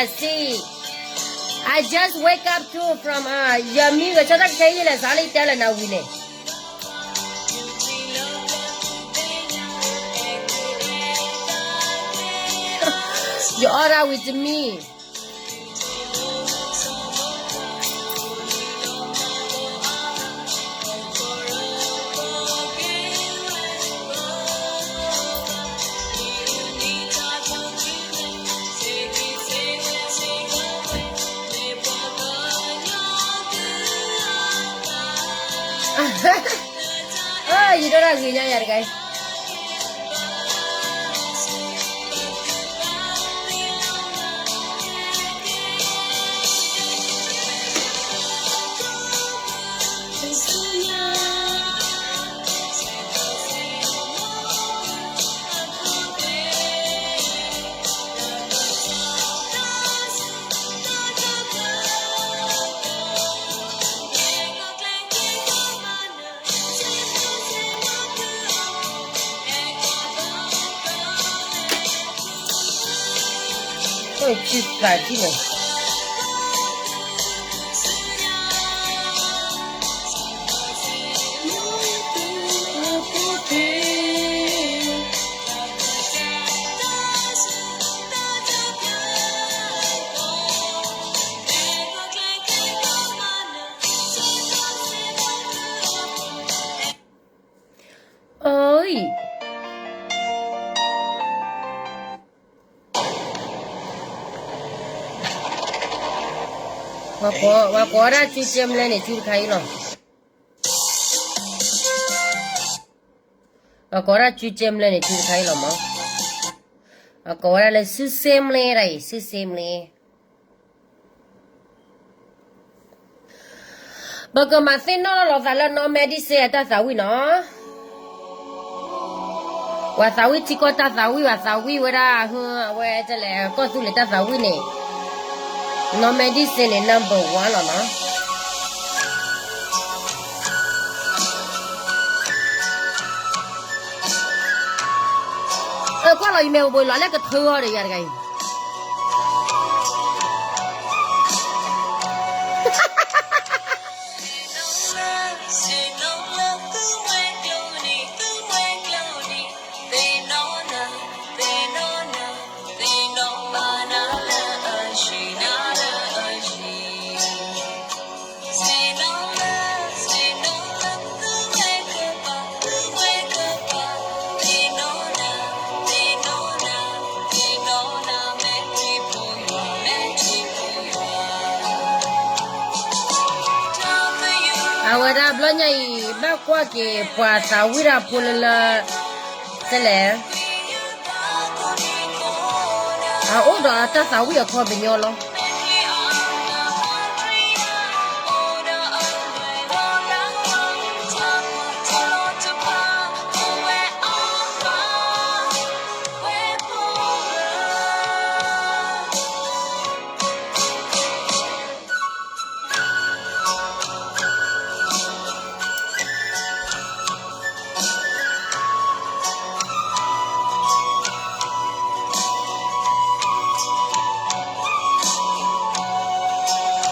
See, I just wake up too from ယမံဂ့ၤဆီတၢ်ခဲအံၤလဲၣ် စးလၢတဲလၢနၤဝံၤန့ၣ် ယအီၣ်ဒၣ်ဝံၤတမံၤ ယဒိၣ်ဒၣ်ဂ့ၤညါယၤတဂၤအံၤ တၢ်ဆံသးထံန့ၣ် အီ, ပှၤကိးဒၣ်စုကဲမလဲၣ်န့ၣ် စုတခါအံၤလီၤ. ပှၤကိးဒၣ်စုကဲမလဲၣ်န့ၣ် စုတခါအံၤလီၤမး. ပှၤကိးဝဲဒၣ်လၢစုစဲမလဲဒၣ်အံၤ စုစဲမလဲ ပကမၤသ့ၣ်နီၣ်ထီၣ်လိာ်သးလၢ နီၢ်မဲဒံစ့အတၢ်သးဝံၣ်နီၤ. ပှၤသးဝံၣ်ထံကီၢ်တၢ်သးဝံၣ် ပှၤသးဝံၣ်ဝဲဒၣ် အဝဲတဲလဲၣ် ကီၢ်သူလ့ၤတၢ်သးဝံၣ်န့ၣ် နီၢ်မဲဒံစ့န့ၣ် number one လီၤနီၤ. အကွၢ်လီၤယမဲာ်ဘိးဘိးလီၤလၢကထၢအီၤဒီးယၤတဂၤအံၤ အဝဲဒၣ်ဘျီညါအံၤ ဘၣ်ကွၢ်က့ၤပှၤသးဝံၣ်တၢ်ဖိလၢလၢ တဲလဲၣ် အအိၣ်ဒီးတၢ်သးဝံၣ်အခီပညီလီၤ.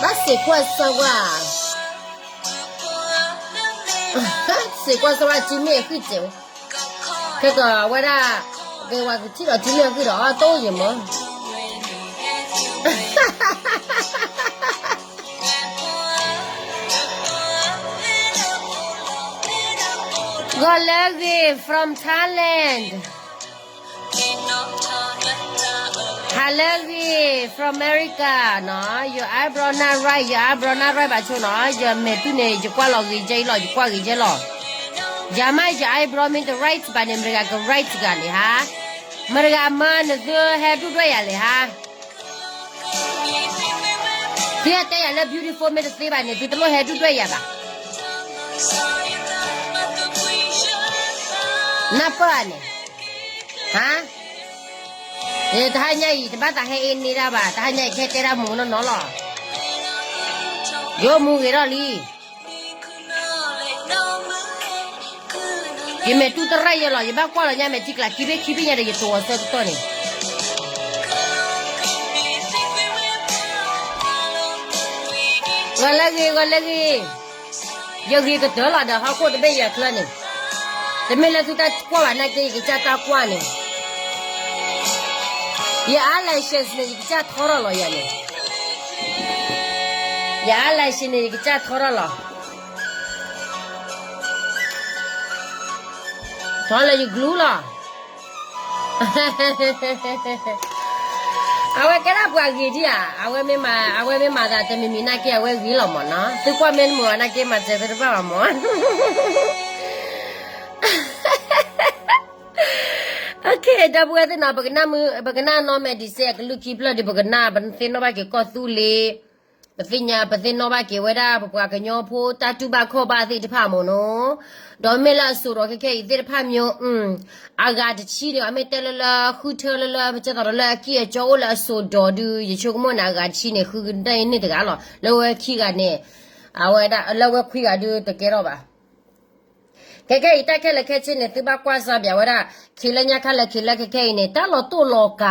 ဘၣ်စ့ၢ်ကွၢ်စၢဝါ, စ့ၢ်ကွၢ်စၢဝါစုမ့ၢ်အဃံၢ်စဲးဝဲ, ခဲကဝဲဒၣ်, ကဲဝဲကထံၣ်ဒီးစုမ့ၢ်အဃံၢ်ဒီးအီၣ်တအိၣ်ယံၤမး. ဂီၤလၢအဂ့ၤ from Thailand. ဟါလၢအဂ့ၤ from America နီၤ, your eyebrow not right, your eyebrow not right ဘၣ်ဆိနီၤ, ယမဲာ်တူၢ်န့ၣ် ယကွၢ်လီၤဂ့ၤကဲအံၤလီၤ, ယကွၢ်ဂ့ၤကဲလီၤ. ယမ့ၢ်ယ eyebrow မ့ၢ်တ right ဘၣ်န့ၣ် မတၤဂၤက right တဂၤလဲၣ်ဟါ, မတၤဂၤမၤနသုဟဲဒူၣ်ဒွဲၣ်ယၤလဲၣ်ဟါ. သုဟဲတဲယၤလၢ beautiful မ့ၢ်တသ့ဘၣ်န့ၣ် သုတလိၣ်ဟဲဒူၣ်ဒွဲၣ်ယၤဘၣ်. နၢ်ပၢၢ်န့ၣ်, ဟါ, တဟါညါအံၤ တဘၣ်သးဟဲအ့န့ၢ်တၢ်ဘၣ်, တဟါညါအံၤ ကဟဲတဲတၢ်မူနီၢ်နီၢ်လီၤ. ယအိၣ်မူဂ့ၤထီၣ်လံ. ယမဲာ်တူၢ်တရၣ်ယဲလီၤ, ယဘၣ်ကွၢ်လီၤညါမဲာ်ထံကျးခံဘ့ၣ်ခံဘ့ၣ်ညါဒီး ယတိၤအီၤဆၢကတီၢ်န့ၣ်. ဂီၤလၢအဂ့ၤ, ဂီၤလၢအဂ့ၤ, ယဂ့ၤကတၢၢ်လီၤဒီးဟီၣ်ခိၣ်တဘ့ၣ်ယၤချၢန့ၣ်, တမ့ၢ်လၢသုတၢ်ကွၢ်ဘၣ်နာ်က့ ယကစၢ်တၢ်ကွၢ်န့ၣ်, ယ eyelashes န့ၣ် ယကစၢ်ထီထီၣ်လီၤယၤန့ၣ်, ယ eyelashes န့ၣ် ယကစၢ်ထီထီၣ်လီၤ, ထီလၢယ glue လီၤ. အဝဲကဲဒၣ်ပှၤဂ့ၤဒံးဧါ, အဝဲမ့ၢ်မၤ, အဝဲမ့ၢ်မၤသးတမံၤမံၤနာ်က့ အဝဲဂ့ၤလီၤမၢ်နီၤ, သုကွၢ်မ့ၢ်တမုာ်အီၤနာ်က့ မၤစၢၤသုတဘၣ်ဘၣ်မၢ်. ဒီပုၢ်ဝဲၢ်သ့ၣ်နီၤ, ပကနၣ်မုာ်, ပကနၣ်နီၢ်မဲာ်ဒံးစဲး အကလုၢ်ခံဖျၢၣ်ဒီး ပကနၣ်, ပသ့ၣ်နီၣ်ဘၣ်က့ၤကီၢ်သူလ့ၤ, ပသ့ၣ်ညါ, ပသ့ၣ်နီၣ်ဘၣ်က့ၤဝဲဒၣ်ပပှၤကညီဖိတၢ်တူၢ်ဘၣ်ခီၣ်ဘၣ်သ့ၣ်တဖၣ်မၢ်နီၤ. ဒီးမ့ၢ်လၢအစိၤဒီးခဲခဲအံၤသ့ၣ်တဖၣ်မၢ်, အဂၤတဆံန့ၣ် အမ့ၢ်တဲလၢလၢဃုထၢလၢလၢ ပကဲသိးဒီးလၢအကံၢ်အကီအိၣ်လၢအစိၤဒီးဒုး ယဆိကမိၣ်န့ၣ် အဂၤတဆံန့ၣ် ဃုကတၢၢ်အံၤန့ၣ်တဂၤလီၤ, လၢဝဲခံဂၤန့ၣ်, အဝဲဒၣ်လၢဝဲခွံဂၤဒုးတကဲထီၣ်ဘၣ်. ခဲခဲအံၤတၢ်ခဲလၢာ်ခဲဆ့န့ၣ် သုဘၣ်ကွၢ်စၢ်ဘၣ်ဝဲဒၣ်, ခံလၢညါခါလၢခံလၢခဲခဲအံၤန့ၣ် တၢ်လီၤတိၢ်လီၤကၤ,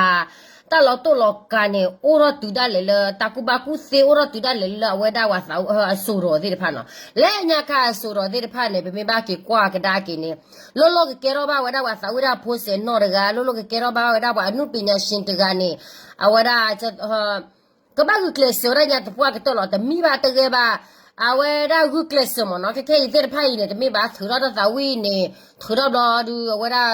တၢ်လီၤတိၢ်လီၤကၤန့ၣ် အိၣ်ထီၣ်တုၤဒၣ်လဲာ်လၢ တၢ်ကူၣ်ဘၣ်ကူၣ်သ့အိၣ်ထီၣ်တုၤဒၣ်လဲာ်လၢအဝဲဒၣ်ပှၤသးအစိၤဒီးသ့ၣ်တဖၣ်နီၤ. လၢညါခါအစိၤဒီးသ့ၣ်တဖၣ်န့ၣ် ပမ့ၢ်ဘၣ်က့ၤကွၢ်ကဒါက့ၤန့ၣ်, လိၣ်လိၣ်ကကဲထီၣ်ဘၣ်ဝဲဒၣ်ပှၤသးဝံၣ်တၢ်ဖိစဲးနီၣ်တဂၤ, လိၣ်လိၣ်ကကဲထီၣ်ဘၣ်ဝဲဒၣ်ပှၤအနုပညာရှင်တဂၤန့ၣ်, အဝဲဒၣ် ကဘၣ်ဂုာ်ကျဲးစၢးဝဲဒၣ်ညါသပှၢ်ကတၢၢ်လီၤ. တမံဘၣ်တဂဲၤဘၣ်, အဝဲဒၣ်ဂုာ်ကျဲးစၢးမၢ်နီၤ. ခဲခဲအံၤသ့ၣ်တဖၣ်အံၤန့ၣ် တမ့ၢ်ဘၣ်ထုးထီၣ်တၢ်သးဝံၣ်န့ၣ်, ထုးထီၣ်ဘျီဒုး အဝဲဒၣ်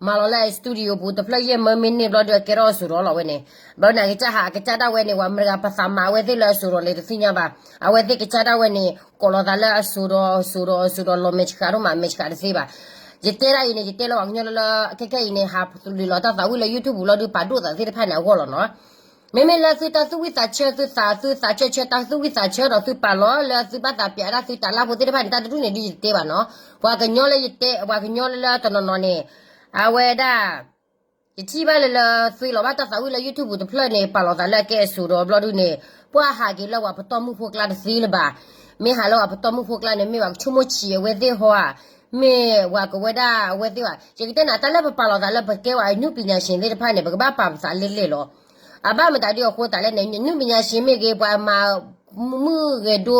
မၤလီၤလၢ studio ပူၤ တဖျၢၣ်ယဲၢ်မၢမ့ၢ်န့ၢ်ဘျီဒုး အကဲထီၣ်အစိၤဒီးလီၤဝဲန့ၣ်. ဘျီန့ၣ် အကစၢ်ဟး အကစၢ်ဒၣ်ဝဲန့ၣ် ပှၤမတၤဂၤပသးမၤအဝဲသ့ၣ်လၢအစိၤဒီးလဲၣ်တသ့ၣ်ညါဘၣ်. အဝဲသ့ၣ်ကစၢ်ဒၣ်ဝဲန့ၣ် ကိးလီၤသးလၢအစိၤဒီး အစိၤဒီး အစိၤဒီး လီၤမဲာ်ဆှးဒိၣ်မး မဲာ်ဆှးတသ့ဘၣ်. ယတဲဒၣ်အံၤန့ၣ် ယတဲလၢပှၤကညီလၢလၢ ခဲခဲအံၤန့ၣ် ဟးလုၢ်လီၤတၢ်သးဝံၣ်လၢ YouTube ပူၤလီၤဒုး ပာ်ဒိၣ်သးသ့ၣ်တဖၣ်န့ၣ်အဂီၢ်လီၤနီၤ. မ့မ့ၢ်လၢသုတၢ်သူၣ်ဝံၣ်သးဆၢ သုသး သုသးဆၢဆၢ တၢ်သူၣ်ဝံၣ်သးဆၢဒီးသုပာ်လီၤလၢသုဘၣ်သးပျးဒၣ်သုတၢ်လၢဖိသ့ၣ်တဖၣ်န့ၣ် တၢ်တဒူၣ်န့ၣ်ဒုးယတတဲဘၣ်နီၤ. ပှၤကညီလၢယတဲ ပှၤကညီလၢလၢတနီၤနီၤန့ၣ် အဝဲဒၣ် ယထံၣ်ဘၣ်လၢလၢ သုလီၤဘၣ်တၢ်သးဝံၣ်လၢ YouTube တဖျၢၣ်န့ၣ် ပာ်လီၤသးလၢအကဲအစိၤဒီးဘျီဒုးန့ၣ် ပှၤဟးက့ၤလၢပှၤပတီၢ်မုၢ်ဖိကျါတသ့လၢၤဘၣ်. မ့ၢ်ဟးလၢပှၤပတီၢ်မုၢ်ဖိကျါန့ၣ် မ့ၢ်ပှၤကဆိကမိၣ်ဆံးအဝဲသ့ၣ်ဟီဧါ, မ့ၢ်ပှၤကဝဲဒၣ်အဝဲသ့ၣ်ဘၣ်. ယကတဲနၤ တၢ်လၢပပာ်လီၤသးလၢပကဲပှၤအနုပညာရှင်သ့ၣ်တဖၣ်န့ၣ် ပကဘၣ်ပာ်ပသးလဲၣ်လဲၣ်လီၤ. အဘၣ်မတၤဒုးအဃိသတးလဲၣ်န့ၣ် အနုပညာရှင်မ့ၢ်ဂ့ၤ ပှၤမၤ မုၢ်ဂဲၤဒိ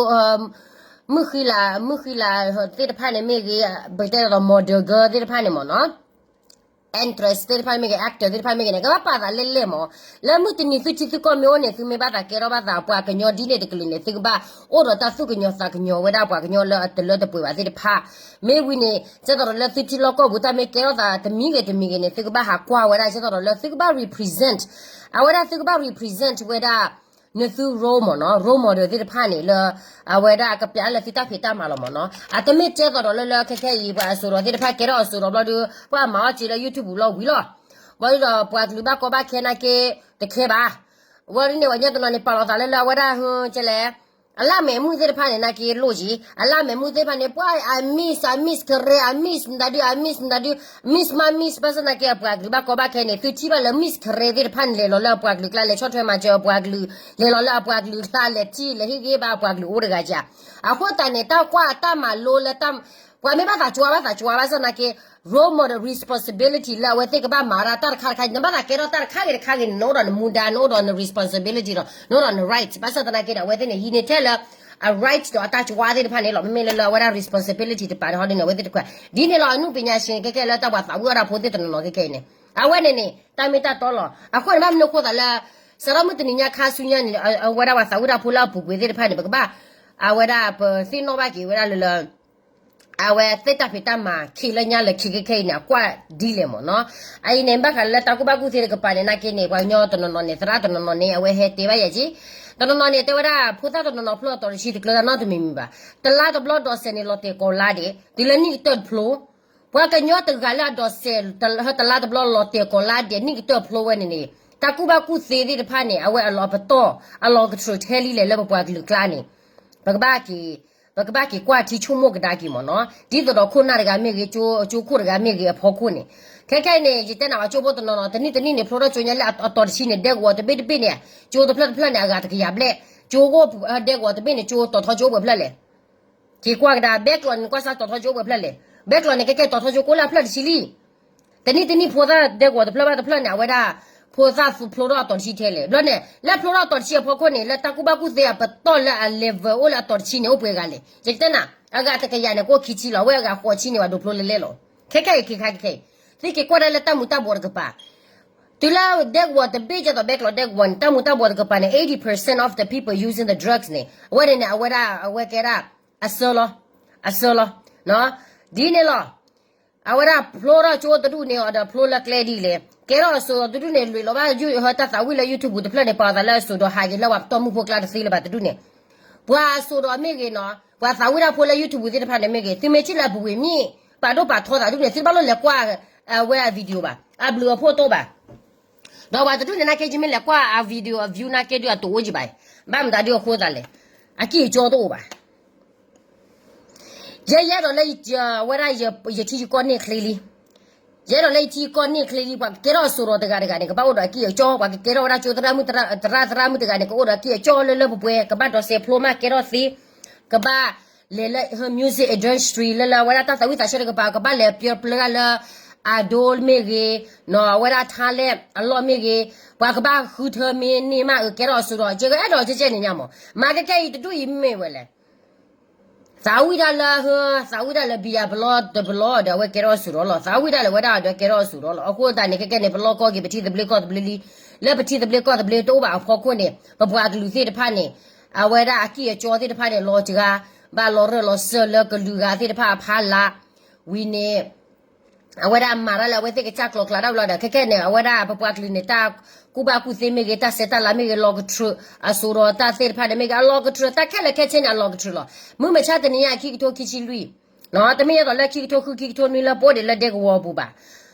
မုၢ်ဃံလၤ မုၢ်ဃံလၤသ့ၣ်တဖၣ်န့ၣ်မ့ၢ်ဂ့ၤ, ပကတဲဒီး model girl သ့ၣ်တဖၣ်န့ၣ်မၢ်နီၤ, actress သ့ၣ်တဖၣ်မ့ၢ်ဂ့ၤ actor သ့ၣ်တဖၣ်မ့ၢ်ဂ့ၤန့ၣ် ကဘၣ်ပာ်သးလဲၣ်လဲၣ်မၢ်. လၢမုၢ်တနံၤသုထံသုကီၢ်မ့ၢ်အိၣ်န့ၣ် သုမ့ၢ်ဘၣ်သးကဲထီၣ်ဘၣ်သးပှၤကညီဒ်န့ၣ်တကလုာ်န့ၣ် သုကဘၣ်အိၣ်ဒီးတၢ်သူၣ်ကညီၤသးကညီၤဝဲဒၣ်ပှၤကညီလၢအတလၢတပှဲၤဘၣ်သ့ၣ်တဖၣ်. မ့ၢ်ဝံၤန့ၣ် ကဲသိးဒီးလၢသုထံလီၢ်ကီၢ်ပူၤ တၢ်မ့ၢ်ကဲထီၣ်သးတမံၤဂ့ၤတမံၤဂ့ၤန့ၣ် သုကဘၣ်ဟးကွၢ်ဝဲဒၣ် ကဲသိးဒီးလၢသုကဘၣ် represent အဝဲဒၣ်သုကဘၣ် represent ဝဲဒၣ် နသု role မၢ်နီၤ, role model သ့ၣ်တဖၣ်န့ၣ်လၢ အဝဲဒၣ်ကပျးလၢသုတၢ်ဖံးတၢ်မၤလီၤမၢ်နီၤ. အတမ့ၢ်ကဲသိးဒီးလၢလၢခဲခဲအံၤ ပှၤအစိၤဒီးသ့ၣ်တဖၣ်ကဲထီၣ်အစိၤဒီးဘျီဒုး ပှၤမၤအီၣ်စ့လၢ YouTube လီၤဝံၤလီၤ. ဘျီဒုးဒီးပှၤကလုာ်ဘၣ်ကီဘၣ်ခဲနာ်က့ တခဲဘၣ်. ဝဲဒ်န့ၣ် ပှၤကညီတနီၤန့ၣ် ပာ်လီၤသးလၢလၢအဝဲဒၣ် ဟဲလဲၣ် အလၢအမဲာ်မုၣ်သ့ၣ်တဖၣ်န့ၣ် နာ်က့လိၣ်က့ၤ အလၢအမဲာ်မုၣ်သ့ၣ်တဖၣ်န့ၣ် ပှၤ အ miss အ miss ကရၢ အ miss မတၤဒု အ miss မတၤဒု miss မ miss ဘၣ်ဆၣ်သနာ်က့ အပှၤကလုာ်ဘၣ်ကီဘၣ်ခဲန့ၣ် သုထံၣ်ဘၣ်လၢ miss ကရၢသ့ၣ်တဖၣ်န့ၣ် လဲၤလီၤလၢအပှၤကလုာ်ကျါ လဲၤဆီၣ်ထွဲမၤစၢၤအပှၤကလုာ် လဲၤလီၤလၢအပှၤကလုာ်ကျါ လဲၤထံၣ်လဲၤဟ့ၣ်ဂ့ၤဘၣ်အပှၤကလုာ်အိၣ်တဂၤကဧါ. အဃိသတးန့ၣ် တၢ်ကွၢ်တၢ်မၤလိလၢ ပှၤမ့ၢ်ဘၣ်သးကွၢ်ဘၣ်သးကွၢ်ဘၣ်ဆၣ်သနာ်က့ role model responsibility လၢအဝဲသ့ၣ်ကဘၣ်မၤဒၣ်တၢ်တခါတခါ နဘၣ်သးကဲထီၣ်တၢ်တခါဂ့ၤတခါဂ့ၤန့ၣ် နအိၣ်ဒီးနမူဒါ နအိၣ်ဒီးန responsibility ဒီး နအိၣ်ဒီးန right ဘၣ်ဆၣ်သနာ်က့ဒီး အဝဲသ့ၣ်န့ၣ် ဟံးန့ၢ်ထဲလၢ အ right ဒီးအတၢ်ကွၢ်သ့ၣ်တဖၣ်န့ၣ်လီၤ. မ့မ့ၢ်လၢလၢအဝဲဒၣ် responsibility တပာ်ဒီးဟီဒ်န့ၣ် အဝဲသ့ၣ်တခွဲး ဒ်န့ၣ်လီၤ. အနုပညာရှင်ခဲခဲလၢတၢ်ပှၤသးဝံၣ်အီၣ်တၢ်ဖိသ့ၣ်တနီၤနီၤခဲခဲအံၤန့ၣ် အဝဲန့ၣ်န့ၣ် တၢ်မ့ၢ်တၢ်တီလီၤ. အဃိန့ၣ် ဘၣ်မနုၤအဃိသးလၢ စးထီၣ်မုၢ်တနံၤညါခါဆူညါန့ၣ် အဝဲဒၣ်ပှၤသးဝံၣ်တၢ်ဖိလၢအပူၤကွံာ်သ့ၣ်တဖၣ်န့ၣ် ပကဘၣ် အဝဲဒၣ်ပသ့ၣ်နီၣ်ဘၣ်က့ၤဝဲဒၣ်လၢလၢ အဝဲသ့ၣ်တၢ်ဖံးတၢ်မၤ ခံလၢညါလၢခံခဲခဲအံၤန့ၣ် အကွၢ်ဒ်လဲၣ်မၢ်နီၤ. အအံၤန့ၣ် ဘၣ်ဃးလၢတၢ်ကူၣ်ဘၣ်ကူၣ်သ့တကပၤန့ၣ် နာ်က့န့ၣ် ပှၤကညီတနီၤနီၤန့ၣ် သရၣ်တနီၤနီၤန့ၣ် အဝဲဟဲတဲဘၣ်ယၤက့ တနီၤနီၤန့ၣ် တဲဝဲဒၣ် ဖိသၣ်တနီၤနီၤဖျိအတီၤတဆံတကျၢၤတၢ်နီတမံၤမံၤဘၣ်. တလါတဘျီဒီးစဲးန့ၣ် လီၤတဲာ်ကီၤလါဒဲး တုၤလၢနံၣ်ကတၢၢ်တဖျိ ပှၤကညီတဂၤလၢအဒီးစဲး တလါတဘျီလီၤတဲာ်ကီၤလါဒဲး နံၣ်ကတၢၢ်ဖျိဝဲန့ၣ်န့ၣ် တၢ်ကူၣ်ဘၣ်ကူၣ်သ့သ့ၣ်တဖၣ်န့ၣ် အဝဲအလီၤပတီၢ် အလီၤကထြၢးထဲလံလဲၣ်လၢပပှၤကလုာ်ကျါန့ၣ် ပကဘၣ်က့ၤ ပကဘၣ်က့ၤကွၢ်ထံဆိကမိၣ်ကဒါက့ၤမၢ်နီၤ. ဒ်သိးဒီးခိၣ်နၢ်တဂၤမ့ၢ်ဂ့ၤ ကၠိ ကၠိခိၣ်တဂၤမ့ၢ်ဂ့ၤအဖီခိၣ်န့ၣ် ခဲခဲအံၤန့ၣ် ယတဲနၤဝဲကၠိဖိတနီၤနီၤ တနံၣ်တနံၣ်န့ၣ် ဖျိထီၣ်ကၠိညါလၢအတီၤတဆံန့ၣ် ဒဲကဝီၤတဘ့ၣ်တဘ့ၣ်န့ၣ် ကၠိတဖျၢၣ်တဖျၢၣ်န့ၣ် အဂၤတကယၤဘျဲၣ် ကၠိအိၣ်ဒဲကဝီၤတဘ့ၣ်န့ၣ် ကၠိတီၤထီကၠိအိၣ်ပှဲၤဖျၢၣ်လဲၣ်. က့ၤကွၢ်ကဒါ ဘဲကျိးန့ၣ် ကွၢ်စၢ်တီၤထီကၠိအိၣ်ပှဲၤဖျၢၣ်လဲၣ်. ဘဲကျိးန့ၣ် ကဲကဲတီၤထီကၠိကိးလၢအဖျၢၣ်တဆံလံ. တနံၣ်တနံၣ်ဖိသၣ်ဒဲကဝီၤတဖျၢၣ်ဘၣ်တဖျၢၣ်န့ၣ် အဝဲဒၣ် ဖိသၣ်ဖျိထီၣ်အတီၤတဆံထဲလဲၣ်. ဘျီန့ၣ် လၢဖျိထီၣ်အတီၤတဆံအဖီခိၣ်န့ၣ် လၢတၢ်ကူၣ်ဘၣ်ကူၣ်သ့အပတီၢ်လၢအ level အိၣ်လၢအတီၤတဆံန့ၣ် အိၣ်ပှဲၤဂၤလဲၣ်. ယကတဲနၤ, အဂၤတကယၤန့ၣ် ကအိၣ်ခံဆံလီၤ, အဝဲအဂၤဃိးဆံန့ၣ် ပှၤဒိးဖျိလဲၤလဲၣ်လီၤ. ခဲခဲအံၤ ခဲခါခဲခဲအံၤ သုက့ၤကွၢ်ဒၣ်လၢတၢ်မူၤတၢ်ဘှီးတကပၤ တုၤလၢဒဲကဝီၤတဘ့ၣ်ကဲသိးဘဲကျိးဒဲကဝီၤန့ၣ် တၢ်မူၤတၢ်ဘှီးတကပၤန့ၣ် eighty percent of the people using the drugs န့ၣ် အဝဲန့ၣ်န့ၣ် အဝဲဒၣ် အဝဲကဲဒၣ် အစၢလီၤ, အစၢလီၤ, ဒ်န့ၣ်လီၤ. အဝဲဒၣ်ဖျိထီၣ်ကၠိတဒူၣ်န့ၣ် အဒီးဖျိလၢကျဲဒ်လဲၣ်, ကဲထီၣ်အစိၤဒီးတဒူၣ်န့ၣ် လွံၢ်လီၤဘၣ် ဟၢတၢ်သးဝံၣ်လၢ YouTube တဖျၢၣ်န့ၣ် ပာ်အသးလၢအစိၤဒီးဟးက့ၤလၢပှၤတီၢ်မုၢ်ဖိကျါတသ့လၢၤဘၣ်တဒူၣ်န့ၣ်, ပှၤအစိၤဒီးမ့ၢ်ဂ့ၤနီၤ ပှၤသးဝံၣ်တၢ်ဖိလၢ YouTube သ့ၣ်တဖၣ်န့ၣ်မ့ၢ်ဂ့ၤ သုမ့ၢ်ထံၣ်လၢအပူၤဝံၤမ့ၢ် ပာ်ဒိၣ်ပာ်ထီသးဒူၣ်န့ၣ် သုတဘၣ်လိၣ်လဲၤကွၢ် အဝဲအ video ဘၣ်, အဘျုးအဖှိၣ်တအိၣ်ဘၣ်. ဒီးပှၤတဒူၣ်န့ၣ်နာ်က့ ယမ့ၢ်လဲၤကွၢ်အ video အ view နာ်က့ဒုးအတအိၣ်ကံဘၣ်, ဘၣ်မတၤဒုးအဃိသးလဲၣ်, အကံၢ်အကၠီတအိၣ်ဘၣ်. ယဲယအဲၣ်ဒိးလၢ ဝဲဒၣ်ယထံယကီၢ်န့ၢ်ချ့လံ, ယအဲၣ်ဒိးလၢယထံယကီၢ်န့ၢ်ချ့လံ ပှၤကကဲထီၣ်အစိၤဒီးတဂၤတဂၤန့ၣ် ကဘၣ်အိၣ်ဒီးအကံၢ်အကၠီ, ပှၤကကဲထီၣ်ဝဲဒၣ်ကၠိသရၣ်မုၣ်သရၣ် သရၣ်မုၣ်တဂၤန့ၣ် ကအိၣ်ဒီးအကံၢ်အကၠီလၢလၢပှဲၤပှဲၤ ကဘၣ်ဒိးစဲးဖျိမးကဲထီၣ်သ့, ကဘၣ်လဲၤလၢ music industry လၢလၢအဝဲဒၣ်တၢ်သးဝံၣ်သးဆၢတကပၤ ကဘၣ်လဲၤပျၢပျၢဒၣ်လၢ အဒိမ့ၢ်ဂ့ၤ, နီၢ်အဝဲဒၣ်ထါလဲၣ်အလီၢ်မ့ၢ်ဂ့ၤ, ပှၤကဘၣ်ဃုထၢမ့ၢ်န့ၢ်မးအကဲထီၣ်အစိၤဒီး ကဲကအဲၣ်ဒိးကဲကဲန့ၣ်ညါမး, မၤကဲကဲအံၤတဒူၣ်အံၤမ့ၢ်ဝဲလဲၣ် သးဝံၣ်တၢ်လၢဟၢ, သးဝံၣ်တၢ်လၢဘံယၤပလီတပလီဒီး အဝဲကဲထီၣ်အစိၤဒီးလီၤ. သးဝံၣ်တၢ်လၢဝဲဒၣ်ဒီးကဲထီၣ်အစိၤဒီးလီၤ. အဃိသတးန့ၣ် ခဲကဲန့ၣ် ပလီၢ်ကီၢ်က့ၤ ပထံသဘျ့ကီၢ်သဘျ့လံ. လၢပထံသဘျ့ကီၢ်သဘျ့တအိၣ်ဘၣ်အဖီခိၣ်န့ၣ် ပပှၤကလုာ်သ့ၣ်တဖၣ်န့ၣ် အဝဲဒၣ်အကံၢ်အကၠီသ့ၣ်တဖၣ်န့ၣ် လီၤစှၤ, ဘၣ်လီၤရၢၢ်လီၤစၢၢ်လၢကလုာ်ဂၤသ့ၣ်တဖၣ်အဖီလာ် ဝံၤန့ၣ် အဝဲဒၣ်မၤတၢ်လၢအဝဲသ့ၣ်ကစၢ်ကျိၤကျဲဒၣ်ဝဲလီၤဒီး ခဲကဲန့ၣ် အဝဲဒၣ်ပပှၤကလုာ်န့ၣ် တၢ်ကူၣ်ဘၣ်ကူၣ်သ့မ့ၢ်ဂ့ၤ တၢ်ဆဲးတၢ်လၤမ့ၢ်ဂ့ၤ လီၤကတြူာ်အစိၤဒီးတၢ်သ့ၣ်တဖၣ်န့ၣ်မ့ၢ်ဂ့ၤ အလီၤကတြူာ် တၢ်ခဲလၢာ်ခဲဆ့န့ၣ် အလီၤကတြူာ်လီၤ. မုၢ်မဆါတနံၤညါ ခံကထိခံဆံလွံၢ် တမ့ၢ်အသိးလၢခံကထိဃု ခံကထိနွံလၢပအိၣ်ဒံးလၢဒဲကဝီၤအပူၤဘၣ်.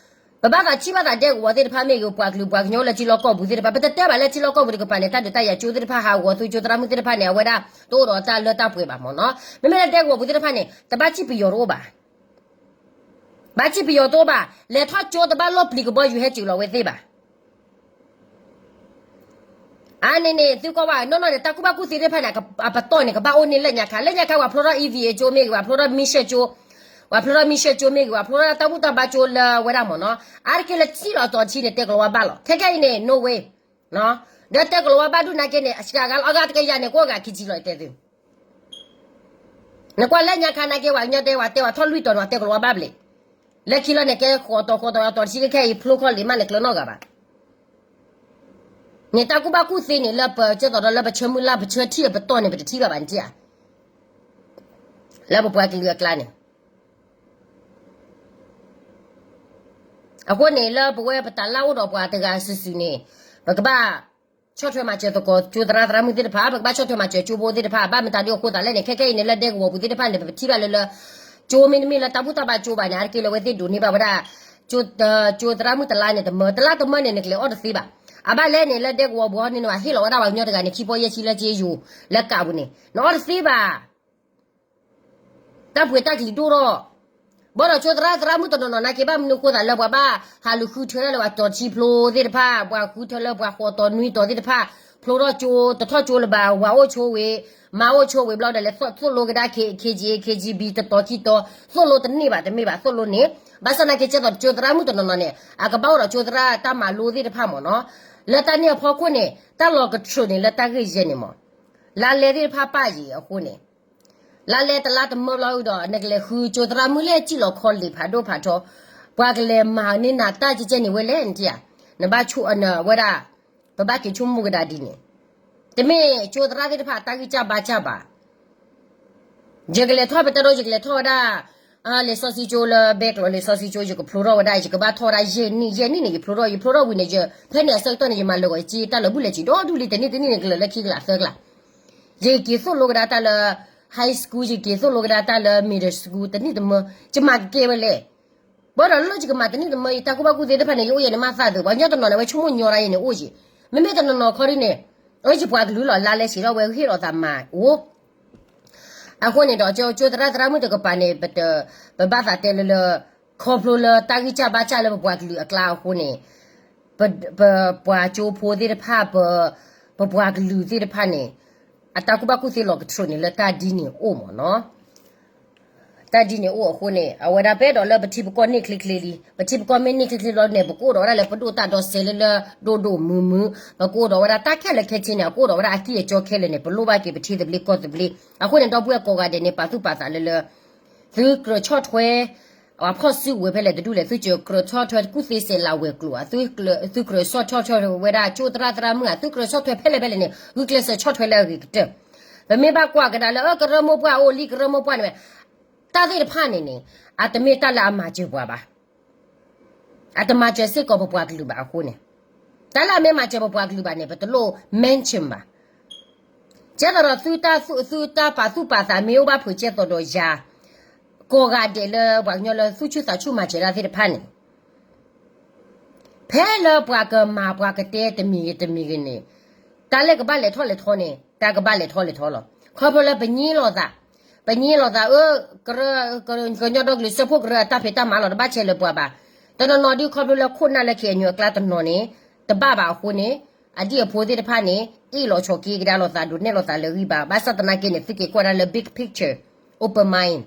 ပဘၣ်သးထံၣ်ဘၣ်သးဒဲကဝီၤသ့ၣ်တဖၣ်မ့ၢ်ဂ့ၤ ပှၤကလုာ်ပှၤကညီလၢထံလီၢ်ကီၢ်ပူၤသ့ၣ်တဖၣ် ပတတဲဘၣ်လၢထံလီၢ်ကီၢ်ပူၤတကပၤန့ၣ် တၢ်ဒုးတၢ်ယၤကၠိသ့ၣ်တဖၣ် ဟးဂီၤသုကၠိသရၣ်မုၣ်သ့ၣ်တဖၣ်န့ၣ် အဝဲဒၣ်တအိၣ်ဒီးတၢ်လၢတၢ်ပှဲၤဘၣ်မ့ၢ်နီၤ. မ့မ့ၢ်လၢဒဲကဝီၤပူၤသ့ၣ်တဖၣ်န့ၣ် တဘၣ်စံၣ်ပယီၤတအိၣ်ဘၣ် ဘၣ်စံၣ်ပယီၤတအိၣ်ဘၣ်, လဲၤထီၣ်ကၠိတဘၣ်လီၢ်ပျံၤကဘီယူၤဟဲစၢၤလီၤဝဲသ့ၣ်ဘၣ်. အါန့ၣ်န့ၣ် သုကွၢ်ဝဲ နီၢ်နီၢ်န့ၣ် တၢ်ကူၣ်ဘၣ်ကူၣ်သ့သ့ၣ်တဖၣ်န့ၣ် အပတီၢ်န့ၣ် ကဘၣ်အိၣ်န့ၢ်လၢညါခါ, လၢညါခါ ပှၤဖျိထီၣ် E V A ကၠိမ့ၢ်ဂ့ၤ, ပှၤဖျိထီၣ် မံရှဲၣ်ကၠိ, ပှၤဖျိထီၣ် မံရှဲၣ်ကၠိမ့ၢ်ဂ့ၤ, ပှၤဖျိထီၣ်တၢ်ဘူၣ်တၢ်ဘါကၠိလၢဝဲဒၣ်မ့ၢ်နီၤ, အါတက့ၢ်လၢထံလီၤအတီၤတဆံန့ၣ် တဲကလီၤဝါဘၣ်လီၤ. ခဲခဲအံၤန့ၣ် no way ဒီးတဲကလီၤဝါဘၣ်ဒူၣ်နာ်က့န့ၣ် အစှၤဂၤလီၤ အဂၤတကယၤန့ၣ် ကအိၣ်ဂၤခံဆံလီၤ ယတဲသု နကွၢ်လၢညါခါနာ်က့ ပှၤကညီတဲ ပှၤတဲပှၤထီၣ်လွံၢ်တီၤန့ၣ် ပှၤတဲကလီၤဝါဘၣ်ဘျဲၣ်, လၢခံလီၤန့ၣ် ကဲဃိးတီၤဃိးတီၤအတီၤတဆံခဲခဲအံၤ ဖျိခီၣ်လံာ်မးန့ၣ် ကျၢၤနီတဂၤဘၣ်. န့ၣ်တၢ်ကူၣ်ဘၣ်ကူၣ်သ့န့ၣ် လၢပကဲသိးဒီးလၢပဆၢမုၢ်လၢ် ပဆၢထံၣ်အပတီၢ်န့ၣ် ပတထံၣ်ဘၣ်ဘၣ်နထံၣ်ဧါ, လၢပပှၤကလုာ်အကျါန့ၣ် အဃိန့ၣ် လၢပဝဲပတၢ်လၢအိၣ်ဒီးပှၤတဂၤစုာ်စုာ်န့ၣ် ပကဘၣ်ဆီၣ်ထွဲမၤစၢၤသကိး ကၠိသရၣ်သရၣ်မုၣ်သ့ၣ်တဖၣ်, ပကဘၣ်ဆီၣ်ထွဲမၤစၢၤကၠိဖိသ့ၣ်တဖၣ်, ဘၣ်မတၤဒ်အဃိသးလဲၣ်န့ၣ် ခဲခဲအံၤန့ၣ် လၢဒဲကဝီၤပူၤသ့ၣ်တဖၣ်န့ၣ် ပထံၣ်ဘၣ်လၢလၢ ကၠိမ့တမ့ၢ်လၢတၢ်ဘူၣ်တၢ်ဘါကၠိဘၣ်န့ၣ် အါတက့ၢ်လၢအဝဲသ့ၣ်ဒိးန့ၢ်ဘၣ်ဝဲဒၣ် ကၠိသရၣ်မုၣ်တလါန့ၣ် တမၢ, တလါတမၢန့ၣ် နကလဲၤအီၣ်တသ့ဘၣ်. အဘၣ်လဲၣ်န့ၣ် လၢဒဲကဝီၤပူၤဟီန့ၣ် ဟ့ၣ်လီၤဝဲဒၣ်ပှၤကညီတဂၤန့ၣ် ခံပီယဲၢ်ဆံလၢကၠိယိၤ လၢကးပူၤန့ၣ် နအီၣ်တသ့ဘၣ် တၢ်ပှ့ၤတၢ်ကလံၤဒိၣ်ထီၣ်, ဘၣ်ဒီးကၠိသရၣ်သရၣ်မုၣ်တနီၤနီၤနာ်က့ ဘၣ်မနုၤအဃိသးလၢပှၤဘၣ်ဟးလူၤဃုထၢလၢ ပှၤတီၤတဆံဖျိသ့ၣ်တဖၣ်, ပှၤဃုထၢလၢပှၤဃိးတီၤနွံတီၤသ့ၣ်တဖၣ်, ဖျိထီၣ်ကၠိ တထီၣ်ကၠိလၢၤဘၣ်, ဝၤအိၣ်ဆိဝ့ၤ, မါအိၣ်ဆိဝ့ၤဘျီဒီး လဲၤသိၣ်လိကဒါ K G A K G B တတီၤခံတီၤ, သိၣ်လိတန့ၢ်ဘၣ် တမ့ၢ်ဘၣ် သိၣ်လိန့ၣ်, ဘၣ်ဆၣ်နာ်က့ ကဲသိးကၠိသရၣ်မုၣ်တနီၤနီၤန့ၣ် အကဘၣ်အိၣ်ဒီးကၠိသရၣ်တၢ်မၤလိသ့ၣ်တဖၣ်မ့ၢ်နီၤ, လၢတၢ်န့ၣ်အဖီခိၣ်န့ၣ် တၢ်လီၤကတြူာ်န့ၣ် လၢတၢ်ဂ့ၢ်ယဲၢ်န့ၣ်မ့ၢ် လါလဲသ့ၣ်တဖၣ်ပၣ်ယံၤအဃိန့ၣ်, လါလဲတလါတမၢဘျီဒီး နကလဲၤဃုကၠိသရၣ်မုၣ်လၢကံၣ်လီၤခီလ့ၣ်ဖးဒိၣ်ဖးထီ, ပှၤကလဲၤမၤန့ၢ်နၤတၢ်ကဲကဲန့ၣ်ဝဲလဲၣ်နထံၣ်ဧါ, နဘၣ်ဆိၣ်အနၢၤဝဲဒၣ်, ပဘၣ်က့ၤဆိကမိၣ်ကဒါဒ်န့ၣ်, တမ့ၢ်ကၠိသရၣ်သ့ၣ်တဖၣ်အတၢ်ဂံၢ်စၢ်ဘါစၢ်ဘၣ် ယကလဲၤထီၣ်ပတဲဒိ ယကလဲၤထီၣ်ဝဲဒၣ် လံာ်စီဆှံကၠိလၢဘဲကျိးလံာ်စီဆှံကၠိ ယကဖျိထီၣ်ဝဲဒၣ် ယကဘၣ်ထီၣ်ဝဲဒၣ်ယဲၢ်နံၣ် ယဲၢ်နံၣ်န့ၣ် ယဖျိထီၣ် ယဖျိထီၣ်ဝံၤန့ၣ် ယဖဲန့ၣ်အဆၢကတီၢ်န့ၣ် ယမၤလၢာ်ဂီၤ ယက့တၢ်လၢာ်ဘူၣ်လဲၤစံးဒီဒူၣ်လံ တနံၣ်တနံၣ်န့ၣ် ကလၢာ်လၢခံကလးသၢကလး, ယက့ၤသိၣ်လိကဒါတၢ်လၢ high school ယက့ၤသိၣ်လိကဒါတၢ်လၢ middle school တနံၣ်တမၢ ယမၤကကဲဝဲလဲၣ် ဘၣ်ဒီးလၢယကမၤတနံၣ်တမၢ ယတၢ်ကူၣ်ဘၣ်ကူၣ်သ့သ့ၣ်တဖၣ်န့ၣ် ယအိၣ်ယဲန့ၣ်မးသးသုး ပှၤကညီတနီၤန့ၣ် အဝဲဆိကမိၣ်ညီရယဲန့ၣ်အိၣ်ယံၤ, မ့မ့ၢ်တနီၤနီၤခီဒ်န့ၣ်, အဝဲယပှၤကလုာ်လီၤ လါလဲစံးထီၣ်ဝဲဟ့ၣ်လီၤသးမၤအိၣ်, အဃိန့ၣ်ဒီး ကၠိသရၣ်သရၣ်မုၣ်တကပၤန့ၣ် ပဘၣ်သးတဲလၢလၢ ခီဖျိလၢတၢ်ဂံၢ်စၢ်ဘါစၢ်လၢပပှၤကလုာ်အကျါအဃိန့ၣ်, ပပှၤကၠိဖိသ့ၣ်တဖၣ် ပပှၤကလုာ်သ့ၣ်တဖၣ်န့ၣ် အတၢ်ကူၣ်ဘၣ်ကူၣ်သ့လီၤကတြူာ်န့ၣ်လၢတၢ်ဒ်န့ၣ်အိၣ်မ့ၢ်နီၤ. တၢ်ဒ်န့ၣ်အိၣ်အဃိန့ၣ် အဝဲဒၣ်ပအဲၣ်ဒိးလၢပထံပကီၢ်န့ၢ်ချ့ချ့လံ. ပထံပကီၢ်မ့ၢ်န့ၢ်ချ့ချ့လီၤန့ၣ် ပကအိၣ်ဒီးဝဲဒၣ်လၢပဒိၣ်တၢ်ဒီးစဲးလၢလၢဒိၣ်ဒိၣ်မုၢ်မုၢ်, ပကအိၣ်ဒီးဝဲဒၣ်တၢ်ခဲလၢာ်ခဲဆ့န့ၣ် အကအိၣ်ဒီးဝဲဒၣ်အကံၢ်အကီခဲလၢာ်န့ၣ် ပလိၣ်ဘၣ်က့ၤပထံသဘျ့ကီၢ်သဘျ့. အဃိန့ၣ် ဒီပုၢ်ဝဲၢ်ကိးဂၤဒဲးန့ၣ် ပာ်သူၣ်ပာ်သးလၢလၢ သုကြၢးဆီၣ်ထွဲ အဖီၣ်စုကဝဲၤဖဲလဲၣ်တဒူၣ်လဲၣ် သုကြၢးဆီၣ်ထွဲကူၣ်သ့စဲးလၤဝဲၤကျိၤဧါ, သုကြၢးဆီၣ်ထွဲဝဲဒၣ်ကၠိသရၣ်သရၣ်မုၣ်ဧါ, သုကြၢးဆီၣ်ထွဲဖဲလဲၣ်ဖဲလဲၣ်န့ၣ် ဂုာ်ကျဲးစၢးဆီၣ်ထွဲလၢအဂ့ၤကတၢၢ်. ပမ့ၢ်ဘၣ်ကွၢ်ကဒါလၢ အၢ ကရၢမိၢ်ပှၢ်အိၣ်လံ ကရၢမိၢ်ပှၢ်န့ၣ် တၢ်သ့ၣ်တဖၣ်န့ၣ်န့ၣ် အတမ့ၢ်တၢ်လၢအမၤစၢၤပှၤဘၣ်. အတမၤစၢၤစ့ၢ်ကီးပပှၤကလုာ်ဘၣ်အဃိန့ၣ်, တၢ်လၢအမ့ၢ်မၤစၢၤပပှၤကလုာ်ဘၣ်န့ၣ် ပတလိၣ် mention ဘၣ်. ကဲသိးဒီးသုတၢ် သုတၢ်ပာ်သူၣ်ပာ်သးမ့ၢ်အိၣ်ဘၣ်ဖုးကဲသိးဒီးယၤ ကိးဂၤဒဲးလၢပှၤကညီလၢသူၣ်ဆူၣ်သးဆူၣ်မၤစၢၤတၢ်သ့ၣ်တဖၣ်န့ၣ် ဖဲလၢပှၤကမၤပှၤကတဲတမံၤဂ့ၤတမံၤဂ့ၤန့ၣ်, တၢ်လၢကဘၣ်လဲၤထီၣ်လဲၤထီန့ၣ် တၢ်ကဘၣ်လဲၤထီၣ်လဲၤထီလီၤ. ခီဖျိလၢပညံလိာ်သး, ပညံလိာ်သး အၢ ကရၢ ကညီဒီကလုာ်စၢဖှိၣ်ကရၢအတၢ်ဖံးတၢ်မၤလီၤ တဘၣ်ဆဲးလၢပှၤဘၣ်. တနီၤနီၤဒုးခီဖျိလၢခိၣ်နၢ်လၢ ခ့ၣ်အဲၣ်ယူၣ် အကျါတနီၤန့ၣ် တဘၣ်ဘၣ်အဃိန့ၣ်, အဒံၣ်အဖိသ့ၣ်တဖၣ်န့ၣ် အ့ၣ်လိာ်ဆိးက့ကဒါလိာ်သး ဒိးနဲၣ်လိာ်သးလၢဂံၢ်ဘါ, ဘၣ်ဆၣ်သနာ်က့န့ၣ် သုက့ၤကွၢ်ဒၣ်လၢ big picture, open mind.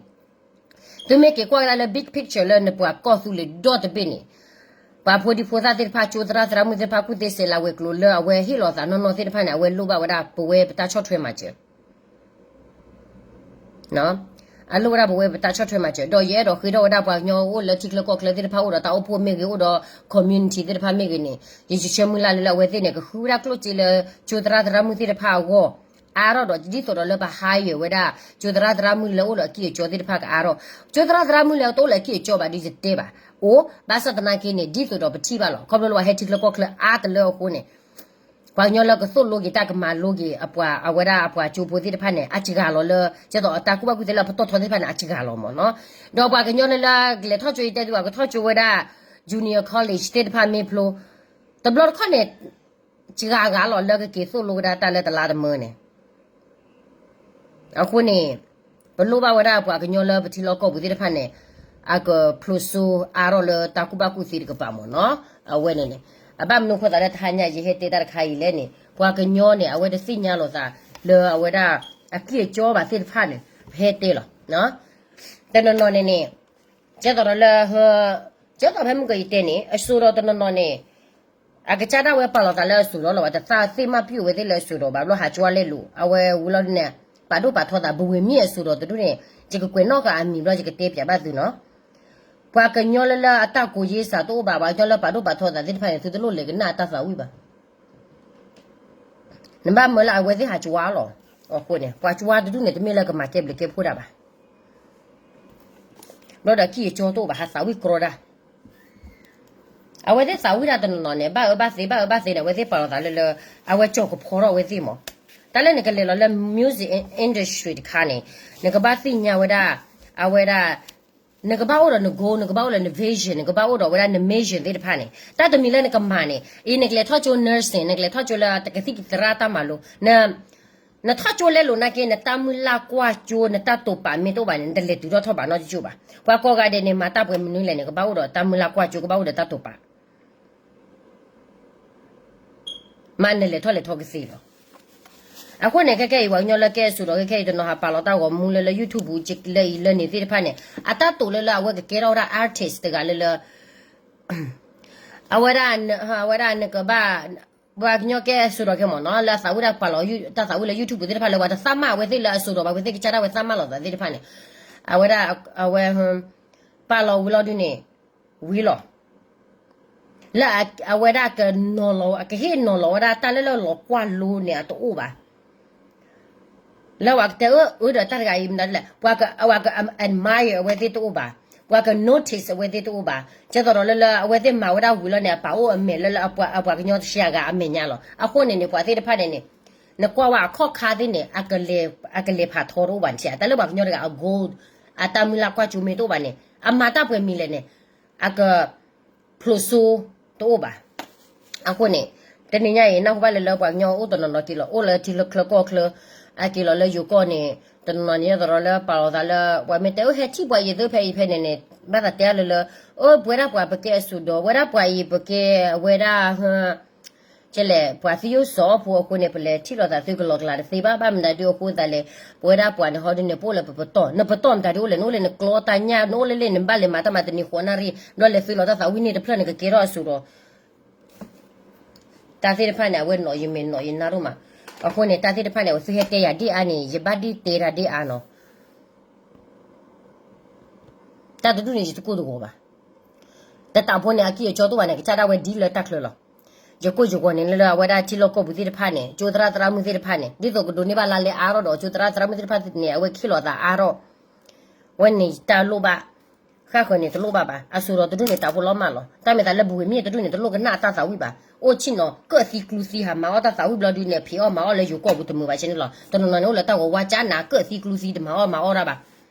သုမ့ၢ်က့ၤကွၢ်ကဒါလၢ big picture လၢနပှၤကီၢ်သူလ့ၤဒီတဘ့ၣ်န့ၣ်, ပှၤဖိဒံဖိသၣ်သ့ၣ်တဖၣ် ကၠိသရၣ်သရၣ်မုၣ်သ့ၣ်တဖၣ် ကူၣ်သ့စဲးလၤဝဲၤကျိၤလၢအဝဲဟ့ၣ်လီၤသးနီၢ်နီၢ်သ့ၣ်တဖၣ်န့ၣ် အဝဲလိၣ်ဘၣ်ဝဲဒၣ်ပဝဲပတၢ်ဆီၣ်ထွဲမၤစၢၤ အလိၣ်ဝဲဒၣ်ပဝဲပတၢ်ဆီၣ်ထွဲမၤစၢၤ, ဒီးယအဲၣ်ဒိးဃ့ထီၣ်ဝဲဒၣ်ပှၤကညီအိၣ်လၢထံချၢကီၢ်ချၢသ့ၣ်တဖၣ် အိၣ်ဒီးတၢ်အိၣ်ဖှိၣ်မ့ၢ်ဂ့ၤ, အိၣ်ဒီး community သ့ၣ်တဖၣ်မ့ၢ်ဂ့ၤန့ၣ်, ယဆၢမုၢ်လၢ်လၢအဝဲသ့ၣ်န့ၣ် ကဃုဝဲဒၣ်ကျိၣ်စ့လၢ ကၠိသရၣ်သရၣ်မုၣ်သ့ၣ်တဖၣ်အဂီၢ်, အါထီၣ်ဒီးဒ်သိးဒီးလၢပ hire ဝဲဒၣ် ကၠိသရၣ်သရၣ်မုၣ်လၢအိၣ်ဒီးအကံၢ်အကီသ့ၣ်တဖၣ်ကအါထီၣ်, ကၠိသရၣ်သရၣ်မုၣ်လၢတအိၣ်လၢအကံၢ်အကီဘၣ်ဒီးယတဲဘၣ်, အိၣ်, ဘၣ်ဆၣ်သနာ်က့န့ၣ် ဒ်သိးဒီးပထံၣ်ဘၣ်လီၤ. ခီဖျိလၢပှၤဟဲထံချၢကီၢ်ချၢအါတလၢအဃိန့ၣ် ပှၤကညီလၢကသိၣ်လိက့ၤတၢ်ကမၤလိက့ၤ အဝဲဒၣ်အပှၤကၠိဖိသ့ၣ်တဖၣ်န့ၣ် အစှၤလီၤလၢ ကဲသိးအတၢ်ကူၣ်ဘၣ်ကူၣ်သ့လၢအပတီၢ်ထီသ့ၣ်တဖၣ်န့ၣ် အစှၤလီၤမ့ၢ်နီၤ, ဒီးပှၤကညီလၢလၢကလဲၤထီၣ်ကၠိ ယတဲသုဘၣ် ကထီၣ်ကၠိဝဲဒၣ် junior college သ့ၣ်တဖၣ်မ့ၢ်ဖျိ, တဘျီတခီၣ်န့ၣ် စှၤဂၤလီၤလၢကက့ၤသိၣ်လိကဒါတၢ်လၢတလါတမၢန့ၣ် အဃိန့ၣ် ပလိၣ်ဘၣ်ဝဲဒၣ်ပှၤကညီလၢပထံလီၢ်ကီၢ်ပူၤသ့ၣ်တဖၣ်န့ၣ် အကဖျိးစိအါထီၣ်လၢတၢ်ကူၣ်ဘၣ်ကူၣ်သ့တကပၤမ့ၢ်နီၤ, အဝဲန့ၣ်န့ၣ် အဘၣ်မနုၤအဃိသးလၢတဟါညါယဟဲတဲတၢ်တခါအံၤလဲၣ်န့ၣ် ပှၤကညီန့ၣ် အဝဲတသ့ၣ်ညါလိာ်သးလၢအဝဲဒၣ်အကံၢ်အကီဘၣ်သ့ၣ်တဖၣ်န့ၣ် ပဟဲတဲလီၤ. တနီၤနီၤန့ၣ်န့ၣ် ကဲသိးဒီးလၢ ကဲသိးဖဲမုၢ်ကီးယတဲန့ၣ် အစိၤဒီးတနီၤနီၤန့ၣ် အကစၢ်ဒၣ်ဝဲပာ်လီၤသးလၢအစိၤဒီးလီၤ တသးသ့ၣ်မၣ်ပျုၢ်ဝဲသ့ၣ်လၢအစိၤဒီးဘၣ် ဘျီဟးကွၢ်လဲလိာ် အဝဲဝံၤလီၤဒုန့ၣ် ပာ်ဒိၣ်ပာ်ထီသး ပဝဲမ့ၢ်အစိၤဒီးတဒူၣ်န့ၣ် ယကကွဲးနီၣ်ဃာ်အမံၤဘျီ ယကတဲပၠးဘၣ်သုနီၤ. ပှၤကညီလၢလၢအတၢ်ကိးယ့စးတအိၣ်ဘၣ် ပှၤကညီလၢပာ်ဒိၣ်ပာ်ထီသးသ့ၣ်တဖၣ်န့ၣ် သုတလိၣ်လဲၤကနၣ်အတၢ်သးဝံၣ်ဘၣ်. နဘၣ်မၢလၢအဝဲသ့ၣ်ဟးကွၢ်လီၤ. အဃိန့ၣ် ပှၤကွၢ်တဒူၣ်န့ၣ် တမ့ၢ်လၢကမၤကဲဘျုးကဲဖှိၣ်တၢ်ဘၣ် ဘျီဒီးကံၢ်အကီတအိၣ်ဘၣ် ဟးသးဝံၣ်ကြီဒၣ်. အဝဲသ့ၣ်သးဝံၣ်တၢ်တနီၤနီၤန့ၣ် ဘၣ်အၢဘၣ်သီ ဘၣ်အၢဘၣ်သီန့ၣ် အဝဲသ့ၣ်ပာ်လီၤသးလၢလၢ အဝဲကၠီၤကဖီထီၣ်အဝဲသ့ၣ်မး. တၢ်လၢနကလဲၤလီၤလၢ music industry တခါန့ၣ် နကဘၣ်သ့ၣ်ညါဝဲဒၣ် အဝဲဒၣ် နကဘၣ်အိၣ်ဒီးန goal နကဘၣ်အိၣ်ဒီးန vision နကဘၣ်အိၣ်ဒီးဝဲဒၣ်န mission သ့ၣ်တဖၣ်န့ၣ် တၢ်တမံၤလၢနကမၤန့ၣ် အံၤနကလဲၤထီၣ်ကၠိ nursing နကလဲၤထီၣ်ကၠိလၢတကသံၣ်ကသရၣ်တၢ်မၤလိ နထီၣ်ကၠိလဲလိာ်နာ်က့ နတၢ်မုၢ်လၢ်ကွၢ်ကၠိ နတၢ်တိာ်ပာ်မ့ၢ်တအိၣ်ဘၣ်န့ၣ် နတလဲၤတုၤထီၣ်ထီၣ်ဘၣ်နီတကၠိၢ်ဘၣ်. ပှၤကိးဂၤဒဲးန့ၣ် မၤတၢ်ပှဲၤမနုၤလဲၣ်န့ၣ် ကဘၣ်အိၣ်ဒီးတၢ်မုၢ်လၢ်ကွၢ်ကၠိ ကဘၣ်အိၣ်ဒီးတၢ်တိာ်ပာ် မၤနလဲၤထီၣ်လဲၤထီကသ့လီၤ. အဃိန့ၣ် ခဲခဲအံၤ ပှၤကညီလၢကဲအစိၤဒီး ခဲခဲအံၤ တနီၤဟးပာ်လီၤတၢ်ဂီၤမူလၢလၢ YouTube လၢအံၤလၢန့ၣ်သ့ၣ်တဖၣ်န့ၣ် အတၢ်တိာ်လၢလၢအဝဲကကဲထီၣ်ဝဲဒၣ် artist တဂၤလၢလၢ အဝဲဒၣ် အဝဲဒၣ်နကဘၣ် ပှၤကညီကဲအစိၤဒီးကဲမ့ၢ်နီၤ လၢအသးဝံၣ်ဒၣ်ပာ်လီၤတၢ်သးဝံၣ်လၢ YouTube သ့ၣ်တဖၣ်လၢ ပှၤတသးမၢ်အဝဲသ့ၣ်လၢအစိၤဒီး ပှၤဝဲသ့ၣ်ကစၢ်ဒၣ်ဝဲသးမၢ်လိာ်သးသ့ၣ်တဖၣ်န့ၣ် အဝဲဒၣ် အဝဲ ပာ်လီၤဝံၤလီၤဒုန့ၣ် ဝံၤလီၤ လၢအဝဲဒၣ်ကနီၤလီၤ အကဟ့ၣ်နီၤလီၤဝဲဒၣ်တၢ်လၢလၢလီၤကွၢ်လိန့ၣ် အတအိၣ်ဘၣ်. လၢပှၤကတဲအၢ အၢဒီးတၢ်တဂၤအံၤမနုၤလဲၣ် ပှၤက ပှၤက admire အဝဲသ့ၣ်တအိၣ်ဘၣ်. ပှၤက notice အဝဲသ့ၣ်တအိၣ်ဘၣ်. ကဲသိးဒီးလၢလၢ အဝဲသ့ၣ်မၤဝဲဒၣ်ဝံၤလီၤန့ၣ် အပာ်အိၣ်အမဲာ်လၢလၢအပှၤ အပှၤကညီတဆံးအဂၤအမဲာ်ညါလီၤ. အဃိန့ၣ်န့ၣ် ပှၤသ့ၣ်တဖၣ်န့ၣ်န့ၣ် နကွၢ်ဝဲအခီၣ်ခါသ့ၣ်န့ၣ် အကလဲၤ အကလဲၤဖးထီတအိၣ်ဘၣ်န့ၣ် တၢ်လၢပှၤကညီတဂၤအ goal အတၢ်မုၢ်လၢ်ကွၢ်ကၠိမ့ၢ်တအိၣ်ဘၣ်န့ၣ် အမၤတၢ်ပှဲၤမံၤလဲၣ်န့ၣ် အက ဖျိးစိတအိၣ်ဘၣ်. အဃိန့ၣ် တနံၤညါအံၤ နၢ်ဟူဘၣ်လၢလၢပှၤကညီအိၣ်တနီၤနီၤက့ၤလီၤ အိၣ်လၢထံချၢကီၢ်ချၢ အက့ၤလီၤလၢယိၤကီၢ်န့ၣ် တနီၤနီၤန့ၣ် ယသရီလၢပာ်လီၤသးလၢ ပှၤမ့ၢ်တဲ အိၣ်ဟဲထံၣ်ပှၤအံၤသုဖဲအံၤဖဲန့ၣ်န့ၣ် ဘၣ်သးတဲအါလၢလၢ အိၣ်ပဝဲဒၣ်ပှၤပကဲအစိၤဒီး ဝဲဒၣ်ပှၤအံၤပကဲဝဲဒၣ် ကဲလဲၣ် ပှၤသံယိၣ်စီၤအီၣ်ဖိအဃိန့ၣ် ပလဲၤထံၣ်လိာ်သးသုကလီၤကလးတသ့ဘၣ်, ဘၣ်မတၤဒုအဃိသးလဲၣ်, ပဝဲဒၣ်ပှၤန့ၣ်ဟီဒုန့ၣ် ပအိၣ်လၢပပတီၢ်, နပတီၢ်မတၤဒုအိၣ်လဲၣ်, နအိၣ်လၢနကျီတၢ်ညၣ်, နအိၣ်လၢလၢ နဘၣ်လဲၤမၤတၢ်မၤတနံၤဃိးနၣ်ရံၣ်, ဘျီလဲၤသုးလီၤတၢ်သးဝံၣ်န့ၣ်တဖျၢၣ်န့ၣ် ကကဲထီၣ်အစိၤဒီး တၢ်သ့ၣ်တဖၣ်န့ၣ် အဝဲနီၣ်ယမဲာ်နီၣ်ယနါဒိၣ်မး. အဃိန့ၣ် တၢ်သ့ၣ်တဖၣ်န့ၣ် အဝဲသုဟဲတဲယၤဒ်အါန့ၣ် ယဘၣ်ဒ်တဲတၢ်ဒ်အါနီၤ. တၢ်တဒူၣ်န့ၣ် ယတကိၢ်တဂီၤဘၣ်. တတးဖိန့ၣ် အကံၢ်အကၠီတအိၣ်ဘၣ်န့ၣ် ကစၢ်ဒၣ်ဝဲဒ်လၢတၢ်ချၢလီၤ. ယကိၢ်ယဂီၤန့ၣ်လၢအဝဲဒၣ်ထံလီၢ်ကီၢ်ပူၤသ့ၣ်တဖၣ်န့ၣ် ကၠိသရၣ်သရၣ်မုၣ်သ့ၣ်တဖၣ်န့ၣ် ဒ်သိးကဒိးန့ၢ်ဘၣ်လါလဲအါထီၣ်ဒီး ကၠိသရၣ်သရၣ်မုၣ်သ့ၣ်တဖၣ်န့ၣ် အဝဲခ့ၣ်လီၤသးအါထီၣ် ဝဲန့ၣ်တၢ်လိၣ်ဘၣ်, ဃၣ်ဃၢၤန့ၣ်တလိၣ်ဘၣ်ဘၣ်. အစိၤဒီးတဒူၣ်န့ၣ် တးဖိလီၤမၢ်လီၤ. တၢ်မ့ၢ်သးလၢပူၤကွံာ်မ့ၢ်တဒူၣ်န့ၣ် တလိၣ်ကနၣ်အတၢ်သးဝံၣ်ဘၣ်. အိၣ်ဆ့ၣ်နီၤ ကၢၣ်သံကျူသံ ဟးမၤအီၣ်တၢ်သးဝံၣ်ဘျီဒုန့ၣ် ဖံးအီၣ်မၤအီၣ်လၢယိၤကီၢ်ပူၤတမုာ်ဘၣ်ဆ့န့ၣ်လီၤ. တနီၤနီၤန့ၣ်အိၣ်လၢတၢ်ဂီၤဝါကၠါနၤ ကၢၣ်သံကျူသံ တမၤအီၣ်မၤအီၣ်တၢ်ဘၣ်.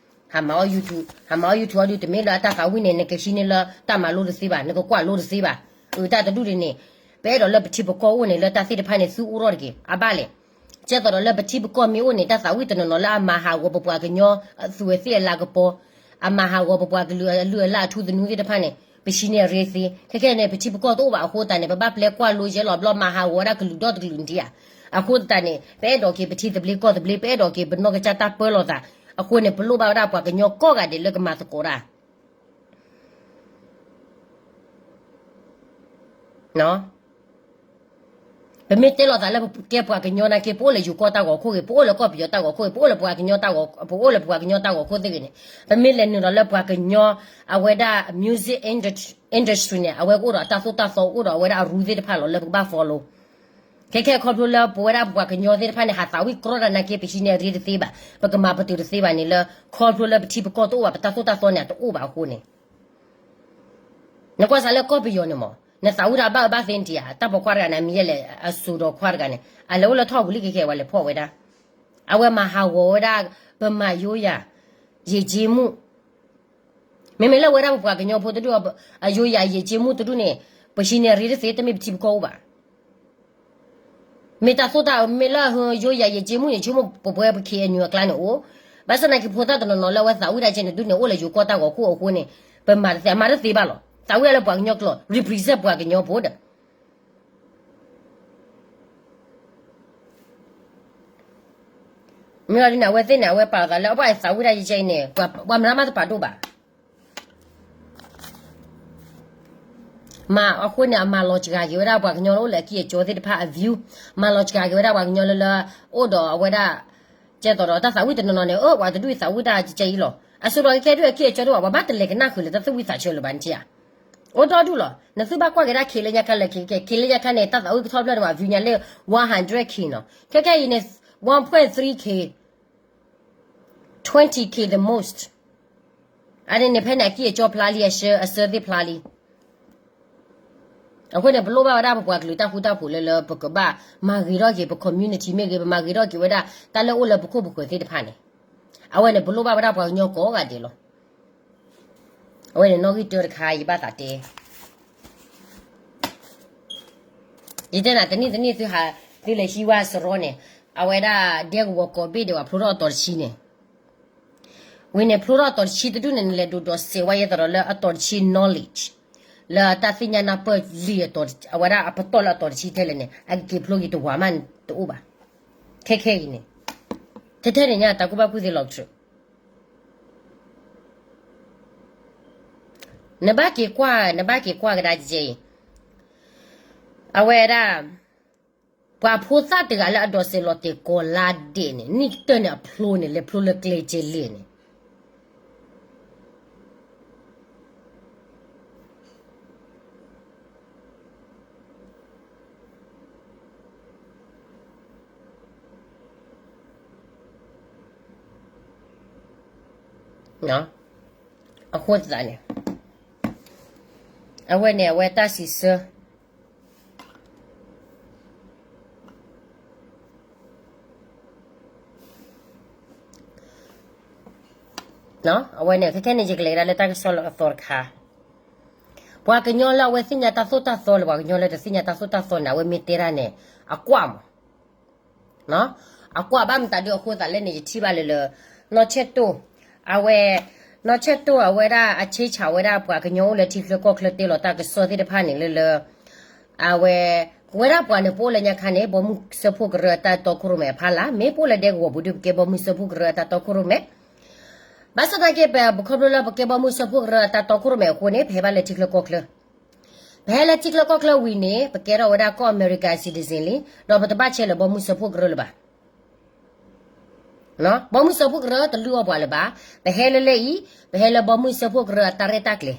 ဟးမၤအီၣ် YouTube, ဟးမၤအီၣ် YouTube အီၤဒု တမ့ၢ်လၢအတၢ်သးဝံၣ်န့ၣ် နကဟံးန့ၢ်လၢတၢ်မၤလိတသ့ဘၣ်, နကကွၢ်လိတသ့ဘၣ်. အတၢ်တဒူၣ်ဒ်န့ၣ် ပအဲၣ်ဒိးလၢပထံပကီၢ်အိၣ်န့ၣ် လၢတၢ်သ့ၣ်တဖၣ်န့ၣ် သုအိၣ်ထီၣ်တက့ၢ်. အဘၣ်လဲၣ်. ကဲသိးဒီးလၢပထံပကီၢ်မ့ၢ်အိၣ်န့ၣ် တၢ်သးဝံၣ်တနီၤနီၤလၢအမၤဟးဂီၤပပှၤကညီ အသူးအသ့ၣ်အလၤကပီၤ, အမၤဟးဂီၤပပှၤကလုာ်အလုၢ်အလၢ်အထူသနူသ့ၣ်တဖၣ်န့ၣ် ပဟံးန့ၢ်အရ့သ့. ခဲခဲန့ၣ် ပထံပကီၢ်တအိၣ်ဘၣ်အဃိသတးန့ၣ် ပဘၣ်ပျဲကွၢ်လိယဲလီၤဘျီ မၤဟးဂီၤဝဲဒၣ်ကလုာ်ဒီတကလုာ်နထံၣ်ဧါ. အဃိသတးန့ၣ် ပအဲၣ်ဒိးက့ၤပထံသဘျ့ကီၢ်သဘျ့ ပအဲၣ်ဒိးက့ၤပနီၢ်ကစၢ်တၢ်ပၢလီၤသး. အဃိန့ၣ် ပလိၣ်ဘၣ်ဝဲဒၣ်ပှၤကညီကိးဂၤဒဲးလၢကမၤသကိးတၢ် ပမ့ၢ်တဲလီၤသးလၢပကဲပှၤကညီနာ်က့ ပအိၣ်လၢယိၤကီၢ်တၢ်ဂီၤခိၣ်ဂ့ၤ, ပအိၣ်လၢကီၢ်ပယီၤတၢ်ဂီၤခိၣ်ဂ့ၤ, ပအိၣ်လၢပှၤကညီတၢ်ဂီၤ, ပအိၣ်လၢပှၤကညီတၢ်ဂီၤခိၣ်သ့ၣ်ဂ့ၤန့ၣ်, ပမ့ၢ်လဲၤနုာ်လီၤလၢပှၤကညီ အဝဲဒၣ် music industry န့ၣ် အဝဲကအိၣ်ဒီးတၢ်သိၣ်တၢ်သီ အိၣ်ဒီးအဝဲဒၣ်အရူသ့ၣ်တဖၣ်လီၤ လၢပကဘၣ် follow. ခဲခဲခီဖျိလၢပဝဲဒၣ်ပှၤကညီသ့ၣ်တဖၣ်န့ၣ် ဟးသးဝံၣ်ကြီတၢ်နာ်က့ ပဟံးန့ၢ်အရ့တသ့ဘၣ်, ပကမၤပတုာ်တသ့ဘၣ်န့ၣ်လၢ ခီဖျိလၢပထံပကီၢ်တအိၣ်ဘၣ် ပတၢ်သိၣ်တၢ်သီန့ၣ် အတအိၣ်ဘၣ်အဃိန့ၣ် နကွၢ်စးလၢကီၢ်ပယီၤန့ၣ်မး နသးဝံၣ်တၢ်ဘၣ်အၢဘၣ်သီန့ၣ်ဧါ, တၢ်ပိာ်ခွါတဂၤန့ၣ် မ့ၢ်ယဲလဲၣ် အစိၤဒီးခွါတဂၤန့ၣ် အလဲၤအိၣ်လၢထီၣ်ပူၤလံ ခဲခဲဝဲလဲၤဖီၣ်ဝဲဒၣ်, အဝဲမၤဟးဂီၤဝဲဒၣ် ပမၤယိယၤ ယံာ်ကၠ့မူၣ်, မ့မ့ၢ်လၢဝဲဒၣ်ပပှၤကညီဖိတဒူၣ် အယိယၤယံာ်ကၠ့မူၣ်တဒူၣ်န့ၣ် ပဟံးန့ၢ်အရ့တသ့ တမ့ၢ်ပထံပကီၢ်အိၣ်ဘၣ်. မ့ၢ်တၢ်သိၣ်တၢ် မ့ၢ်လၢယိယၤယံာ်ကၠ့မူၣ်န့ၣ် ဆိကမိၣ်ပပှဲပ KNU အကျါန့ၣ်အိၣ်, ဘၣ်ဆၣ်သနာ်က့ဖိသၣ်တနီၤနီၤလၢအဝဲသးဝံၣ်တၢ်ကဲန့ၣ် ဒုးန့ၣ်အိၣ်လၢယိၤကီၢ်တၢ်ဂီၤခိၣ်အဃိန့ၣ် ပမၤတသ့ အမၤတသ့ဘၣ်လီၤ. သးဝံၣ်ဒၣ်လၢပှၤကညီကျိာ် represent ပှၤကညီဖိဒီး မ့ၢ်လီၤဒ်န့ၣ် အဝဲသ့ၣ်န့ၣ် အဝဲပာ်လီၤသးလၢ အပှၤသးဝံၣ်တၢ်ယဲအံၤန့ၣ် ပှၤမၤတၢ်မၤတပာ်ဒိၣ်ဘၣ်. မၤအဃိန့ၣ် အမၤလီၤစှၤက့ၤဝဲဒၣ်ပှၤကညီလၢအိၣ်လၢအကံၢ်အကၠီသ့ၣ်တဖၣ်အ view, မၤလီၤစှၤက့ၤဝဲဒၣ်ပှၤကညီလၢလၢ အိၣ်ဒီးအဝဲဒၣ် ကဲသိးဒီးတၢ်သးဝံၣ်တနီၤနီၤန့ၣ် အၢ ပှၤတဒူၣ်သးဝံၣ်တၢ်ကဲအံၤလီၤ. အစိၤဒီးခဲခဲဒုးအကံၢ်အကၠီတအိၣ်ဘၣ် ပှၤဘၣ်တလဲၤကနၣ်ဃုာ်လၢတၢ်သူၣ်ဝံၣ်သးဆၢလၢၤဘၣ်န့ၣ်ဧါ. အိၣ်ဒီဒူၣ်လီၤ. နသုဘၣ်ကွၢ်က့ၤဒၣ် ခ့လၢညါခါလၢ ခ့လၢညါခါန့ၣ် တၢ်သးဝံၣ်ကထီၣ်ဖျၢၣ်န့ၣ်ဘၣ် view ညါလၢ one hundred K နီၤ. ခဲခဲအံၤန့ၣ် one point three K, twenty K the most. အန့ၣ်န့ၣ် ဖဲန့ၣ်အကံၢ်အကၠီဖျါလံ အဆၢ အဆၢသ့ၣ်ဖျါလံ. အဃိန့ၣ် ပလိၣ်ဘၣ်ဝဲဒၣ်ပပှၤကလုာ်တၢ်ဃူတၢ်ဖိးလၢလၢ ပကဘၣ်မၤဂ့ၤထီၣ်က့ၤ ပ community မ့ၢ်ဂ့ၤ ပမၤဂ့ၤထီၣ်က့ၤဝဲဒၣ် တၢ်လၢအိၣ်လၢပခိၣ်ပဃၢၤသ့ၣ်တဖၣ်န့ၣ်. အဝဲန့ၣ် ပလိၣ်ဘၣ်ဝဲဒၣ်ပှၤကညီကိးဂၤဒဲးလီၤ. အဝဲန့ၣ်နီၣ်ဂံၢ်တၢတခါ ယဘၣ်သးတဲ ယတဲနၤ တနံၣ်တနံၣ်သုဟး သုလဲၤဟံးဝဲစရီန့ၣ် အဝဲဒၣ်ဒဲကဝီၤကိးဘ့ၣ်ဒဲး ပှၤဖျိထီၣ်အတီၤတဆံန့ၣ် ဝံၤန့ၣ် ဖျိထီၣ်အတီၤတဆံတဒူၣ်န့ၣ် နလဲၤဒိးဒီးစဲးဝဲယဲသိးဒီးလၢအတီၤတဆံ knowledge လၢတၢ်သ့ၣ်ညါနၢ်ပၢၢ်လံ အဝဲဒၣ်အပတီၢ်လၢအတီၤတဆံထဲလဲၣ်န့ၣ် အကက့ၤဖျိက့ၤတဝၤမးတအိၣ်ဘၣ်. ခဲခဲအံၤန့ၣ် ထဲထဲန့ၣ်ညါ တၢ်ကူၣ်ဘၣ်ကူၣ်သ့လီၤကတြူၢ် နဘၣ်က့ၤကွၢ် နဘၣ်က့ၤကွၢ်ကဒါကဲအံၤ အဝဲဒၣ် ပှၤဖိသၣ်တဂၤလၢအဒိးစဲးလီၤတဲာ်ကီၤလါဒဲးန့ၣ် နံၣ်ကတၢၢ်န့ၣ်အဖျိန့ၣ် လဲၤဖျိလၢကျဲကဲလဲၣ်န့ၣ် အဃိသတးန့ၣ် အဝဲန့ၣ် အဝဲတၢ်စံးဆၢ အဝဲန့ၣ် ခဲခဲန့ၣ် ယကလဲၤဒၣ်လၢတၢ်ကစီၣ်လၢအသီတခါ ပှၤကညီလၢအဝဲသ့ၣ်ညါတၢ်သိၣ်တၢ်သီလၢ ပှၤကညီလၢတသ့ၣ်ညါတၢ်သိၣ်တၢ်သီန့ၣ် အဝဲမ့ၢ်တဲတၢ်န့ၣ် အကွၢ်မး အကွၢ်ဘၣ်မတၤဒုးအဃိသးလဲၣ်န့ၣ် ယထံၣ်ဘၣ်လၢလၢ နီၢ်ဆဲၣ်တိၢ် အဝဲ နီၢ်ဆဲၣ်တိၢ်အဝဲဒၣ်အဆ့ဆၣ်ဝဲဒၣ်ပှၤကညီအိၣ်လၢထံချၢကီၢ်ချၢတဲလီၤတၢ်ကစီၣ်သ့ၣ်တဖၣ်န့ၣ်လၢလၢ အဝဲ ဝဲဒၣ်ပှၤန့ၣ် ပအိၣ်လၢညါခါန့ၣ် ဘီမုၢ်စၢဖှိၣ်ကရၢအတၢ်တီခိၣ်ရိၣ်မဲအဖီလာ်, မ့ၢ်ပအိၣ်လၢဒဲကဝီၤပူၤဒီး ပကဲဘီမုၢ်စၢဖှိၣ်ကရၢအတၢ်တီခိၣ်ရိၣ်မဲ. ဘၣ်ဆၣ်သနာ်က့ ပခီဖျိလၢပကဲဘီမုၢ်စၢဖှိၣ်ကရၢအတၢ်တီခိၣ်ရိၣ်မဲအဃိန့ၣ် ပဟဲဘၣ်လၢထံချၢကီၢ်ချၢ, ပဟဲလၢထံချၢကီၢ်ချၢဝံၤန့ၣ် ပကဲထီၣ်ဝဲဒၣ်ကီၢ်အမဲရကၤ citizen လံ, ဒီးပတဘၣ်ဆဲးလၢၤဘီမုၢ်စၢဖှိၣ်ကရၢလၢၤဘၣ်. ဘီမုၢ်စၢဖှိၣ်ကရၢတလုၢ်အီၣ်ပှၤလၢၤဘၣ်. ပဟဲလၢလၢအံၤ, ပဟဲလၢဘီမုၢ်စၢဖှိၣ်ကရၢအတၢ်ရဲၣ်တၢ်ကျဲၤ,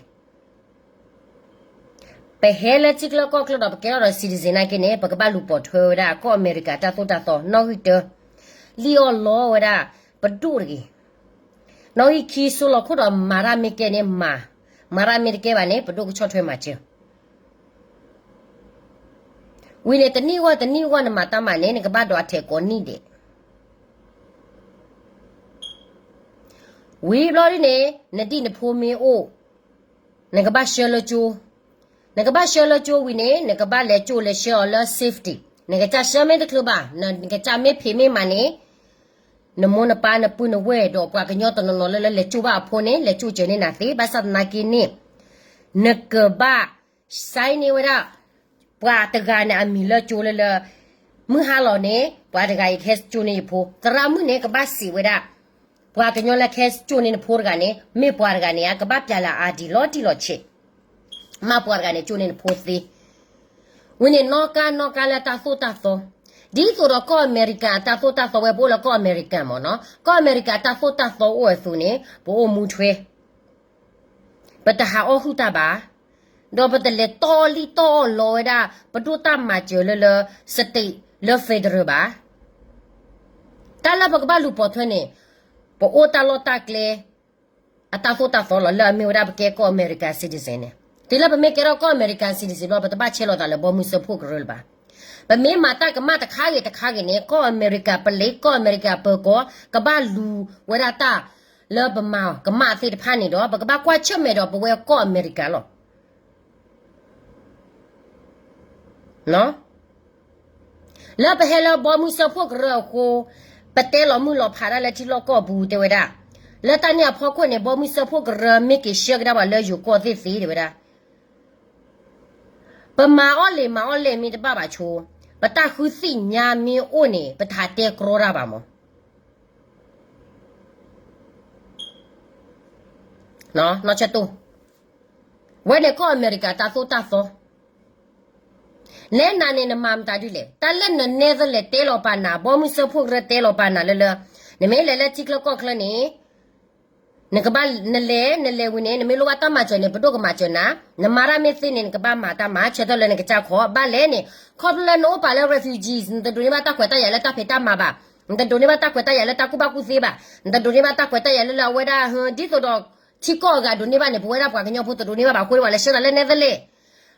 ပဟဲလၢထံချၢကီၢ်ချၢဒီး ပကဲထီၣ်ဒီး citizen နာ်က့န့ၣ် ပကဘၣ်လူၤပိာ်ထွဲဝဲဒၣ်ကီၢ်အမဲရကၤတၢ်သိၣ်တၢ်သီ, နီၣ်ဂံၢ်တၢ, လံၣ်အီၣ်လီဝဲဒၣ်ပဒိၣ်တဂ့ၤ. နီၣ်ဂံၢ်ခံ, စိလီၤခိၣ်ဒီးမၤတၢ်မ့ၢ်ကဲန့ၣ်မၤ, မၤတၢ်မ့ၢ်တကဲဘၣ်န့ၣ် ပဒိၣ်ကဆီၣ်ထွဲမၤစၢၤ. ဝံၤန့ၣ် တနံၣ်ဂီၢ်တနံၣ်ဂီၢ်နမၤတၢ်မၤန့ၣ် နကဘၣ်ဒိးအထဲးကိးနံၣ်ဒဲး. ဝံၤဘျီဒ်န့ၣ် နဒံၣ်နဖိမ့ၢ်အိၣ်, နကဘၣ်ဆှၢလၢကၠိ, နကဘၣ်ဆှၢလၢကၠိဝံၤန့ၣ် နကဘၣ်လဲၤကၠိလဲၤဆှၢအီၤလၢ safety, နကစၢ်ဆှၢမ့ၢ်တချုးဘၣ်, နကစၢ်မ့ၢ်ဖံးမ့ၢ်မၤန့ၣ် နမိၢ်နပၢ်နပုၢ်နဝဲၢ်ဒီးပှၤကညီတနီၤနီၤလၢလၢလဲၤကၠိဘၣ်အဖိန့ၣ် လဲၤကၠိစၢၤန့ၢ်နၤသ့. ဘၣ်ဆၣ်သနာ်က့န့ၣ် နကဘၣ် sign န့ၢ်ဝဲဒၣ် ပှၤတဂၤန့ၣ်အမံၤလၢကၠိလၢလၢ, မုၢ်ဟါလီၤန့ၣ် ပှၤတဂၤအံၤကဟဲကၠိန့ၢ်ယဖိ, သရၣ်မုၣ်န့ၣ် ကဘၣ်စံးဝဲဒၣ် ပှၤကညီလၢကဟဲကၠိန့ၢ်နဖိတဂၤန့ၣ် မ့ၢ်ပှၤတဂၤန့ၣ်ဧါ, ကဘၣ်ပျဲလၢ ID လီၤတံၢ်လီၤဆဲး, မ့ၢ်ပှၤတဂၤန့ၣ်ကၠိန့ၢ်နဖိသ့. ဝံၤန့ၣ် နီၣ်ကါနီၣ်ကါလၢတၢ်သိၣ်တၢ်သီ, ဒ်သိးဒီးကီၢ်အမဲရကၤအတၢ်သိၣ်တၢ်သီဝဲ ပအိၣ်လၢကီၢ်အမဲရကၤမ့ၢ်နီၤ, ကီၢ်အမဲရကၤအတၢ်သိၣ်တၢ်သီအိၣ်အသိးန့ၣ် ပအိၣ်မူထွဲ, ပတဟးအီၣ်ဟုၣ်တၢ်ဘၣ်, ဒီးပတလဲၤတီၢ်လံၣ်တီၢ်အီၣ်လီဝဲဒၣ် ပဒိၣ်တၢ်မၤစၢၤလၢလၢ state လၢ federal ဘၣ်. တၢ်လၢပကဘၣ်လူၤပိာ်ထွဲန့ၣ် ပအိၣ်တၢ်လီၢ်တၢ်ကျဲ အတၢ်သိၣ်တၢ်သီလီၤ လၢအမ့ၢ်ဝဲဒၣ်ပကဲကီၢ်အမဲရကၤ citizen န့ၣ်. တုၤလၢပမ့ၢ်ကဲထီၣ်ကီၢ်အမဲရကၤ citizen ဘျီ ပတဘၣ်ဆဲးလီၤသးလၢဘီမုၢ်စၢဖှိၣ်ကရၢလၢၤဘၣ်. ပမ့ၢ်မၤတၢ်ကမၣ်တခါဂ့ၤတခါဂ့ၤန့ၣ် ကီၢ်အမဲရကၤပလံး ကီၢ်အမဲရကၤပၢၤကီၢ် ကဘၣ်လူၤဝဲဒၣ်တၢ်လၢပမၤကမၣ်သ့ၣ်တဖၣ်န့ၣ်ဒီး ပကဘၣ်ကွၢ်ဆၢၣ်မဲာ်ဒီးပဝဲကီၢ်အမဲရကၤလီၤ. လၢပဟဲလၢဘီမုၢ်စၢဖှိၣ်ကရၢအဃိ, ပတဲလီၤမုၢ်လီၤဖးဒၣ်လၢထံလီၢ်ကီၢ်ပူၤတဲဝဲဒၣ်, လၢတၢ်န့ၣ်အဖီခိၣ်န့ၣ် ဘီမုၢ်စၢဖှိၣ်ကရၢမ့ၢ်က့ၤဆှၢကဒါပှၤလၢယိၤကီၢ်သ့ၣ်သ့တဲဝဲဒၣ်, ပမၤအီၣ်လံာ်မၤအီၣ်လဲၢ်မ့ၢ်တဘၣ်ဘၣ်ဆိ, ပတၢ်ဃုသ့ၣ်ညါမ့ၢ်အိၣ်န့ၣ် ပတဟးတဲကြီတၢ်ဘၣ်မး. နီၢ်ဆၢတိၢ်, ဝဲန့ၣ်ကီၢ်အမဲရကၤတၢ်သိၣ်တၢ်သီ နဲနၤန့ၣ် နမၤမတၤဒ်လဲၣ်. တၢ်လၢနနဲသလဲၣ်တဲလီၤပာ်နၤ, ဘီမုၢ်စၢဖှိၣ်ကရၢတဲလီၤပာ်နၤလၢလၢ, နမ့ၢ်လဲၤလၢထံချၢကီၢ်ချၢန့ၣ်, နကဘၣ်နလဲၤ, နလဲၤဝံၤန့ၣ် နမ့ၢ်လိၣ်ဘၣ်တၢ်မၤစၢၤန့ၣ် ပဒိၣ်ကမၤစၢၤနၤ, နမၤတၢ်မ့ၢ်သ့န့ၣ် နကဘၣ်မၤတၢ်မၤ ဆၢထၢၣ်လၢနကစၢ်ခီ ဘၣ်လဲၣ်န့ၣ်, ခီဖျိလၢနအိၣ်ပာ်လၢ refugees နတဒိးန့ၢ်ဘၣ်တၢ်ခွဲးတၢ်ယာ်လၢတၢ်ဖံးတၢ်မၤဘၣ်, နတဒိးန့ၢ်ဘၣ်တၢ်ခွဲးတၢ်ယာ်လၢတၢ်ကူၣ်ဘၣ်ကူၣ်သ့ဘၣ်, နတဒိးန့ၢ်ဘၣ်တၢ်ခွဲးတၢ်ယာ်လၢလၢအဝဲဒၣ်, ဒ်သိးဒီး ထံကီၢ်အဂၤဒိးန့ၢ်ဘၣ်န့ၣ် ပဝဲဒၣ်ပှၤကညီဖိတဒိးန့ၢ်ဘၣ်ဘၣ်အဃိန့ၣ် ပှၤလဲၤဆှၢနၤလၢနဲသလဲၣ်.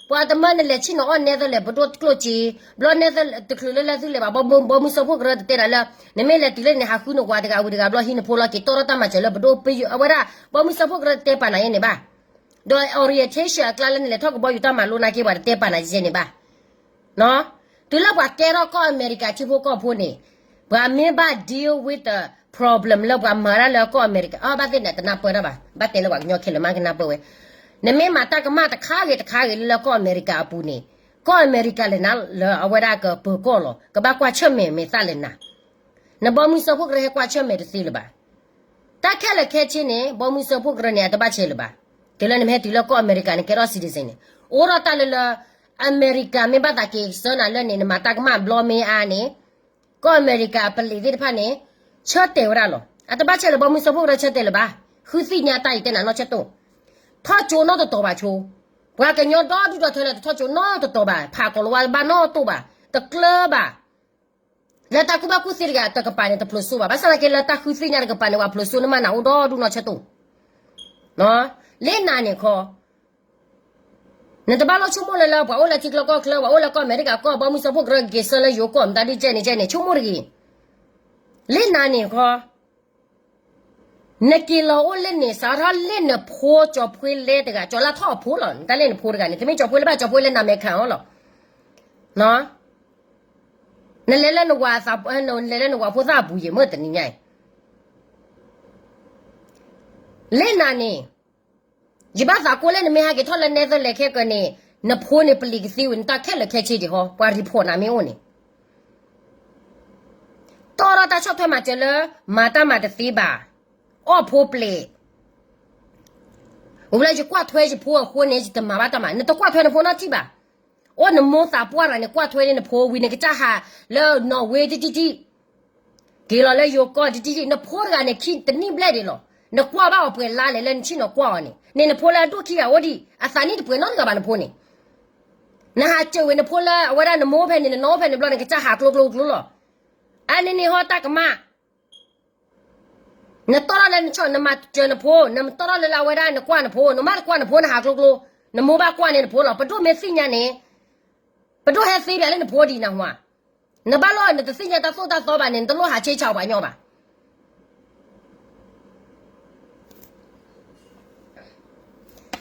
ပှၤတမၢနလဲၤဆ့ၣ်နီၤအီၣ်နဲသလဲၣ် ပဒိၣ်ကျိၣ်စ့, ဘျီနဲသလဲၣ်တချုးလၢလၢသုလဲၤဘၣ် ဘီမုၢ်စၢဖှိၣ်ကရၢတတဲနၤလၢ, နမ့ၢ်လဲၤတုၤလၢန့ၣ် ဟးဃုနဝၤတဂၤဝံၤတဂၤဘျီ ဟံးနဖိလီၤက့ၤတီၢ်ထီၣ်တၢ်မၤစၢၤလၢပဒိၣ်ပယီၤ အဝဲဒၣ်, ဘီမုၢ်စၢဖှိၣ်ကရၢတတဲပာ်နၤယဲန့ၣ်ဘၣ်. ဒီး orientation အကျါလၢနလဲၤထီၣ်ကဘီယူၤတၢ်မၤလိနာ်က့ ပှၤတတဲပာ်နၤယဲန့ၣ်ဘၣ်. တုၤလၢပှၤကဲထီၣ်ကီၢ်အမဲရကၤထံဖိကီၢ်ဖိန့ၣ်, ပှၤမ့ၢ်ဘၣ် deal with the problem လၢပှၤမၤတၢ်လၢကီၢ်အမဲရကၤ, အဘၣ်သ့ၣ်န့ၣ် တနၢ်ပၢၢ်တၢ်ဘၣ်, ဘၣ်တဲလၢပှၤကညီခဲလၢာ်မးကနၢ်ပၢၢ်ဝဲ, နမ့ၢ်မၤတၢ်ကမၣ်တခါဂ့ၤတခါဂ့ၤလၢလၢကီၢ်အမဲရကၤအပူၤန့ၣ်, ကီၢ်အမဲရကၤလဲၤနၤလၢအဝဲဒၣ်ကပၢၤကီၢ်လီၤ, ကဘၣ်ကွၢ်ဆၢၣ်မဲာ်မဲာ်သၣ်လဲၤနၤ, နဘီမုၢ်စၢဖှိၣ်ကရၢဟဲကွၢ်ဆၢၣ်မဲာ်တသ့လၢၤဘၣ်. တၢ်ခဲလၢာ်ခဲဆ့န့ၣ် ဘီမုၢ်စၢဖှိၣ်ကရၢန့ၣ် အတဘၣ်ဆဲးလၢၤဘၣ်. တုၤလၢနမ့ၢ်ဟဲတုၤလၢကီၢ်အမဲရကၤန့ၣ် ကဲထီၣ် citizen န့ၣ်, အိၣ်ထီၣ်တၢ်လၢလၢ အမဲရကၤမ့ၢ်ဘၣ်သးက့ၤဆှၢနၤလၢန့ၣ် နမၤတၢ်ကမၣ်ဘျီမ့ၢ်အါန့ၣ်, ကီၢ်အမဲရကၤအပလံးသ့ၣ်တဖၣ်န့ၣ်, ဆၢတဲာ်ဝဲဒၣ်လီၤ. အတဘၣ်ဆဲးလၢၤဘီမုၢ်စၢဖှိၣ်ကရၢဆၢတဲာ်လၢၤဘၣ်. ဃုသ့ၣ်ညါတၢ်အံၤတဲနၤနီၢ်ဆၢတိၢ်, ထီၣ်ကၠိနီတတီၤဘၣ်ဆိ, ပှၤကညီဒီဒူၣ်ဒီထၢလၢတထီၣ်ကၠိနီတတီၤဘၣ်, ဖးကီၤလၤဝါဘၣ်နီတတီၤဘၣ်, တကျၢၤဘၣ် လၢတၢ်ကူၣ်ဘၣ်ကူၣ်သ့တဂၤတကပၤန့ၣ် တဖျိးစိဘၣ်. ဘၣ်ဆၣ်သနာ်က့လၢတၢ်ဃုသ့ၣ်ညါတကပၤန့ၣ် ပှၤဖျိးစိနမးနၤအိၣ်ဒီဒူၣ်နီၢ်ဆၢတိၢ်, လၢနၤန့ၣ်ခီ, နတဘၣ်လိၣ်ဆိကမိၣ်လၢလၢပှၤအိၣ်လၢထံချၢကီၢ်ချၢ, ပှၤအိၣ်လၢကီၢ်အမဲရကၤကီၢ်, ဘီမုၢ်စၢဖှိၣ်ကရၢက့ၤဆှၢလၢယိၤကီၢ် မတၤဒ်ကဲန့ၣ်ကဲန့ၣ် ဆိကမိၣ်တဂ့ၤ. လၢနၤန့ၣ်ခီ နက့ၤလီၤအိၣ်လၢန့ၣ် စးထီၣ်လၢနဖိကၠီၤဖှ့လဲတဂၤ, ကၠီၤလၢထီၣ်အဖိလီၤ. နတၢ်လၢနဖိတဂၤန့ၣ် တမ့ၢ်ကၠီၤဖှ့လၢဘၣ်, ကၠီၤဖှ့လၢနမဲာ်ခးအီၤလီၤ. နလဲၤလၢနဝၤ, နလဲၤလၢနဝၤဖိသၣ်အပူၤယံၤမ့ၢ်တနံၤညါအံၤ, လၢနၤန့ၣ် ယဘၣ်သးကိးလၢနမ့ၢ်ဟဲက့ၤထီၣ်လၢနဲသလဲၣ်ခဲကၢန့ၣ်, နဖိန့ၣ်ပလံၤကသ့ဝံၤ နတၢ်ခဲလၢာ်ခဲဆ့ဒံးဟီ ပှၤ report နၤမ့ၢ်အိၣ်န့ၣ် တီၢ်ထီၣ်တၢ်ဆီၣ်ထွဲမၤစၢၤလၢ မၤတၢ်မၤတသ့ဘၣ်, အီၣ်ဖိပျဲၤ, ဝံၤလၢယကွၢ်ထွဲယဖိအဃိန့ၣ် ယတမၤဘၣ်တၢ်မၤ, နတကွၢ်ထွဲနဖိနီတထံၣ်ဘၣ်. အိၣ်နမိၢ်သးပှၢ်တဂၤန့ၣ် ကွၢ်ထွဲန့ၢ်နဖိဝံၤ နကစၢ်ဟးလၢနီၣ်ဝ့တထံၣ်ထံၣ်, က့ၤလီၤလၢယိၤကီၢ်တထံၣ်ထံၣ်, နဖိတဂၤန့ၣ် ခံတနံၣ်ဘျဲၣ်ဒံးလီၤ. နကွၢ်ဘၣ်အီၤပှဲၤလါလဲၣ် လၢနဆ့ၣ်နီၤကွၢ်အီၤန့ၣ်, န့ၣ်နဖိလၢအဒိၣ်ခံဂၤအိၣ်ဒံး အသးနံၣ်တပှဲၤနီတဂၤဘၣ်နဖိန့ၣ်, နဟးစၢၤဝဲနဖိလၢအဝဲဒၣ်နမိၢ်ဖဲန့ၣ် နနီၢ်ဖဲန့ၣ်ဘျီ နကစၢ်ဟးကျိကျိကျိလီၤ. အါန့ၢ်န့ၣ်ဟီတၢ်ကမၣ် နတီၢ်ထီၣ်လၢနဆီၣ် နမၤစၢၤနဖိ, နတီၢ်ထီၣ်လၢလၢအဝဲဒၣ်နကွၢ်နဖိ, နမ့ၢ်တကွၢ်နဖိနဟးကျိကျိ, နမိၢ်ဘၣ်ကွၢ်န့ၢ်နဖိလီၤ. ပဒိၣ်မ့ၢ်သ့ၣ်ညါန့ၣ်, ပဒိၣ်ဟဲသ့ပၠးလၢနဖိဒံးနၢ်ဟူဧါ. နဘၣ်လိၣ်နတသ့ၣ်ညါတၢ်သိၣ်တၢ်သီဘၣ်န့ၣ် နတလိၣ်ဟးဆ့ဆးပှၤညီဘၣ်.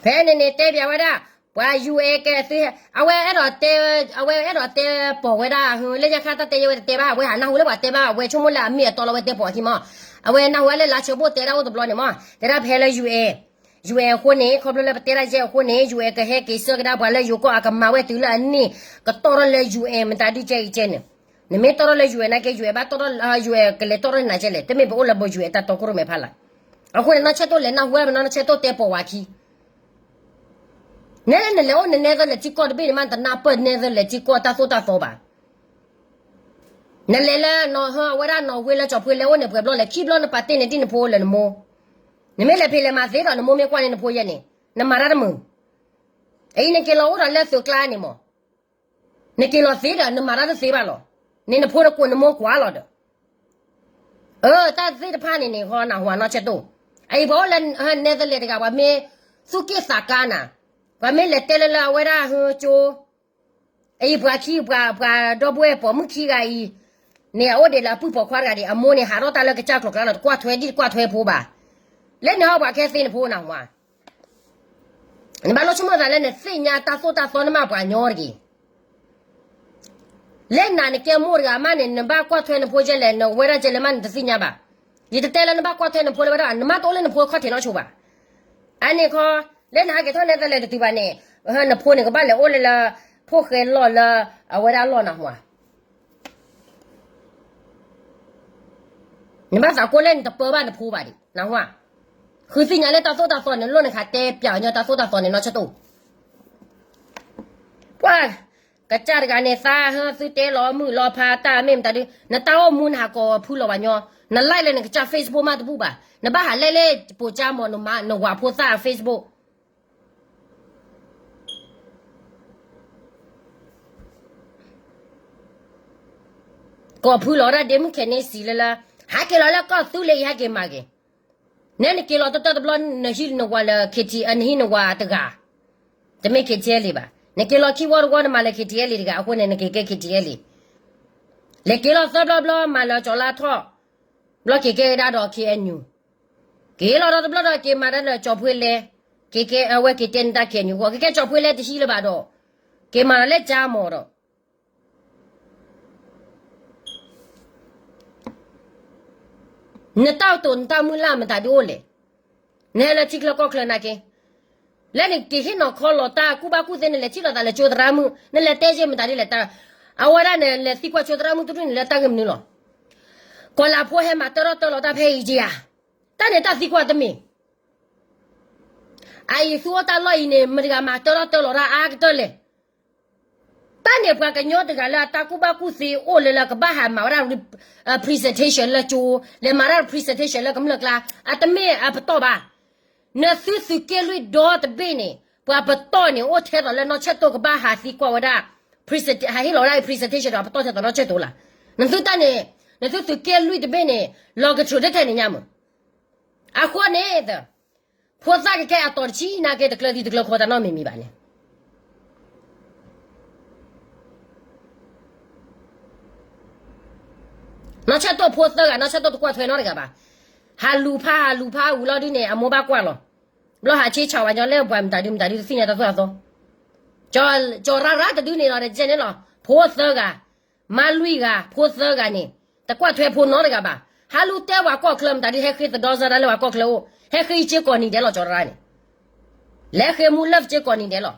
ဖဲန့ၣ်န့ၣ်တဲပၠးဝဲဒၣ်, ပှၤ ယူၣ်အဲၣ် ကဲသု, အဝဲအဲၣ်ဒိးတဲ, အဝဲအဲၣ်ဒိးတဲပိာ်ဝဲဒၣ်, လၢညါခါတၢ်တဲယဲဝဲတတဲဘၣ်, အဝဲဟးနၢ်ဟူလၢပှၤတဲဘၣ်, အဝဲဆိကမိၣ်လၢအမ့ၢ်အတီလီၤဝဲတဲပိာ်အခံမး, အဝဲနၢ်ဟူဝဲလၢလါဆၢဘိၣ်တဲဒၣ်အိၣ်တဘျီန့ၣ်မး, တဲဒၣ်ဖဲလၢ ယူၣ်အဲၣ်, ယူၣ်အဲၣ် အဃိန့ၣ် ခီဖျိလၢပတဲဒၣ်ယဲအဃိန့ၣ် ယူၣ်အဲၣ် ကဟဲက့ၤဆှၢကဒါပှၤလၢယိၤကီၢ်အကမၤဝဲတုၤလၢအန့ၢ်, ကတီၢ်ထီၣ်လၢ ယူၣ်အဲၣ် မတၤဒုကဲအံၤကဲန့ၣ်, နမ့ၢ်တီၢ်ထီၣ်လၢ ယူၣ်အဲၣ် နာ်က့ ယူၣ်အဲၣ် ဘၣ်တီၢ်ထီၣ်, ယူၣ်အဲၣ် ကလဲၤတီၢ်ထီၣ်နၤကဲလဲၣ်, တမ့ၢ်ပအိၣ်လၢဘိ ယူၣ်အဲၣ် တၢ်တီခိၣ်ရိၣ်မဲဖးလၢ်. အဃိန့ၣ် နီၢ်ဆဲၣ်တိၣ်လဲၤနၢ်ဟူဝဲ နီၢ်ဆဲၣ်တိၣ်တဲပိာ်ဝၤခံ နဲနလဲၤအိၣ်နနဲသၢလဲၤထံကီၢ်တဘ့ၣ်န့ၣ်မး နတနၢ်ပၢၢ်နဲသၢလဲၤထံကီၢ်တၢ်သိၣ်တၢ်သီဘၣ်. နလဲၤလၢနီၢ်ဟၢအဝဲဒၣ်နီၢ်ဝ့လၢကၠီၤဖှ့လဲၤအိၣ်န့ၣ် ပှဲၤဘျီလဲၤခံဘျီ နပာ်တ့ၢ်န့ၢ်ဒံးနဖိလၢနမိၢ်, နမ့ၢ်လဲၤဖံးလဲၤမၤသ့ဒီး နမိၢ်မ့ၢ်ကွၢ်န့ၢ်နဖိယဲန့ၣ် နမၤတၢ်တမုာ်. အအံၤနက့ၤလီၤအိၣ်ဒီးလၢသုးကျါန့ၣ်မး, နက့ၤလီၤသ့ဒီး နမၤတၢ်တသ့ဘၣ်လီၤ. န့ၣ်နဖိတကိးနမိၢ်ကွၢ်လီၤဒီး အၢ တၢ်သ့ၣ်တဖၣ်န့ၣ်န့ၣ် ဃီနၢ်ဟူဧါ နီၢ်ဆဲၣ်တိၣ်. အအံၤပှၤအိၣ်လၢနဲသၢလဲၤတဂၤ ပှၤမ့ၢ်သူၣ်က့ၣ်သးကါနၤ, ပှၤမ့ၢ်လဲၤတဲလၢလၢအဝဲဒၣ်ဟၢကၠိ, အအံၤပှၤခံ ပှၤ ပှၤဒီပုၢ်ဝဲၢ်ပိာ်မုၣ်ခံဂၤအံၤ, န့ၣ်အအိၣ်ဒံးလၢအပုၢ်ပိာ်ခွါတဂၤဒံး အမိၢ်န့ၣ် ဟးထီၣ်တၢ်လၢကစၢ်ကျိၤကျါလီၤ တကွၢ်ထွဲဒံးတကွၢ်ထွဲဖိဘၣ်. လၢနဟီၣ်ပှၤကဟဲသ့နဖိနၢ်ဟူဧါ. နဘၣ်လိၣ်ဆိကမိၣ်သးလၢနသ့ၣ်ညါတၢ်သိၣ်တၢ်သီနမ့ၢ်ပှၤညီတဂ့ၤ. လၢနၤနကဲမိၢ်တဂၤမးန့ၣ် နဘၣ်ကွၢ်ထွဲနဖိကဲလဲၣ် နဝဲဒၣ်ကဲလဲၣ်မး နတသ့ၣ်ညါဘၣ်. ယတတဲလၢနဘၣ်ကွၢ်ထွဲနဖိလၢဝဲဒၣ် နမ့ၢ်တအိၣ်လၢနဖိခီၣ်ထံးနီတဆိဘၣ်. အန့ၣ်ခီ, လၢနဟဲက့ၤထီၣ်နဲသၢလဲၤတတုၤဘၣ်န့ၣ်, နဖိန့ၣ်ကဘၣ်လဲၤအိၣ်လၢလၢ ဖိၣ်ဃဲလီၢ်လၢ အဝဲဒၣ်လီၢ်နၢ်ဟူဧါ. နဘၣ်သးကိးလၢနတပၢဘၣ်နဖိဘၣ်ဒံး နၢ်ဟူဧါ. ဃုသ့ၣ်ညါလၢတၢ်သိၣ်တၢ်သီန့ၣ် လိၣ်နခးတဲပၠးညီတၢ်သိၣ်တၢ်သီန့ၣ် နီၢ်ဆဲၣ်တိၣ်. ပှၤ ကစၢ်တဂၤန့ၣ် သးဟၢသုတဲလီၤမုၢ်လီၤဖး တၢ်မ့ၢ်မတၤဒု, နတၢ်အိၣ်မူနဟးကိးဖုလီၤဘၣ်ညီ, န like လၢနကစၢ် Facebook မးတဘူၣ်ဘၣ်, နဘၣ်ဟး like လၢပိာ်ကၠါမီၤ နဝၤဖိသၣ် Facebook ကိးဖုလီၤဒၣ်ဒ့မုၣ်ခဲန့ၣ်စံးလၢလၢ, ဟးက့ၤလီၤလၢကီၢ်သူလ့ၤအံၤ ဟဲက့ၤမၤက့ၤ. နဲနက့ၤလီၤတၢၢ်တၢၢ်တဘျီ နဟံးနဝၤလၢ KT, နဟံးနဝၤတဂၤ, တမ့ၢ် KTLA ဘၣ်. နက့ၤလီၤခံဝီတဝီ နမၤလၢ KTLA တဂၤ အဃိန့ၣ် နက့ၤကဲ KTLA. လဲၤက့ၤလီၤသၢဘျီဘျီ မၤလၢကၠီၤလါထီၣ်, ဘျီက့ၤကဲဝဲဒၣ်ဒီး KNU. က့ၤလီၤဒီးတဘျီဒီး က့ၤမၤတၢ်လၢကၠီၤဖှ့လဲ, က့ၤကဲအဝဲက့ၤတဲနတၢ် KNU ဂီၢ် က့ၤကဲကၠီၤဖှ့လဲတဟံးလၢၤဘၣ်ဒီး, က့ၤမၤလီၤလၢကၠါမီၤဒီး နတၢ်တိာ်နတၢ်မုၢ်လၢ်မတၤဒုအိၣ်လဲၣ်. နဟဲလၢထံချၢကီၢ်ချၢနာ်က့, လၢနက့ၤဟ့ၣ်နီၤခီလီၤတၢ်ကူၣ်ဘၣ်ကူၣ်သ့ နလဲၤထံၣ်လိာ်သးလၢကၠိသရၣ်မုၣ် နလဲၤတဲယဲၢ်မတၤဒ်လဲၣ်တၢ်, အဝဲဒၣ်နလဲၤသံကွၢ်ကၠိသရၣ်မုၣ်တဒူၣ်န့ၣ် လၢတၢ်ဂ့ၢ်မနုၤလီၤ. ကီၤလၤဖိဟဲမၤတၢထီၣ်တၢလီၤတၢ်ဖဲအံၤက့ဧါ. တၢ်န့ၣ်တၢ်သံကွၢ်တမ့ၢ် အအံၤသူၣ်အိၣ်တၢ်လီၢ်အံၤန့ၣ် မတဂၤမၤတၢထီၣ်တၢလီၤတၢ်အါကတၢၢ်လဲၣ်. တၢ်န့ၣ်ပှၤကညီတဂၤလၢအတၢ်ကူၣ်ဘၣ်ကူၣ်သ့အိၣ်လၢလၢကဘၣ်ဟးမၤဝဲဒၣ် presentation လၢကၠိ, လဲၤမၤတၢ် presentation လၢကမျၢၢ်ကျါ, အတမ့ၢ်အပတီၢ်ဘၣ်. နသုသုးက့လွံၢ်ဒီတဘ့ၣ်န့ၣ် ပှၤပတီၢ်န့ၣ် အိၣ်ထဲသိးလၢနီၢ်ဆဲၣ်တိၣ်ကဘၣ်ဟးသံကွၢ်ဝဲဒၣ် ဟးဟ့ၣ်လီၤဝဲဒၣ် presentation ဒီးပတီၢ်ထဲသိးနီၢ်ဆဲၣ်တိၣ်လၢ်. နသုတၢ်န့ၣ် နသုသုးက့လွံၢ်တဘ့ၣ်န့ၣ် လီၤကတြူာ်တထဲန့ၣ်ညါမး. အဃိန့ၣ် ဖိသၣ်ကကဲအတီၤတဆံနာ်က့ တကျၢၤသံတကျၢၤခီတၢ်နီတမံၤမံၤဘၣ်န့ၣ် နီၢ်ဆဲၣ်တိၣ်ဖိသၢဂၤ နီၢ်ဆဲၣ်တိၣ်တကွၢ်ထွဲနီတဂၤဘၣ်. ဟးလူၤဖးဟးလူၤဖးဝံၤလီၤဒုန့ၣ် အမိၢ်ဘၣ်ကွၢ်လီၤ. ဘျီဟးဆ့ဆၣ်ဝဲညီလၢပှၤမတၤဒုမတၤဒုတသ့ၣ်ညါတၢ်သိၣ်တၢ်သီ. ကၠီၤရၣ်ရၣ်တဒုန့ၣ်လီၤ ကဲန့ၣ်လီၤ. ဖိသၢဂၤ မါလွံၢ်ဂၤ ဖိသၢဂၤန့ၣ် တကွၢ်ထွဲဖိနီတဂၤဘၣ်. ဟးလူၤတဲပှၤကီၢ်ချၢမတၤဒု ဟဲဃ့သဒီစၢၤတၢ်လၢပှၤကီၢ်ချၢအိၣ် ဟဲဃ့စ့ကိးနံၤဒဲးလီၤ ကၠီၤရၣ်ရၣ်န့ၣ်. လဲၤဃ့မူလၢစ့ကိးနံၤဒဲးလီၤ.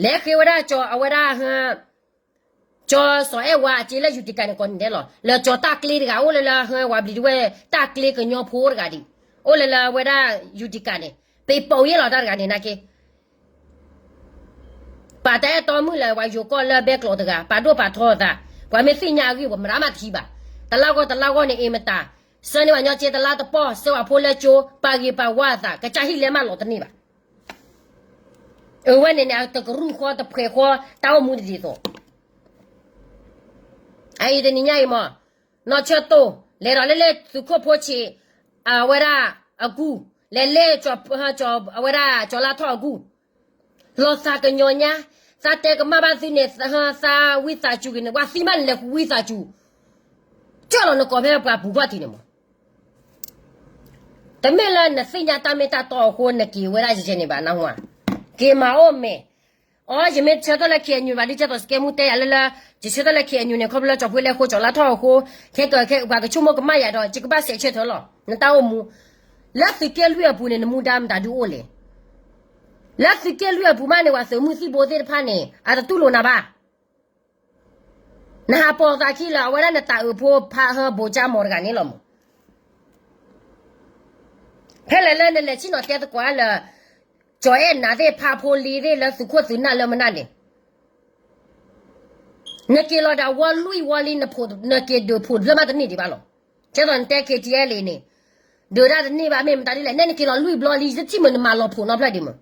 လဲၤဃ့ဝဲဒၣ်ကၠီၤအဝဲဒၣ် ကၠီၤစီၤအဲၣ်ဝါအစ့လၢ Utica န့ၣ် ကိးနံၤဒဲးလီၤ. လၢကၠီၤတၢ်ကျ့တဂၤ အိၣ်လၢလၢဟဝၤဘျံးဒဝဲၢ်တၢ်ကျ့ကညီဖိတဂၤဒံး, အိၣ်လၢလၢဝဲဒၣ် Utica န့ၣ် ပ့ၤပိာ်ယဲၢ်လီၤတၢ်တဂၤန့ၣ်နာ်က့ ပာ်တၢ်အဲၣ်တီမုၣ်လၢပှၤယိၤကီၢ်လၢဘဲကျိးတဂၤ ပာ်ဒိၣ်ပာ်ထီအသး, ပှၤမ့ၢ်သ့ၣ်ညါအဂ့ၢ် ပှၤမတၤမၤထံဘၣ်, တလါဂီၢ်တလါဂီၢ်န့ၣ် အ့ၣ်မတၤ, ဆှၢန့ၢ်ပှၤညီစ့တလါတပီၢ်, ဆှၢပှၤဖိလၢကၠိ, ပာ်ဂ့ၤပာ်ဝါအသး, ကစၢ်ဟံၣ်လဲၤမးလီၤတန့ၢ်ဘၣ်. အဝဲန့ၣ်န့ၣ် တကရူၢ်ဃီတဖှဲးဃီ တၢ်အိၣ်မူတဒ်သိး အအံၤတနံၤညါအံၤမး, နီၢ်ဆၢတိၢ် လဲၤဒီးလၢလၢသုးခိၣ်ဖိဆံး အဝဲဒၣ်အကူၢ်, လဲၤလၢ အဝဲဒၣ်ကၠီၤလါထီၣ်အကူၢ်, လီၤသးကညီၤညါ, သးတဲကမၣ်ဘၣ်သုန့ၣ် သးဝံသးစူၤက့ၤန့ၣ် ပှၤသံမးနလဲၤဝံသးစူၤ, ကၠီၣ်လီၤနကိးဖဲပှၤပူၤကွၢ်ထံးန့ၣ်မး တမ့ၢ်လၢနသ့ၣ်ညါတၢ်မ့ၢ်တၢ်တီအဃိ နက့ၤဝဲဒၣ်ယဲန့ၣ်ဘၣ်နဟူဧါ, က့ၤမၤအိၣ်မ့ၢ်, အီ ယမ့ၢ်ဆၢထၢၣ်လၢ KNU ဘၣ်ဒ်ကဲသိးစကဲမူတဲယၤလၢလၢ, ယဆၢထၢၣ်လၢ KNU န့ၣ် ခီဖျိလၢကၠီၤဖိလဲဃိကၠီၤလါထီၣ်အဃိ, ခဲကၢၤခဲပှၤကဆိကမိၣ်ကမၣ်ယၤဒီး ယကဘၣ်စဲးဆၢထၢၣ်လီၤ နတၢ်အိၣ်မူ, လၢသုးက့လွံၢ်အပူၤန့ၣ် နမူဒါမတၤဒုအိၣ်လဲၣ်, လၢသုးက့လွံၢ်အပူၤမးန့ၣ် ပှၤသုးမုၢ်သံၣ်ဘိသ့ၣ်တဖၣ်န့ၣ် အတတူၢ်လိာ်နၤဘၣ် နဟးပိာ်သးခံလၢအဝဲဒၣ်နတၢ်အုးဖိဖးဟၢဘိးကၠၢ်မီၤတဂၤန့ၣ်လီၤမး, ဖဲလဲၣ်လၢနလဲၤဆ့ၣ်နီၤတဲသကိးလၢ, ကၠီၤအဲၣ်နၤသ့ၣ် ဖးဖိလံၤသ့ၣ်လၢသုးခိၣ်သုးနၢ်လၢမနုၤန့ၣ်, နက့ၤလီၤဒီးဝီလွံၢ်ဝီလံ နက့ၤဒုးဖိးလၢမးတန့ၢ်ဒံးဘၣ်လီၤ, ကဲသိးနတဲ KTLA န့ၣ်, ဒုးတၢ်တန့ၢ်ဘၣ်မ့ၢ်မတၤဒ်လဲၣ် နဲနက့ၤလီၤလွံၢ်ဘျီလံ ယတထံၣ်မုၢ်နမၤလီၤဖိးနီတဖျၢၣ်ဒံးမး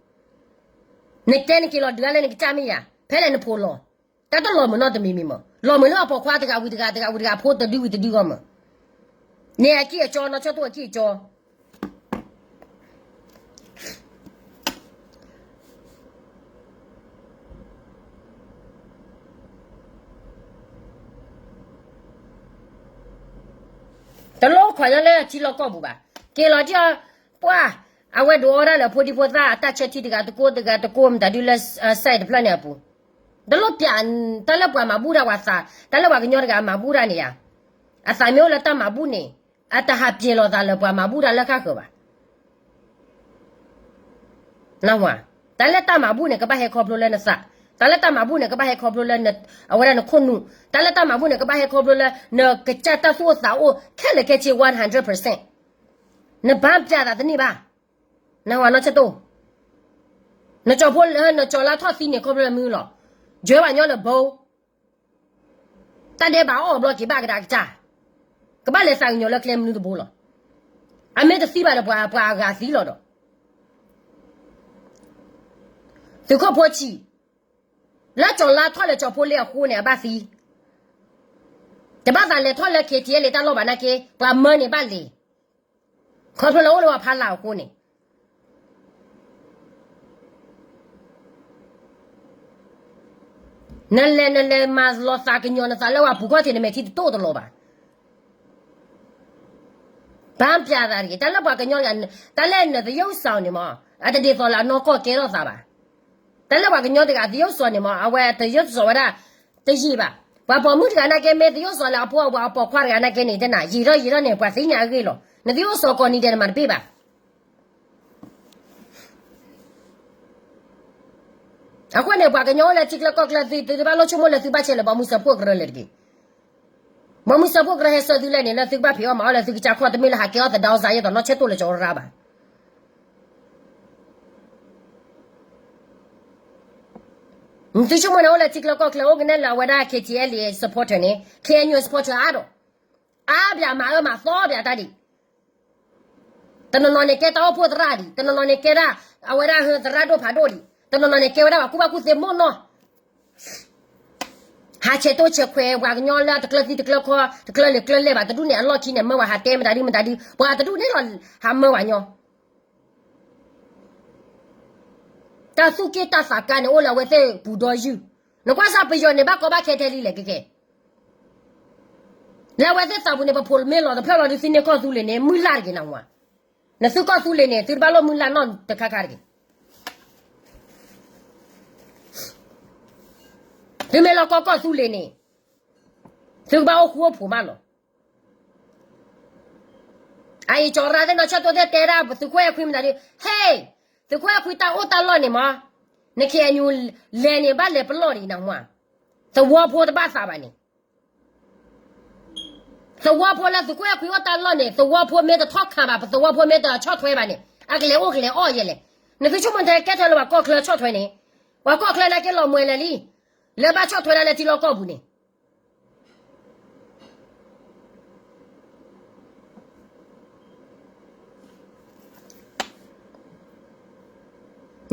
နတဲနက့ၤလီၤဒုးဒၣ်လၢနကစၢ်မ့ၢ်ယၤ ဖဲလဲၣ်နဖိးလီၤ, တၢ်တလီၤမုၢ်နီတမံၤမံၤမး လီၤမုၢ်လၢအပိာ်ခွါတဂၤဝံၤတဂၤ တဂၤဝံၤတဂၤ ဖိတဒုဝံၤတဒုဂီၢ်မး, န့ၣ်အကံၢ်အကၠီ နီၢ်ဆၢတိၢ်အကံၢ်အကၠီ တလိၣ်ခိးညီလၢထံလီၢ်ကီၢ်ပူၤဘၣ်, က့ၤလီၤဒ်အီၤ, ပှၢ်, အဝဲဒိးအီၣ်ဒၣ်လၢဖိဒံဖိသၣ်အတၢ်ဆၢထံတဂၤတကိးတဂၤတကိးမတၤဒုလၢ site တဖျၢၣ်န့ၣ်အပူၤ, တလိၣ်ပျး, တၢ်လၢပှၤမၤဘူၣ်တၢ်ဝဲသး, တၢ်လၢပှၤကညီတဂၤအမၤဘူၣ်တၢ်န့ၣ်ယါ, အသးမ့ၢ်အိၣ်လၢတၢ်မၤဘူၣ်န့ၣ်, အတဟးပျဲၤလီၤသးလၢပှၤမၤဘူၣ်တၢ်လၢဃၣ်ဃၢၤဘၣ် နဝၤ, တၢ်လၢတၢ်မၤဘူၣ်န့ၣ် ကဘၣ်ဟဲခီဖျိလၢနသး, တၢ်လၢတၢ်မၤဘူၣ်န့ၣ် ကဘၣ်ဟဲခီဖျိလၢ, အဝဲဒၣ်နခိၣ်နူာ်, တၢ်လၢတၢ်မၤဘူၣ်န့ၣ် ကဘၣ်ဟဲခီဖျိလၢနကစၢ်တၢ်သူၣ်အိၣ်သးအိၣ်ခဲလၢာ်ခဲဆ့ one hundred percent, နဘၣ်ပျးသးတန့ၢ်ဘၣ်, နဝၤနီၢ်ဆၢတိၢ်, နကၠီၤဖိလၢနကၠီၤလါထီၣ်သံန့ၣ် ခီဖျိလၢမနုၤလီၤ, ယွဲဘၣ်ညီလၢဘိ တၢ်ဒဲးဘးအီၣ်ဘျီက့ၤဘၣ်ကဒါကစၢ်, ကဘၣ်လဲၤသးကညီၤလၢကျဲမနုၤတဘိလီၤ, အမ့ၢ်တသံဘၣ်ဒီးပှၤအဂၤသံလီၤဒီး, သုးခိၣ်ဖိဆံး, လၢကၠီၤလါထီၣ်လၢကၠီၤဖိလ့အဃိန့ၣ် အဘၣ်သံ, တဘၣ်သးလဲၤထီၣ်လၢ KTLA တၢ်လီၢ်ဘၣ်နာ်က့ ပှၤမၢန့ၣ်ဘၣ်လံ ခီဖျိလၢအိၣ်လၢပှၤဖးလၢ်အဃိန့ၣ်, နလဲၤနလဲၤမၤလီၤသးကညီၤနသးလၢပှၤပူၤကွၢ်ထံး နမဲာ်ထံတတိၢ်တလီၤဘၣ်, ဘၣ်ပျးသးတဂ့ၤ, တၢ်လၢပှၤကညီတဂၤ, တၢ်လၢနသယုၢ်စီၤန့ၣ်မး, အတဒ်သိးလၢအနီၢ်ကီၢ်ကဲထီၣ်သးဘၣ်, တၢ်လၢပှၤကညီတဂၤသယုၢ်စီၤန့ၣ်မး အဝဲတယုၢ်စီၤဝဲဒၣ်, တယံာ်ဘၣ်, ပှၤပိာ်မုၣ်တဂၤနာ်က့ မ့ၢ်သယုၢ်စီၤလၢအဖိအဝၤအပိာ်ခွါတဂၤနာ်က့န့ၣ် တနၤ ယံာ်ထီၣ်ယံာ်ထီၣ်န့ၣ် ပှၤသ့ၣ်ညါအဂ့ၢ်လီၤ, နသယုၢ်စီၤကိးနံၤဒဲးနမၤတပ့ၢ်ဘၣ် အဃိန့ၣ် ပှၤကညီအိၣ်လၢထံချၢကီၢ်ချၢ သုတဘၣ်လိၣ်ဆိကမိၣ်လၢသုဘၣ်ဆဲးလၢ ဘီမုၢ်စၢဖှိၣ်ကရၢလၢၤတဂ့ၤ, ဘီမုၢ်စၢဖှိၣ်ကရၢဟဲဆှၢသုလဲၣ်န့ၣ် လၢသုကဘၣ်ဖံးအီၣ်မၤအီၣ်လၢသုကစၢ်ခီၣ် တမ့ၢ်လၢဟးကဲအီၣ်သဒါအီၣ်စၤယဲၢ်သိးနီၢ်ဆၢတိၢ်လၢကၠီၤရါဘၣ် သုဆိကမိၣ်န့ၣ် အိၣ်လၢထံချၢကီၢ်ချၢ အိၣ်ကနဲၣ်လၢအဝဲဒၣ် KTLA supporter န့ၣ် KNU supporter အါဒီး, အါဘျးမၤအၢမၤသီဘျးတၢ်ဒံး, တနီၤနီၤန့ၣ်ကဲတၢ်အိၣ်ဖှိၣ်သရၣ်ဒံး, တနီၤနီၤန့ၣ်ကဲဒၣ်, အဝဲဒၣ်သရၣ်ဒိၣ်ဖးဒိၣ်ဒံး, တနီၤနီၤန့ၣ်ကဲဝဲဒၣ်ပှၤကူၣ်ဘၣ်ကူၣ်သ့မိၢ်နီၢ် ဟးဆဲးတိၢ်ဆဲးခွဲး ပှၤကညီလၢတကျၢၤသံတကျၢၤခီ တကျၢၤလၢၤကျၢၤလဲၢ်ဘၣ် တဒူၣ်န့ၣ် အလီၢ်ခံန့ၣ် မၢဝဲဟးတဲမတၤဒုမတၤဒု ပှၤတဒူၣ်န့ၣ်လီၤ ဟးမၢဝဲညီ တၢ်သူၣ်က့ၣ်တၢ်သးကါန့ၣ် အိၣ်လၢအဝဲသ့ၣ်ပူၤဒီယုၢ်, နကွၢ်စၢ်ပယီၤန့ၣ် ဘၣ်ကီဘၣ်ခဲထဲလံလဲၣ်ကဲကဲ လၢအဝဲသ့ၣ်သးပူၤန့ၣ် ပဖိးမ့ၢ်လီၤတဖျၢၣ်လီၤဒုးသံန့ၢ်ကီၢ်သူလ့ၤန့ၣ် မုၢ်လၢ်တဂ့ၤနဝၤ, နသုကီၢ်သူလ့ၤန့ၣ် သုတဘၣ်လိၣ်မုၢ်လၢ်နီတခါခါတဂ့ၤ သုမ့ၢ်လီၤကီကီၢ်သူလ့ၤန့ၣ် သုကဘၣ်အိၣ်ဃူအိၣ်ဖိးမးလီၤ. အအံၤကၠီၤရါသ့ၣ်နီၢ်ဆၢတိၢ်သ့ၣ်တဲဒၣ် သုးခိၣ်အဲၣ်ခွံမတၤဒုး ဟ့ၣ်, သုးခိၣ်အဲၣ်ခွံတၢ်အိၣ်တၢ်လီၢ်န့ၣ်မး, နခ့ၣ်အညိၣ်လဲၤန့ၣ် ဘၣ်လဲၤပလီၢ်ဒံးနမါ, သဝီဖိတဘၣ်သးဘၣ်န့ၣ်, သဝီဖိလၢသုးခိၣ်အဲၣ်ခွံအိၣ်တၢ်လီၢ်န့ၣ် သဝီဖိမ့ၢ်တထီၣ်ခးဘၣ် ပသဝီဖိမ့ၢ်တဆီၣ်ထွဲဘၣ်န့ၣ် အကလဲၤအိၣ်ကလဲၤအီၣ်ယဲလဲၣ်. နသုဆိကမိၣ်ထဲကဲထီၣ်လၢပှၤကီၢ်ချၢဆီၣ်ထွဲန့ၣ်, ပှၤကီၢ်ချၢနာ်က့လီၤမှဲၤလၢာ်လံ, လၢဘၣ်ဆီၣ်ထွဲဒၣ်လၢထံလီၢ်ကီၢ်ပူၤန့ၣ်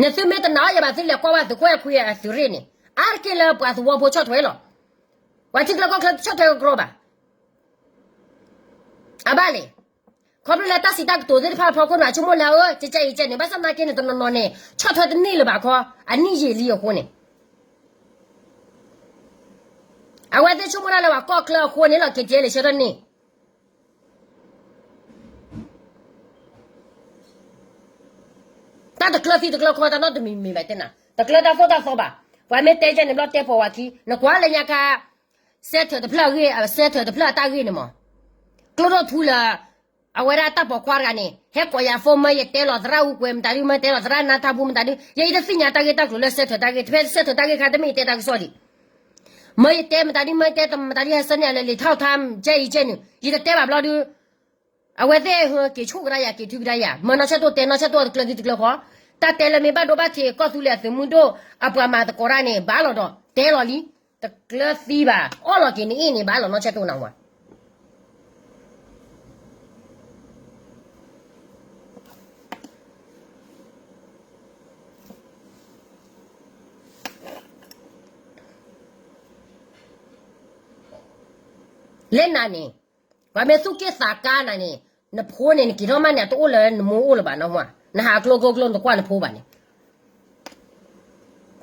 နသုမ့ၢ်တနာ်အီၤယဲဘၣ် သုလဲၤကွၢ်ဝဲသုးခိၣ်အဲၣ်ခွံအသုးရ့ၣ်န့ၣ် အါတက့ၢ်လၢပှၤသဝီဖိဆီၣ်ထွဲလီၤ. ပှၤထံချၢကီၢ်ချၢဆီၣ်ထွဲကကြီဘၣ်. အဘၣ်လဲၣ်, ခီဖျိလၢတၢ်စံးတၢ်ကတိၤသ့ၣ်တဖၣ်ဖီခိၣ်န့ၣ် ဆိကမိၣ်လၢအၢ ကဲကဲအံၤကဲန့ၣ် ဘၣ်ဆၣ်သနာ်က့န့ၣ် တနီၤနီၤန့ၣ် ဆီၣ်ထွဲတန့ၢ်လၢၤဘၣ်ခီ, အနံၣ်ယံာ်လံအဃိန့ၣ် အဝဲသ့ၣ်ဆိကမိၣ်ဒၣ်လၢပှၤကီၢ်ချၢအဃိန့ၣ်လီၤ ကဲကဲလၢဆၢထၢၣ်န့ၣ် တၢ်တကျၢၤသံတကျၢၤခီ တၢ်နီတမံၤမံၤဘၣ်တဲနၤ, တကျၢၤတၢ်သိၣ်တၢ်သီဘၣ်. ပှၤမ့ၢ်တဲကဲန့ၣ်ဘျီတဲပိာ်ဝဲခံ နကွၢ်လၢညါခါ စဲထၢၣ်တဖျၢၣ်အဂ့ၢ် စဲထၢၣ်တဖျၢၣ်အတၢ်ဂ့ၢ်န့ၣ်မး, ကျိဒိၣ်ထူလၢ အဝဲဒၣ်တၢ်ပိာ်ခွါတဂၤန့ၣ် ဟဲကိးယၤ phone မၢယတဲလီၤသရၣ်အူကွဲၤမတၤဒု မၢတဲလီၤသရၣ်နါထါပူၤမတၤဒု ယဲယတသ့ၣ်ညါတၢ်ဂ့ၢ်တၢ်ကျိၤလၢစဲထၢၣ်တၢ်ဂ့ၢ် တဖဲစဲထၢၣ်တၢ်ဂ့ၢ်ခါတမ့ၢ်ယတဲတၢ်ကစီၣ်ဒံး မၢယတဲမတၤဒု မၢယတဲမတၤဒု ဟဲဆၢန့ၢ်အလၢလံာ်ထီၣ်ထါ ကဲအံၤကဲန့ၣ် ယတတဲဘၣ်ဘျီဒု အဝဲသ့ၣ်ဟဲက့ၤဆိကဒါယၤ က့ၤထုကဒါယၤ မၢနီၢ်ဆၢၣ်တိၣ်တဲ နီၢ်ဆၢၣ်တိၣ်တကျၢၤသံတကျၢၤဃီ, တၢ်တဲလၢမ့ၢ်ဘၣ်ဒိဘၣ်ထံးကီၢ်သူလ့ၤအသုးမုၢ်ဒိၣ် အပှၤမၤသကိးတၢ်န့ၣ် ဘၣ်လီၤဒီး တဲလီၤလံ, တကျၢၤသံဘၣ် အီၣ်လီၤက့ၤနအ့ၣ်န့ၣ် ဘၣ်လီၤနီၢ်ဆၢၣ်တိၣ်နဝၤ လၢနၤန့ၣ် ပှၤမ့ၢ်သူၣ်က့ၣ်သးကါနၤန့ၣ် နဖိန့ၣ် နက့ၤထီၣ်မးန့ၣ် အတအိၣ်လၢနမိၢ်အိၣ်လၢၤဘၣ်နီၤ, နဟးကျိကျိကျိ နတကွၢ်နဖိဘၣ်န့ၣ်,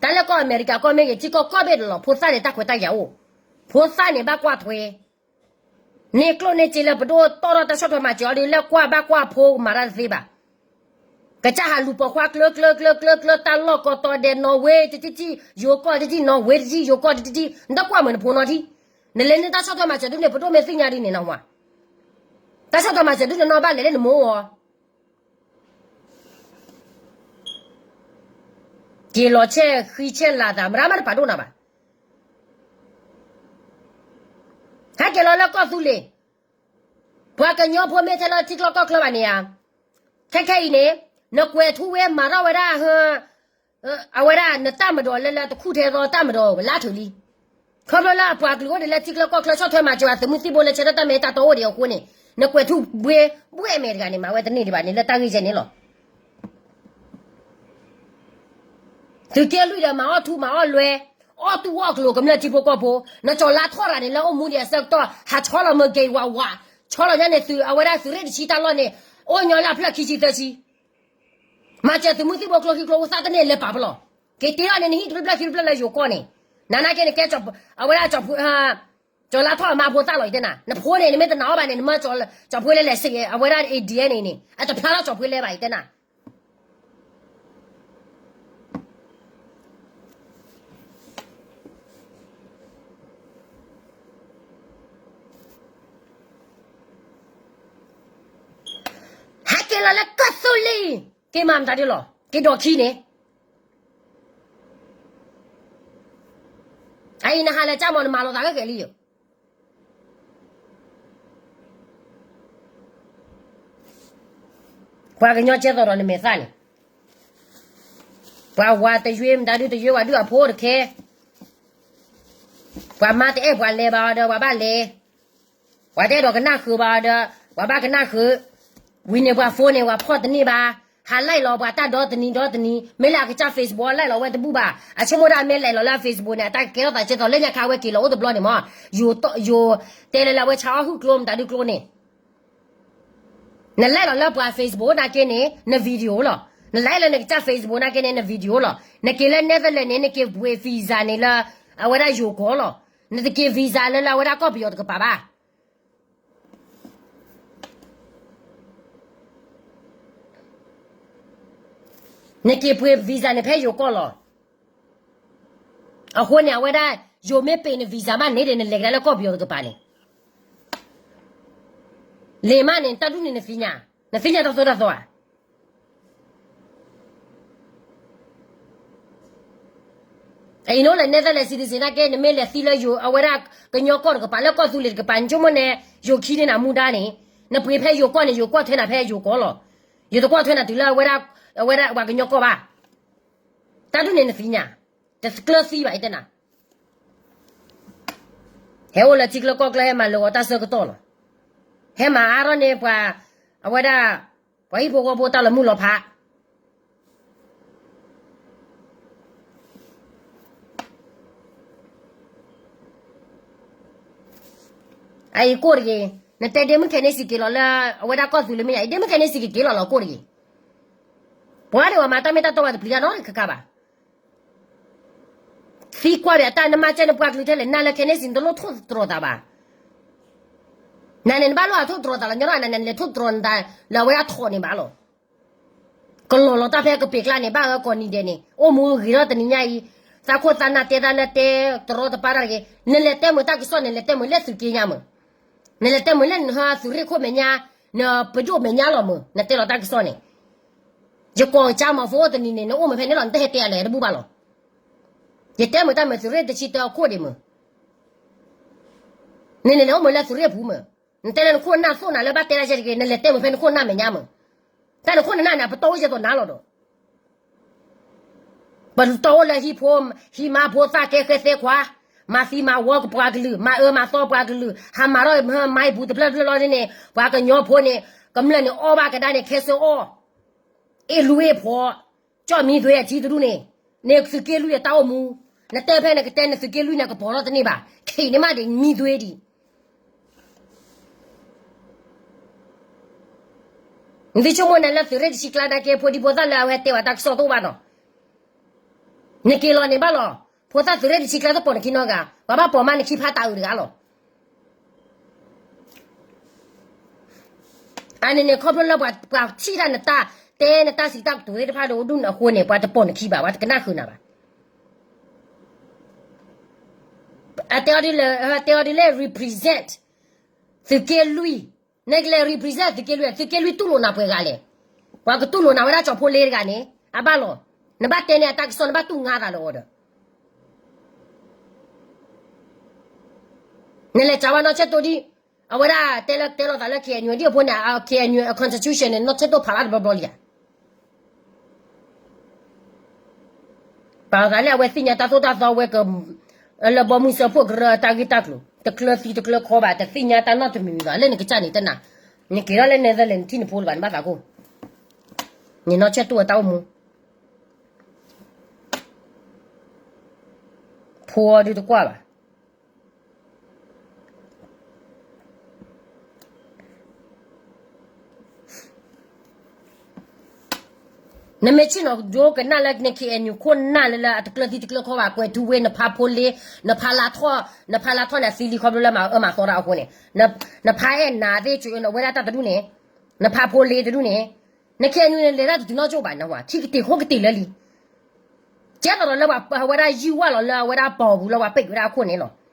တၢ်လၢကီၢ်အမဲရကၤကီၢ်မ့ၢ်ဂ့ၤ ထံကီၢ်ကီၢ်ဘ့ၣ်တလီၤ ဖိသၣ်န့ၣ် တၢ်ခွဲးတၢ်ယာ်အိၣ်, ဖိသၣ်န့ၣ် ဘၣ်ကွၢ်ထွဲ န့ၢ်ကျိၣ်န့ၢ်စ့လၢပဒိၣ်တီၢ်ထီၣ်တၢ်ဆီၣ်ထွဲမၤစၢၤအီၤဒုး လၢကွၢ်ဘၣ်ကွၢ်ဖိကမၤတၢ်တသ့ဘၣ်. ကစၢ်ဟးလူၤပိာ်ခွါကျၢကျၢကျၢကျၢကျၢ တၢ်လီၢ်ကီၢ်တီဒဲး နီၣ်ဝ့တထံၣ်ထံၣ် ယိၤကီၢ်တထံၣ်ထံၣ် နီၣ်ဝ့တထံၣ် ယိၤကီၢ်တထံၣ်ထံၣ် နတကွၢ်မုာ်နဖိနီတထံၣ်, နလဲၤန့ၢ်တၢ်ဆီၣ်ထွဲမၤစၢၤဒုးန့ၣ် ပဒိၣ်မ့ၢ်သ့ၣ်ညါဒ်န့ၣ်နီၤ, တၢ်ဆီၣ်ထွဲမၤစၢၤဒုးန့ၣ်နီၤ ဘၣ်လဲၤလၢနမိၢ်အီၤ က့ၤလီၤဆဲးဃံဆဲးလၤသး မတၤမးတပာ်ဒိၣ်နၤဘၣ်. ဟဲက့ၤလီၤလၢကီၢ်သူလ့ၤ, ပှၤကညီဖိမ့ၢ်ထဲလၢထံချၢကီၢ်ချၢဘၣ်န့ၣ်ဧါ, ခဲခဲအံၤန့ၣ် နကွဲးထူဝဲမၤထီၣ်ဝဲဒၣ် အဝဲဒၣ်နတၢ်မၤဒီးလၢလၢတခူၣ်ထဲသိးတၢ်မၤဒီးဝဲလၢထူလံ, ခီဖျိလၢအပှၤကလုာ်အိၣ်ဒံးလၢထံချၢကီၢ်ချၢဆီၣ်ထွဲမၤစၢၤအသုးမုၢ်သံၣ်ဘိလၢဆၢထၢၣ်တၢ်မ့ၢ်တၢ်တီအိၣ်ဒံးအဃိန့ၣ် နကွဲးထူဘှ့ဘှ့မဲာ်တဂၤန့ၣ် မၤဝဲတန့ၢ်ဒံးဘၣ်န့ၣ် လၢတၢ်ဂ့ၢ်ယဲန့ၣ်လီၤ. သုးက့လွံၢ်ဒီးမၤအီၣ်ထူမၤအီၣ်လွဲ, အီၣ်တူၢ်အီၣ်ကျိၤကမျၢၢ်ထံဖိကီၢ်ဖိ, နကၠီၤလါထီၣ်ရၤန့ၣ် လၢအိၣ်မူဒံးအဆၢကတီၢ် ဟးဆီလီၤမၢက့ၤဝးဝး, ဆီလီၤညါန့ၣ်သုး အဝဲဒၣ်သုးရ့ၣ်တဆံတၢ်လီၢ်န့ၣ် အိၣ်ညီလၢအဖျၢၣ်ခံဆံသၢဆံ, မၤစၢၤသုးမုၢ်သံၣ်ဘိကျိခံကျိဖိသၣ်တန့ၢ်လဲၤပာ်ပလီၢ်, က့ၤတ့ထီၣ်န့ၣ် နဟံၣ်တဖျၢၣ်ခံဖျၢၣ်လၢယိၤကီၢ်န့ၣ်, နနာ်က့န့ၣ်ကဲ အဝဲဒၣ် ကၠီၤလါထီၣ်အမါဖိသၣ်လီၤ ယတဲနၤ, နဖိန့ၣ် နမ့ၢ်တနာ်အီၤဘၣ်န့ၣ် နမၢကၠီၤပှ့ၤလဲလဲၣ်စ့ၢ်ကီး အဝဲဒၣ် ADN န့ၣ်န့ၣ် အတဖျါထီၣ်ကၠီၤပှ့ၤလဲဘၣ် ယတဲနၤ ဟဲက့ၤလီၤလၢကီၢ်သူလ့ၤ, က့ၤမၤမတၤဒ်လီၤ က့ၤဒိးခံန့ၣ်, အအံၤနဟးလၢကၠၢ်မီၤ နမၤလိာ်သးခဲကဲလံယိာ်, ပှၤကညီကဲသိးဒီးနမဲာ်သၣ်န့ၣ်, ပှၤဝၤတယွ့မတၤဒုတယွ့ဝဲဒုအဖိတခဲ, ပှၤမါတအဲၣ်ပှၤလဲၤဘၣ်အီၤဒီး ပှၤဘၣ်လဲၤ, ပှၤတအဲၣ်ဒိးကနၣ်ဃုာ်ဘၣ်အီၤဒီး ပှၤဘၣ်ကနၣ်ဃုာ်, ဝံၤန့ၣ်ပှၤ phone န့ၣ် ပှၤဖီၣ်တန့ၢ်ဘၣ်, ဟး like လီၤပှၤတၢ်ဒီတနံၤဒီတနံၤ, မ့ၢ်လၢအကစၢ် Facebook like လီၤဝဲတဘူၣ်ဘၣ်, အဆိကမိၣ်ဒၣ်မ့ၢ် like လီၤလၢအ Facebook န့ၣ် အတၢ်ကကဲထီၣ်သးကဲသိး လၢညါခါဝဲက့ၤလီၤအိၣ်တဘျီန့ၣ်မး, ယိၤတဲလၢလၢအဝဲဆါအီၣ်ဟုၣ်ကျိမတၤဒုကျိန့ၣ် န like လီၤလၢပှၤ Facebook နာ်က့န့ၣ် န video လီၤ, န like လၢနကစၢ် Facebook နာ်က့န့ၣ် န video လီၤ, နက့ၤလၢ Netherlands န့ၣ် နက့ၤပှ့ၤ visa န့ၣ်လၢ အဝဲဒၣ်ယိၤကီၢ်လီၤ, နတက့ၤ visa လၢလၢအဝဲဒၣ်ကီၢ်ပယီၤတကပၤဘၣ် နက့ၤပှ့ၤ visa န့ၣ်ဖဲယိၤကီၢ်လီၤ, အဃိန့ၣ် အဝဲဒၣ် ယိၤမ့ၢ်ပ့ၤန visa မးန့ၣ်ဒီး နလဲၤကဒါလၢကီၢ်ပယီၤတကပၤန့ၣ်, လံာ်မးန့ၣ် တၢ်ဒ်န့ၣ်နသ့ၣ်ညါ, နသ့ၣ်ညါတၢ်သိၣ်တၢ်သီဧါ. အံၤနအိၣ်လၢ Netherlands citizen နာ်က့ နမ့ၢ်လဲၤသံလၢယိၤ အဝဲဒၣ်ကညီကီၢ်တကပၤ လၢကီၢ်သူလ့ၤတကပၤ နဆိကမိၣ်န့ၣ် ယိၤခံန့ၢ်နၤမူဒါန့ၣ်, နပှ့ၤဖဲယိၤကီၢ်န့ၣ် ယိၤကီၢ်ထွဲနၤဖဲယိၤကီၢ်လီၤ. ယိၤတကွၢ်ထွဲနၤတုၤလၢအဝဲဒၣ် အဝဲဒၣ်ပှၤကညီကီၢ်ဘၣ်. တၢ်ဒ်န့ၣ်နသ့ၣ်ညါ, တကျၢၤသံဘၣ် ယတဲနၤ. ဟဲအိၣ်လၢထံချၢကီၢ်ချၢ ဟဲမၤလိာ်အီၤတၢ်ဆၢကတီၢ်လီၤ. ဟဲမၤအါထီၣ်န့ၢ်ပှၤ, အဝဲဒၣ်, ပှၤဟံၣ်ဖိဃီဖိတၢ်လီၤမုၢ်လီၤဖး အအံၤကိၣ်တဂ့ၤ, နတဲဒ့မုၣ်ခဲန့ၣ်စံးက့ၤလီၤလၢ အဝဲဒၣ်ကီၢ်သူလ့ၤမ့ၢ်ညါအံၤ ဒ့မုၣ်ခဲန့ၣ်စံးက့ၤက့ၤလီၤလီၤ ကိၣ်တဂ့ၤ. ပှၤဒၣ်ဝဲမၤတၢ်မ့ၢ်တၢ်တီဘၣ်တပျံၤတၢ်နီတခါခါဘၣ်. သံကွၢ်ဒီးအတၢ်နမၤကဲန့ၣ်ပှၤကလုာ်ထဲလဲၣ် နၤလၢခဲန့ၣ်စံး နတလိၣ်ထိၣ်သတြီၤသးဘၣ်. နၤန့ၣ်နဘၣ်လိၣ်အထိၣ်သတြီၤသးလီၤ ညီဒီးနၤန့ၣ် နလဲၤထိၣ်သတြီၤနသးလၢအဝဲဒၣ်ထိးန့ၣ်ဘၣ်လီၤ. ကလီၤလီၤတၢ်ဖဲကပ့ၤကျါန့ၣ် ဘၣ်အၢကိးနံၤဒဲးန့ၣ် အိၣ်မူဂ့ၤထီၣ်တနံၤညါအံၤ, သးခိၣ်သးနၢ်တဲတၢ်လၢတဲတရီတပါတၢ်တဂ့ၤ, နလဲၤတဲမုာ်တၢ်ကစီၣ်န့ၣ် လဲၤတဲမုာ်လၢသုးက့ညါမုာ်, နလဲၤတဲမုာ်လၢနသုးရ့ၣ်ခိၣ်မဲာ်ညါ, နပဒိၣ်မဲာ်ညါလီၤမုာ် နတဲလီၤတၢ်ကစီၣ်န့ၣ်, ယကိးကစၢ်မီၤဖိအိၣ်တနံၤန့ၣ် နအိၣ်မုာ်ဖဲန့ၣ်လီၤ နတဟဲတဲအလဲၤတဘူၣ်ဘၣ်လီၤ. ယတဲမုာ်တၢ်မုာ်သုးရ့ၣ်တဆံတၢအခိၣ်ဒံးမုာ်, နန့ၣ်လဲၤအိၣ်မုာ်လၢသုးရ့ၣ်ပူၤမုာ်, နတဲလၢနခိၣ်နၢ်သိၣ်နၤလၢဘၣ်တဲဒၣ်ယဲတဂ့ၤ နလဲၤတဲမုာ်ဖဲနခိၣ်နၢ်မဲာ်ညါမုာ်, တၢ်နခိၣ်နၢ်န့ၣ် ပတီၢ်အိၣ်ယဲသိးနၤလီၤဒီး ပတီၢ်အိၣ်လၢဟံၣ်ဖိ, ဟံၣ်မါဖိသၣ်ကဲဃဲသဲခွါ, မၤသံမၤဝီကပှၤကလုာ်, မၤအၢမၤသီပှၤကလုာ်, ဟးမၤထီၣ်မၤအံၤပူၤတဖျၢၣ်တဖျၢၣ်လီၤန့ၣ်, ပှၤကညီဖိန့ၣ်, ကမျၢၢ်န့ၣ်အီၣ်ဘၣ်ကဒါန့ၣ် ခဲစၢအီၣ်, အ့ၣ်လူအ့ၣ်ဖိ, ကၠီၣ်မံသွဲအထံတဒူၣ်န့ၣ်, န့ၣ်သုးက့လွံၢ်အတၢ်အိၣ်မူ, နတဲဖဲနကတဲနသုးက့လွံၢ်န့ၣ် ကပီၤထီၣ်တန့ၢ်ဘၣ်, ခံးန့ၢ်မးဒံးမံသွဲဒံး နသုဆိကမိၣ်န့ၣ်လၢသုးရ့ၣ်တဆံကျါနာ်က့ ဖိဒံဖိသၣ်လၢအဝဲတဲဝဲတၢ်ကစီၣ်တအိၣ်ဘၣ်နီၤ, နက့ၤလီၤန့ၣ်ဘၣ်လီၤ, ဖိသၣ်သုးရ့ၣ်တဆံကျါတပိာ်နခံနီတဂၤ, ပှၤဘၣ်ပိာ်မးနခံဖးတၢ်အုးတဂၤလီၤ. အန့ၣ်န့ၣ် ခီဖျိလၢပှၤထံၣ်တၢ်နတၢ်တဲနတၢ်စံးတၢ်ကတိၤသ့ၣ်တဖၣ်ဒီးအိၣ်ဒူၣ်န့ၣ်အဃိန့ၣ် ပှၤတပိာ်နခံဘၣ် ပှၤတကနၣ်ဃုာ်နၤဘၣ်. အတဲအီၤဒ်လဲၣ်, တဲအီၤဒ်လဲၣ် represent သုးက့လွံၢ်, နကလဲၤ represent သုးက့လွံၢ်, သုးက့လွံၢ်တူၢ်လိာ်နၤပှဲၤဂၤလဲၣ်, ပှၤကတူၢ်လိာ်နၤဝဲဒၣ်ကၠီၤဖိလ့တဂၤန့ၣ် အဘၣ်လီၤ, နဘၣ်တဲန့ၢ်အတၢ်ကစီၣ် နဘၣ်တူၢ်ငါသးလၢအီၤဒီး နလဲၤစံးဝဲနီၢ်ဆဲၣ်တိၢ်ဒ်, အဝဲဒၣ်တဲလၢတဲလိာ်သးလၢ KNU ဒ်အဖိန့ၣ် KNU constitution န့ၣ် နီၢ်ဆဲၣ်တိၢ်ဖးလၢတဘျီဘျီလံဧါ. ပာ်သးလၢအဝဲသ့ၣ်ညါတၢ်သိၣ်တၢ်သီဝဲက, လၢဘီမုၢ်စၢဖှိၣ်ကရၢတၢ်ဂ့ၢ်တၢ်ကျိၤ တကျၢၤသံတကျၢၤခီဘၣ် တသ့ၣ်ညါတၢ်နီတမံၤဘၣ် လၢနကစၢ်န့ၣ်တနၤ, နက့ၤထီၣ်လၢ Netherlands နထံၣ်နဖိလၢၤဘၣ် နဘၣ်သးကိၢ်, န့ၣ်နီၢ်ဆဲၣ်တိၢ်အတၢ်အိၣ်မူ ဖိအီၤဒုးတကွၢ်ဘၣ်. နမ့ၢ်ဆ့ၣ်နီၤဒိကနၣ်လၢန KNU ခိၣ်နၢ်လၢလၢအတကျၢၤသံတကျၢၤခီဘၣ် ကွဲၤထူဝ့ နဖးဖိလ့, နဖးလါထီၣ်, နဖးလါထီၣ်န့ၣ် သံလံခီဖျိလၢမၤအၢမၤသီတၢ်အဃိန့ၣ်, နဖးအဲၣ်နၤသ့ၣ် နဝဲဒၣ်တၢ်တဒူၣ်န့ၣ်, နဖးဖိလ့တဒူၣ်န့ၣ်, န KNU န့ၣ် လဲၤတၢ်တတုၤနီၢ်ကၠိၣ်ဘၣ်နဝဲ ထံကတ့ၤခိၣ်ကတ့ၤလၢလံ ကဲသိးဒီးလၢပှၤဝဲဒၣ်ယုၢ်ဝဲလီၤလၢအဝဲဒၣ်ပီၢ်ပူၤလၢပှၤပ့ၢ်ဝဲဒၣ်အခိၣ်န့ၣ်လီၤ.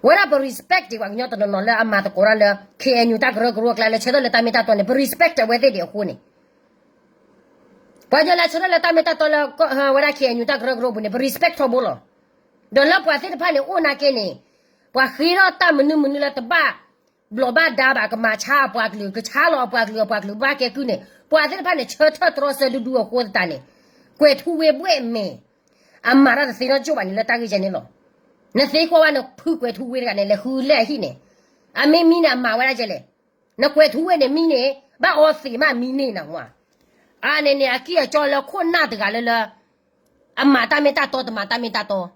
ဝဲဒၣ်ပ respect ဒံးပှၤကညီတနီၤနီၤလၢအမၤသကိးတၢ်လၢ KNU တၢ်ကရၢကရိအကျါ လၢဆၢထၢၣ်လၢတၢ်မ့ၢ်တၢ်တီန့ၣ် ပ respect အဝဲသ့ၣ်ဒံးအဃိန့ၣ် ပှၤကညီလၢဆၢထၢၣ်လၢတၢ်မ့ၢ်တၢ်တီလၢ ဝဲဒၣ် KNU တၢ်ကရၢကရိပူၤန့ၣ် ပ respect ထီဘိလီၤ. ဒီးလၢပှၤသ့ၣ်တဖၣ်န့ၣ် အိၣ်နာ်က့န့ၣ် ပှၤဃ့ထီၣ်တၢ်မနုၤမနုၤလၢတဘၣ် ဘျီးဘၣ်ဒါဘၣ် ကမၤဆါအပှၤကလုာ် ကဆါလီၤအပှၤကလုာ် အပှၤကလုာ်ဘၣ်ကဲကုၢ်န့ၣ် ပှၤသ့ၣ်တဖၣ်န့ၣ် ဆၢထၢၣ်တြီဆၢဒူဒူအဃိသတးန့ၣ် ကွဲၤထူဝ့ဘှဲၣ်မဲာ် အမၤတၢ်တသ့နီတကၠိၣ်ဘၣ်န့ၣ်လၢတၢ်ဂ့ၢ်ကဲန့ၣ်လီၤ. နသ့ကွၢ်ဝဲနဖုကွဲၤထူဝ့တဂၤန့ၣ် လဲၤဃုလဲၢ်အဟံၣ်န့ၣ် အမ့ၢ်မံန့ၣ် အမၤဝဲဒၣ်ကဲလဲၣ်. နကွဲၤထူဝ့န့ၣ်မံန့ၣ် ဘၣ်အီသံးမးမံန့ၣ်နဝဲ အန့ၣ်န့ၣ် အကံၢ်အကီလၢခိၣ်နၢ်တဂၤလၢလၢ အမၤတၢ်မ့ၢ်တၢ်တီ တမၤတၢ်မ့ၢ်တၢ်တီ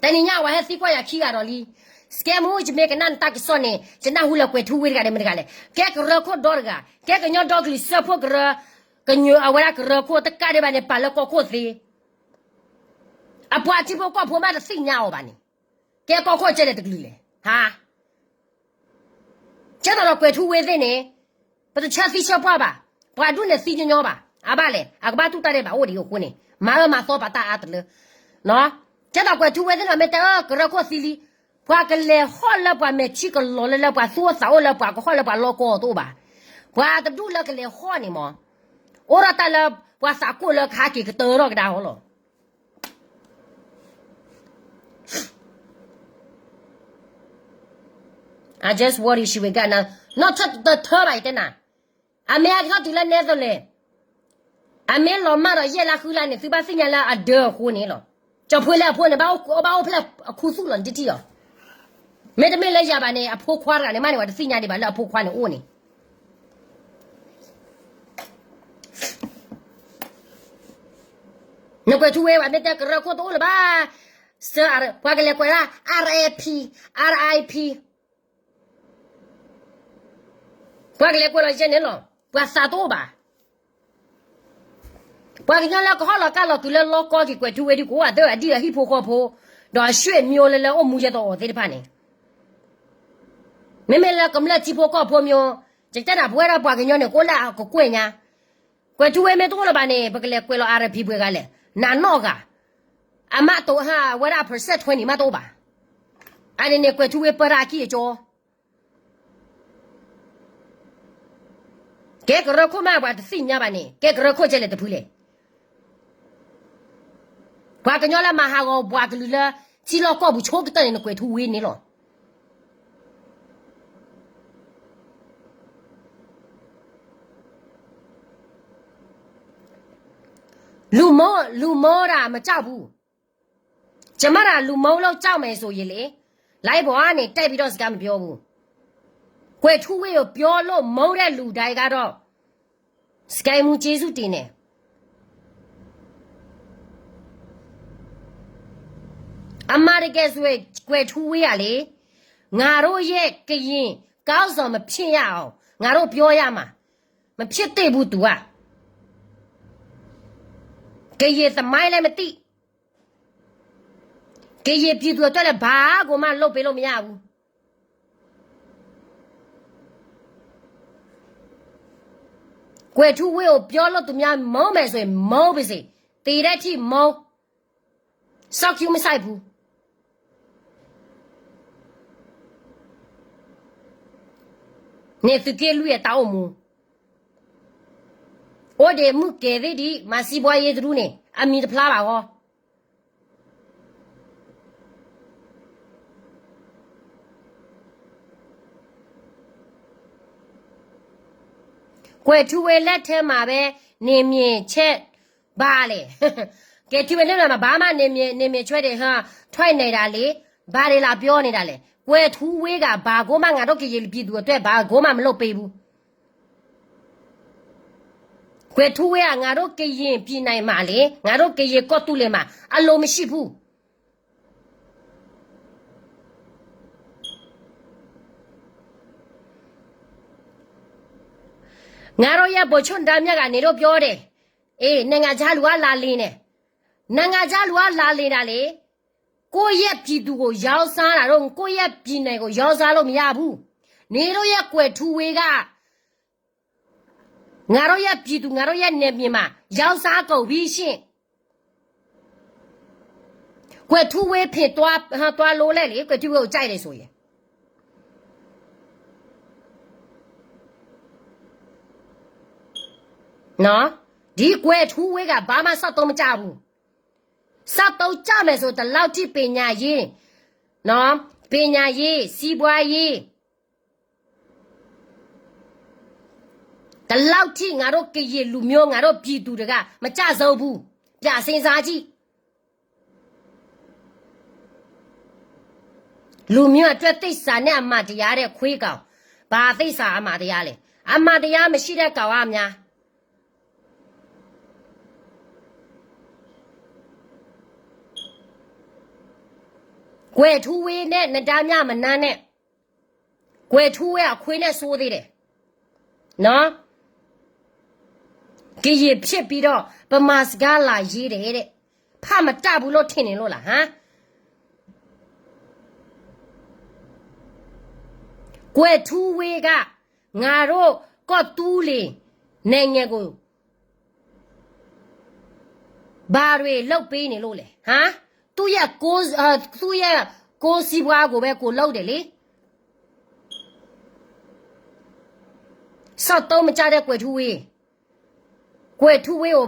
တနံၤညါအဝဲဟဲသံကွၢ်ယၤခံဂၤဒီးလံ. စကဲမူ ယမ့ၢ်ကနၣ်နတၢ်ကစီၣ်န့ၣ် ယနၢ်ဟူလၢကွဲၤထူဝ့တဂၤန့ၣ်မ့ၢ်တဂၤလဲၣ်. ကဲကရၢခိၣ်ဒီတဂၤ ကဲကညီဒီကလုာ်စၢဖှိၣ်ကရၢ ကညီအဝဲဒၣ်ကရၢခိၣ်တကးဒံးဘၣ်န့ၣ် ပာ်လၢကီၢ်ခိၣ်သ့ အပှၤထံဖိကီၢ်ဖိမးတသ့ၣ်ညါအီၤဘၣ်န့ၣ် ကဲကီၢ်ခိၣ်ကဲလဲၣ်တကလုာ်လဲၣ် ဟါ ကဲသိးဒီးကွဲၤထူဝ့သ့ၣ်န့ၣ် ပတဆၢသံဆၢပှၢ်ဘၣ်. ပှၤဒူၣ်န့ၣ်သံညီညီဘၣ်. အဘၣ်လဲၣ် အကဘၣ်တူၢ်တၢ်ဒဲးဘးအိၣ်ဒံးအဃိန့ၣ် မၤအၢမၤသီပာ်တၢ်အါတလၢ ကဲသိးကွဲၤထူဝ့သ့ၣ်န့ၣ် မ့ၢ်တဲအၢကရၢခိၣ်သံလံ ပှၤကလဲၤဟီၣ်လၢပှၤမဲာ်ထံကလီၤလၢလၢပှၤသူၣ်အိၣ်သးအိၣ်လၢပှၤကဟီၣ်လၢပှၤလီၢ်ကီၢ်တအိၣ်ဘၣ်. ပှၤတဒူၣ်လၢကလဲၤဟီၣ်န့ၣ်မး အိၣ်ဒီးတၢ်လၢ ပှၤသးကိၢ်လၢကဟးက့ၤကတၢၢ်ထီၣ်ကဒါအီၤလီၤ. I just worry she will get another, နီၢ်ထၢၣ်တထၢဘၣ် ယတဲနၤ, အမ့ၢ်ဟဲက့ၤထီၣ်တုၤလၢ Netherlands, အမ့ၢ်လီၤမၢ်ဒီးယဲၢ်လါဃုလါန့ၣ် သုဘၣ်သ့ၣ်ညါလၢအဒၢအဃိန့ၣ်လီၤ. ကၠီၤဖိလၢအဖိန့ၣ် ဘၣ်အိၣ်ဖဲလၢအခူသူၣ်လီၤန့ၣ်တထံၣ်အီၤ, မ့တမ့ၢ်လၢယၤဘၣ်န့ၣ် အဖိခွါတဂၤန့ၣ် မ့ၢ်န့ၣ် ပှၤတသ့ၣ်ညါဒံးဘၣ်လၢအဖိခွါန့ၣ်အိၣ်န့ၣ် နကွဲးထူဝ့ ပှၤမ့ၢ်တဲကရၢခိၣ်တအိၣ်လၢၤဘၣ်, ပှၤကလဲၤကွဲးလၢ R I P, R I P, ပှၤကလဲၤကွဲးလီၤယဲၢ်န့ၣ်လီၤ, ပှၤသးတအိၣ်ဘၣ်. ပှၤကညီလၢကဟီၣ်လီၤကၢ်လီၤတုၤလၢလီၢ်ကီၢ်က့ၤကွဲးထူဝ့ဒုးကအိၣ်အသးအဒံၣ်အဟံၣ်ဖိဃီဖိ, ဒီးအရွှေ့မျိုးလၢလၢအိၣ်မူယဲၢ်တအိၣ်သ့ၣ်တဖၣ်န့ၣ် မ့မ့ၢ်လၢကမျၢၢ်ထံဖိကီၢ်ဖိမျိုး, ယတဲနၤပဝဲဒၣ်ပှၤကညီန့ၣ် ကအိၣ်လၢအကကွဲၢ်ညါ, ကွဲးထူဝ့မ့ၢ်တအိၣ်လၢၤဘၣ်န့ၣ် ပကလဲၤကွဲးလီၤ R I P ပှဲၤဂၤလဲၣ်, နၤနီၢ်ဂၤ, အမးတအိၣ်ဟါ အဝဲဒၣ် percent twenty မးတအိၣ်ဘၣ်. အန့ၣ်န့ၣ် ကွဲးထူဝ့ပၢတၢ်အကံၢ်အကီ ကဲကရၢခိၣ်မး ပှၤတသ့ၣ်ညါဘၣ်န့ၣ် ကဲကရၢခိၣ်ကဲလဲၣ်တဖုလဲၣ်. ပှၤကညီလၢမၤဟးဂီၤပှၤကလုာ်လၢ ထံလီၢ်ကီၢ်ပူၤဆိကတၢၢ်န့ၣ် နကွဲးထူဝ့န့ၣ်လီၤ. လူမုန်း, လူမုန်းတာမကြောက်ဘူး. ကျမတာ လူမုန်းလို့ကြောက်မယ်ဆိုရင်လေ, လိုက်ပေါ်ကနေ တက်ပြီးတော့ စကားမပြောဘူး. ကွဲးထူဝ့ကို ပြောလို့မုန်းတဲ့လူတိုင်းကတော့ စကဲမူကျေးဇူးတင်တယ်. အမှန်တကယ်ဆိုရင် ကွဲးထူဝ့ကလေ, ငါတို့ရဲ့ကရင်ခေါင်းဆောင်မဖြစ်ရအောင် ငါတို့ပြောရမှာ. မဖြစ်သင့်ဘူး သူက. ကရင်သမိုင်းလည်းမသိ, ကရင်ပြည်သူအတွက်လည်း ဘာကိုမှလုပ်ပေးလို့မရဘူး. ကွဲးထူဝ့ကို ပြောလို့သူများမုန်းမယ်ဆိုရင် မုန်းပါစေ, သေတဲ့အထိမုန်း, စောင့်ကြည့်မစိုက်ဘူး. န့ၣ်သုးက့လွံၢ်အတၢ်အိၣ်မူ, အိၣ်ဒံးမုၢ်ကဲၤသ့ၣ်ဒံး မၤစံးဘှါယ့တရူးန့ၣ် အမံၤတဖျါဘၣ်ဃီ. ကွဲးထူဝ့လက်ထဲမှာပဲ နယ်မြေချဲ့ပါလေ. ကွဲးထူဝ့လက်ထဲမှာ ဘာမှ နယ်မြေချဲ့တွေ ထွက်နေတာလေ, ဘာတွေလာပြောနေတာလဲ. ကွဲးထူဝ့က ဘာကိုမှ ငါတို့ကရင်ပြည်သူအတွက် ဘာကိုမှ မလုပ်ပေးဘူး. ကွဲးထူဝ့က ငါတို့ကရင်ပြည်နယ်မှာလေ, ငါတို့ကရင်ကော့တူးလေမှာ အလိုမရှိဘူး. ငါတို့ရဲ့ ဗိုလ်ချုပ် ဒါမြတ်က နေတော့ပြောတယ်, အေး, နိုင်ငံခြားလူက လာလီန့ၣ်, နိုင်ငံခြားလူက လာလီတာလေ, ကိုယ့်ရဲ့ပြည်သူကို ရောင်းစားတာတို့, ကိုယ့်ရဲ့ပြည်နယ်ကို ရောင်းစားလို့မရဘူး. နေတော့ရဲ့ ကွဲးထူဝ့က ငါတို့ရဲ့ပြည်သူ, ငါတို့ရဲ့နယ်မြေမှာ ရောင်းစားကုန်ပြီရှင့်. ကွဲးထူဝ့ ဖင်သွား, သွားလို့လဲလေ, ကွဲးထူဝ့ကို ကြိုက်တယ်ဆိုရင်. နော်, ဒီကွဲးထူဝ့က ဘာမှ စောင့်သုံးမကြဘူး. စောင့်သုံးကြမယ်ဆို ဒီလောက်ထိ ပညာရေး, နော်, ပညာရေး, စီးပွားရေး, ဒီလောက်ထိ ငါတို့ကရင်လူမျိုး, ငါတို့ပြည်သူတွေက မကြဆုံးဘူး. ပြန်စဉ်းစားကြည့်. လူမျိုးအတွက် သစ္စာနဲ့ အမှန်တရားတဲ့ ခွေးကောင်, ဘာသစ္စာအမှန်တရားလဲ. အမှန်တရားမရှိတဲ့ ကောင်ကများ. ကွဲးထူဝ့နဲ့ နဒါမြမနန်းနဲ့, ကွဲးထူဝ့အခွေးနဲ့ ဆိုးသေးတယ်. နော်, ကရင်ဖြစ်ပြီးတော့ ဗမာစကားလာရေးတယ်တဲ့, ဖတ်မတတ်ဘူးလို့ ထင်နေလို့လား, ဟမ်. ကွဲးထူဝ့က ငါတို့ ကီၢ်သူလ့ၤ နိုင်ငံကို ဘာတွေလုပ်ပေးနေလို့လဲ, ဟမ်. သူ့ရဲ့ကိုယ်, သူ့ရဲ့ကိုယ်စီးပွားကိုပဲ ကိုယ်လုပ်တယ်လေ. စောင့်သုံးမကြတဲ့ ကွဲးထူဝ့, ကွဲးထူဝ့ကို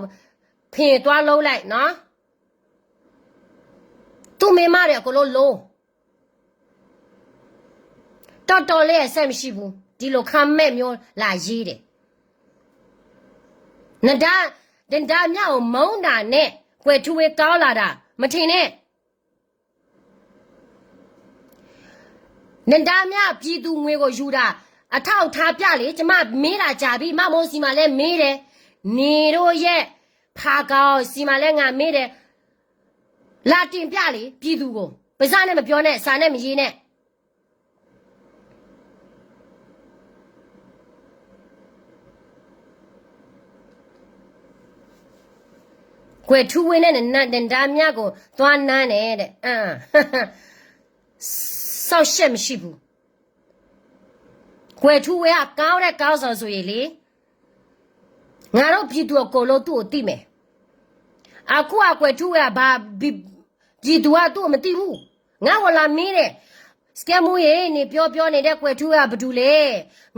ဖဲတွါလိလဲၣ်နီၤ, သူ့မိန်းမတွေအကုန်လုံးလိ, တော်တော်လေး အဆက်မရှိဘူး, ဒီလိုခါမက်မျိုးလာရေးတယ်. နဒါ, နဒါမြကိုမုန်းတာနဲ့ ကွယ်ထူးဝေးကောင်းလာတာ မထင်နဲ့. နဒါမြ ပြည်သူငွေကိုယူတာ အထောက်အထားပြလေ, ကျွန်မမေးတာကြာပြီ, မမိုးဆီမှာလည်းမေးတယ်, နေတို့ရဲ့ ဖာကောင်ဆီမှာလည်းငါမေးတယ်, လာတင်ပြလေ ပြည်သူကို, ပါးစပ်နဲ့မပြောနဲ့, စာနဲ့မရေးနဲ့. ကွယ်ထူးဝေးနဲ့ နဒါမြကို သွားနမ်းနဲ့တဲ့, စောင့်ရှက်မရှိဘူး. ကွယ်ထူးဝေးက ကောင်းတဲ့ ခေါင်းဆောင်ဆိုရင်လေ, ငါတို့ ပြည်သူအကုန်လုံး သူ့ကိုသိမယ်. အခုက ကွယ်ထူးဝေးက ဘာ, ပြည်သူက သူ့ကိုမသိဘူး. ငါ့ကိုလာမေးတယ်, စကဲမူရေ, နပြောပြောနေတဲ့ ကွယ်ထူးဝေးက ဘယ်သူလဲ.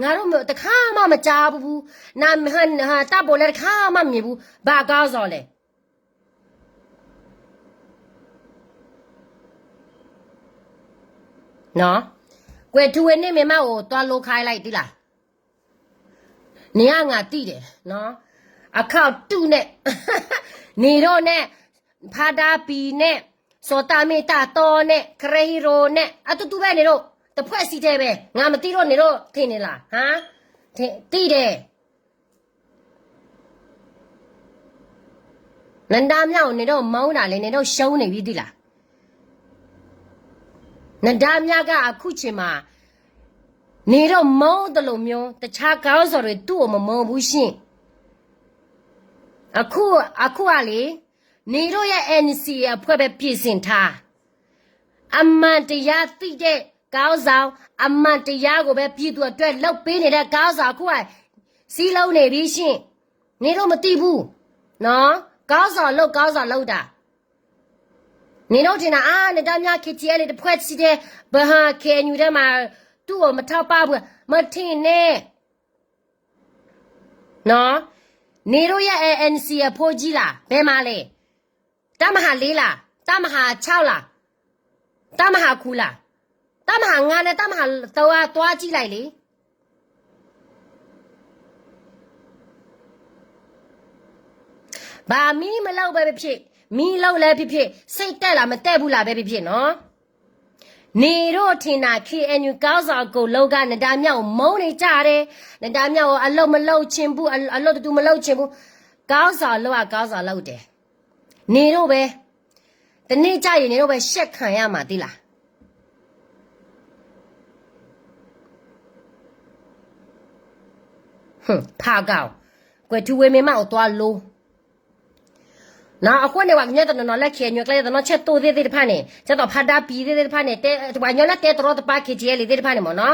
ငါတို့ တစ်ခါမှ မကြားဘူး, န, ဟ, ဟ, တပ်ပုံလည်း တစ်ခါမှ မမြင်ဘူး, ဘာ ခေါင်းဆောင်လဲ. ကွယ်ထူးဝေးန့ၣ် မ့ၢ်မးအိၣ် သွားလိခါလိုက် သိလား. နေက ငါသိတယ်နော်, အခေါက်တုနဲ့, နေတို့နဲ့, ဖါဒါပီနဲ့, စော်တမ့ၢ်တၢ်တီနဲ့, ခရဲဟံရိနဲ့, အတူတူပဲနေတို့, တစ်ဖွဲ့စီထဲပဲ, ငါမသိလို့နေတို့ထင်နေလား, ဟမ်, သိတယ်. နဒါမြကို နေတို့ မုန်းတာလေ, နေတို့ ရှုံးနေပြီ သိလား. နဒါမြက အခုချိန်မှာ နေတို့ မုန်းသလိုမျိုး တခြားခေါင်းဆောင်တွေ သူ့ကို မမုန်းဘူးရှင့်. အခု, အခုကလေ, နေတို့ရဲ့ NCA အဖွဲ့ပဲ ပြင်ဆင်ထား, အမှန်တရားသိတဲ့ ခေါင်းဆောင်, အမှန်တရားကိုပဲ ပြည်သူအတွက် လုပ်ပေးနေတဲ့ ခေါင်းဆောင် အခုက စည်းလုံးနေပြီရှင့်. နေတို့ မသိဘူးနော်, ခေါင်းဆောင်လုပ်, ခေါင်းဆောင်လုပ်တာ. နေတို့ ထင်တာ, အာ, နဒါမြ KTLA တစ်ဖွဲ့စီထဲ, ပဟါ KNU ထဲမှာ သူ့ကို မထောက်ပံ့ဘူး, မထင်နဲ့. နော်, နေတို့ရဲ့ NCA အဖုကြီးလား, ဘယ်မှာလဲ. တပ်မဟာလေးလား, တပ်မဟာခြောက်လား, တပ်မဟာခုလား, တပ်မဟာငါးနဲ့ တပ်မဟာသုံးက သွားကြည့်လိုက်လေ. ဘာမီးမလုပ်ပဲဖြစ်ဖြစ်, မီးလုပ်လည်းဖြစ်ဖြစ်, စိတ်တက်လားမတက်ဘူးလားပဲဖြစ်ဖြစ်နော်, နေတို့ ထင်တာ, KNU ခေါင်းဆောင် အကုန်လုံးက နဒါမြကို မုန်းနေကြတယ်, နဒါမြကို အလုပ်မလုပ်ချင်ဘူး, အ, အလုပ်တတူ မလုပ်ချင်ဘူး, ခေါင်းဆောင်လုပ်က ခေါင်းဆောင်လုပ်တယ်. နေတို့ပဲ, တစ်နေ့ကျရင် နေတို့ပဲ ရှက်ခံရမှာ သိလား. ဖးကၢ်, ကွဲးထူဝ့မ့ၢ်မးအိၣ် သွားလိ. အဃိန့ၣ် ပှၤကညီတနီၤနီၤလၢ KNU အကျါ တနီၤ ဆဲးသိးသ့ၣ်သ့ၣ်တဖၣ်န့ၣ်, ကဲသိးဖါဒါပံၤသ့ၣ်သ့ၣ်တဖၣ်န့ၣ်, ပှၤကညီလၢတဲတရီတပါ KTLA သ့ၣ်တဖၣ်န့ၣ်မ့ၢ်နီၤ,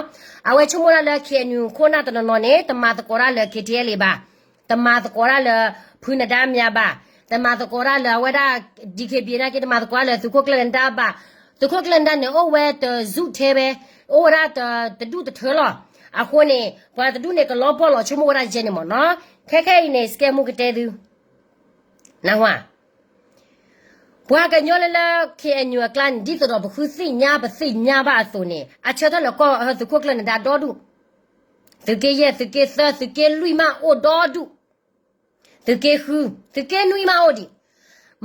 အဝဲဆိကမိၣ်ဒၣ်လၢ KNU ခိၣ်နၢ်တနီၤနီၤန့ၣ် တမၤသကိးတၢ်လၢ KTLA ဘၣ်, တမၤသကိးတၢ်လၢ ဖုနဒါမြဘၣ်, တမၤသကိးတၢ်လၢအဝဲဒၣ် DKBA နာ်က့ တမၤသကိးတၢ်လၢသုးခိၣ်ကျၢၢ်နဒါဘၣ်. သုးခိၣ်ကျၢၢ်နဒါန့ၣ် အိၣ်ဝဲတစုထဲဝဲ, အိၣ်ဝဲဒၣ်တဒူၣ်တထၢလီၤ. အဃိန့ၣ် ပှၤတဒူၣ်န့ၣ် ကလီၤပှီၢ်လီၤ ဆိကမိၣ်ဝဲဒၣ်ယဲန့ၣ်မ့ၢ်နီၤ. ခဲခဲအံၤန့ၣ် စကဲမူကတဲသု နၢ်ဟူဧါ, ပှၤကညီလၢလၢ KNU အကျါန့ၣ် ဒ်သိးဒီးပဃုသ့ၣ်ညါ ပသ့ၣ်ညါဘၣ်အသိးန့ၣ် အဆၢထၢၣ်လၢကီၢ် သုးခိၣ်ကျၢၢ်နဒါဒီဒူၣ်, သုးက့ယဲၢ်, သုးက့သၢ, သုးက့လွံၢ်မးအိၣ်ဒီဒူၣ်, သုးက့ဃု, သုးက့နွံမးအိၣ်ဒံး.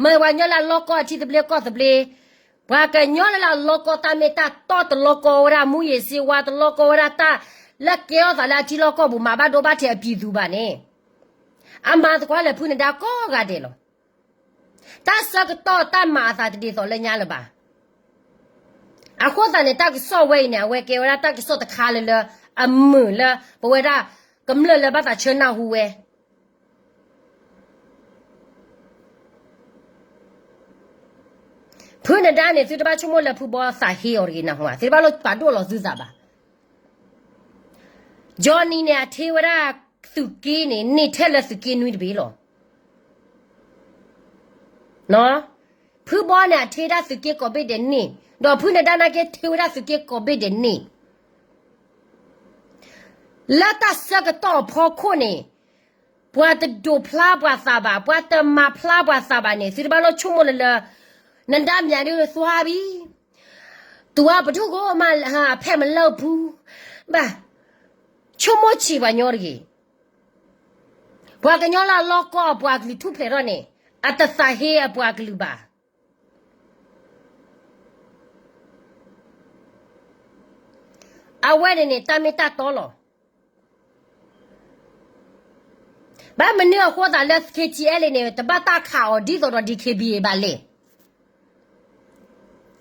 မ့ၢ်ပှၤကညီလၢအလီၢ်ကီၢ်အထံသဘျ့ကီၢ်သဘျ့, ပှၤကညီလၢလၢအလီၢ်ကီၢ်တၢ်မ့ၢ်တၢ်တီ တလီၢ်ကီၢ်ဝဲဒၣ် မူးယစ်ဆေးဝါး, တလီၢ်ကီၢ်ဝဲဒၣ်တၢ် လၢကဲထီၣ်သးလၢအထံလီၢ်ကီၢ်ပူၤ မၤဘၣ်ဒိဘၣ်ထံးအပျံၤသူဘၣ်န့ၣ်, အမၤသကိးလၢဖုနဒါကိးဂၤဒဲးလီၤ. တၢ်ဆၢကတီၢ်တၢ်မၤအသးတဒ်သိးလၢညါလၢၤဘၣ်. အဃိသတးန့ၣ် တၢ်ကစီၣ်ဝဲအံၤန့ၣ် အဝဲကဲဝဲဒၣ်တၢ်ကစီၣ်တခါလၢလၢ အမုာ်လၢ ပဝဲဒၣ်ကမျၢၢ်လၢဘၣ်သးဆၢနၢ်ဟူဝဲ ဖုနဒါန့ၣ် သုတဘၣ်ဆိကမိၣ်လၢဖုဘီသးဟ့အီၤတဂ့ၤ နၢ်ဟူဧါ, သုတဘၣ်လိၣ်ပာ်ဒိၣ်လီၤသုသးဘၣ်. Johnny န့ၣ် အထ့ဝဲဒၣ်သုးက့န့ၣ် န့ၢ်ထဲလၢသုးက့နွံတဘ့ၣ်လီၤ. ဖုဘီန့ၣ် အထ့ဒၣ်သုးက့ကိးဘ့ၣ်ဒဲးန့ၣ်, ဒီးဖုနဒါနာ်က့ ထ့ဝဲဒၣ်သုးက့ကိးဘ့ၣ်ဒဲးန့ၣ် လၢတၢ်ဆၢကတီၢ်အဖီခိၣ်န့ၣ်, ပှၤတဒိးဖျါပှၤသးဘၣ်, ပှၤတမၤဖျါပှၤသးဘၣ်န့ၣ် သုတဘၣ်လိၣ်ဆိကမိၣ်လၢလၢ နဒါမၠးဒုးသွါဘံ, တုၤအပထူၣ်ကိးမး အဖဲမလၢပူၤ, ဘၣ်, ဆိကမိၣ်ဆံးပှၤညီတဂ့ၤ. ပှၤကညီလၢအလီၢ်ကီၢ်အပှၤကလုာ်ထူၣ်ဖျဲးထီၣ်န့ၣ် အတသးဟ့အပှၤကလုာ်ဘၣ်. အဝဲန့ၣ်န့ၣ် တၢ်မ့ၢ်တၢ်တီလီၤ. ဘၣ်မနုၤအဃိသတးလၢ KTLA န့ၣ် တဘၣ်တၢ်ခးအီၤဒ်သိးဒီး DKBA ဘၣ်လဲၣ်.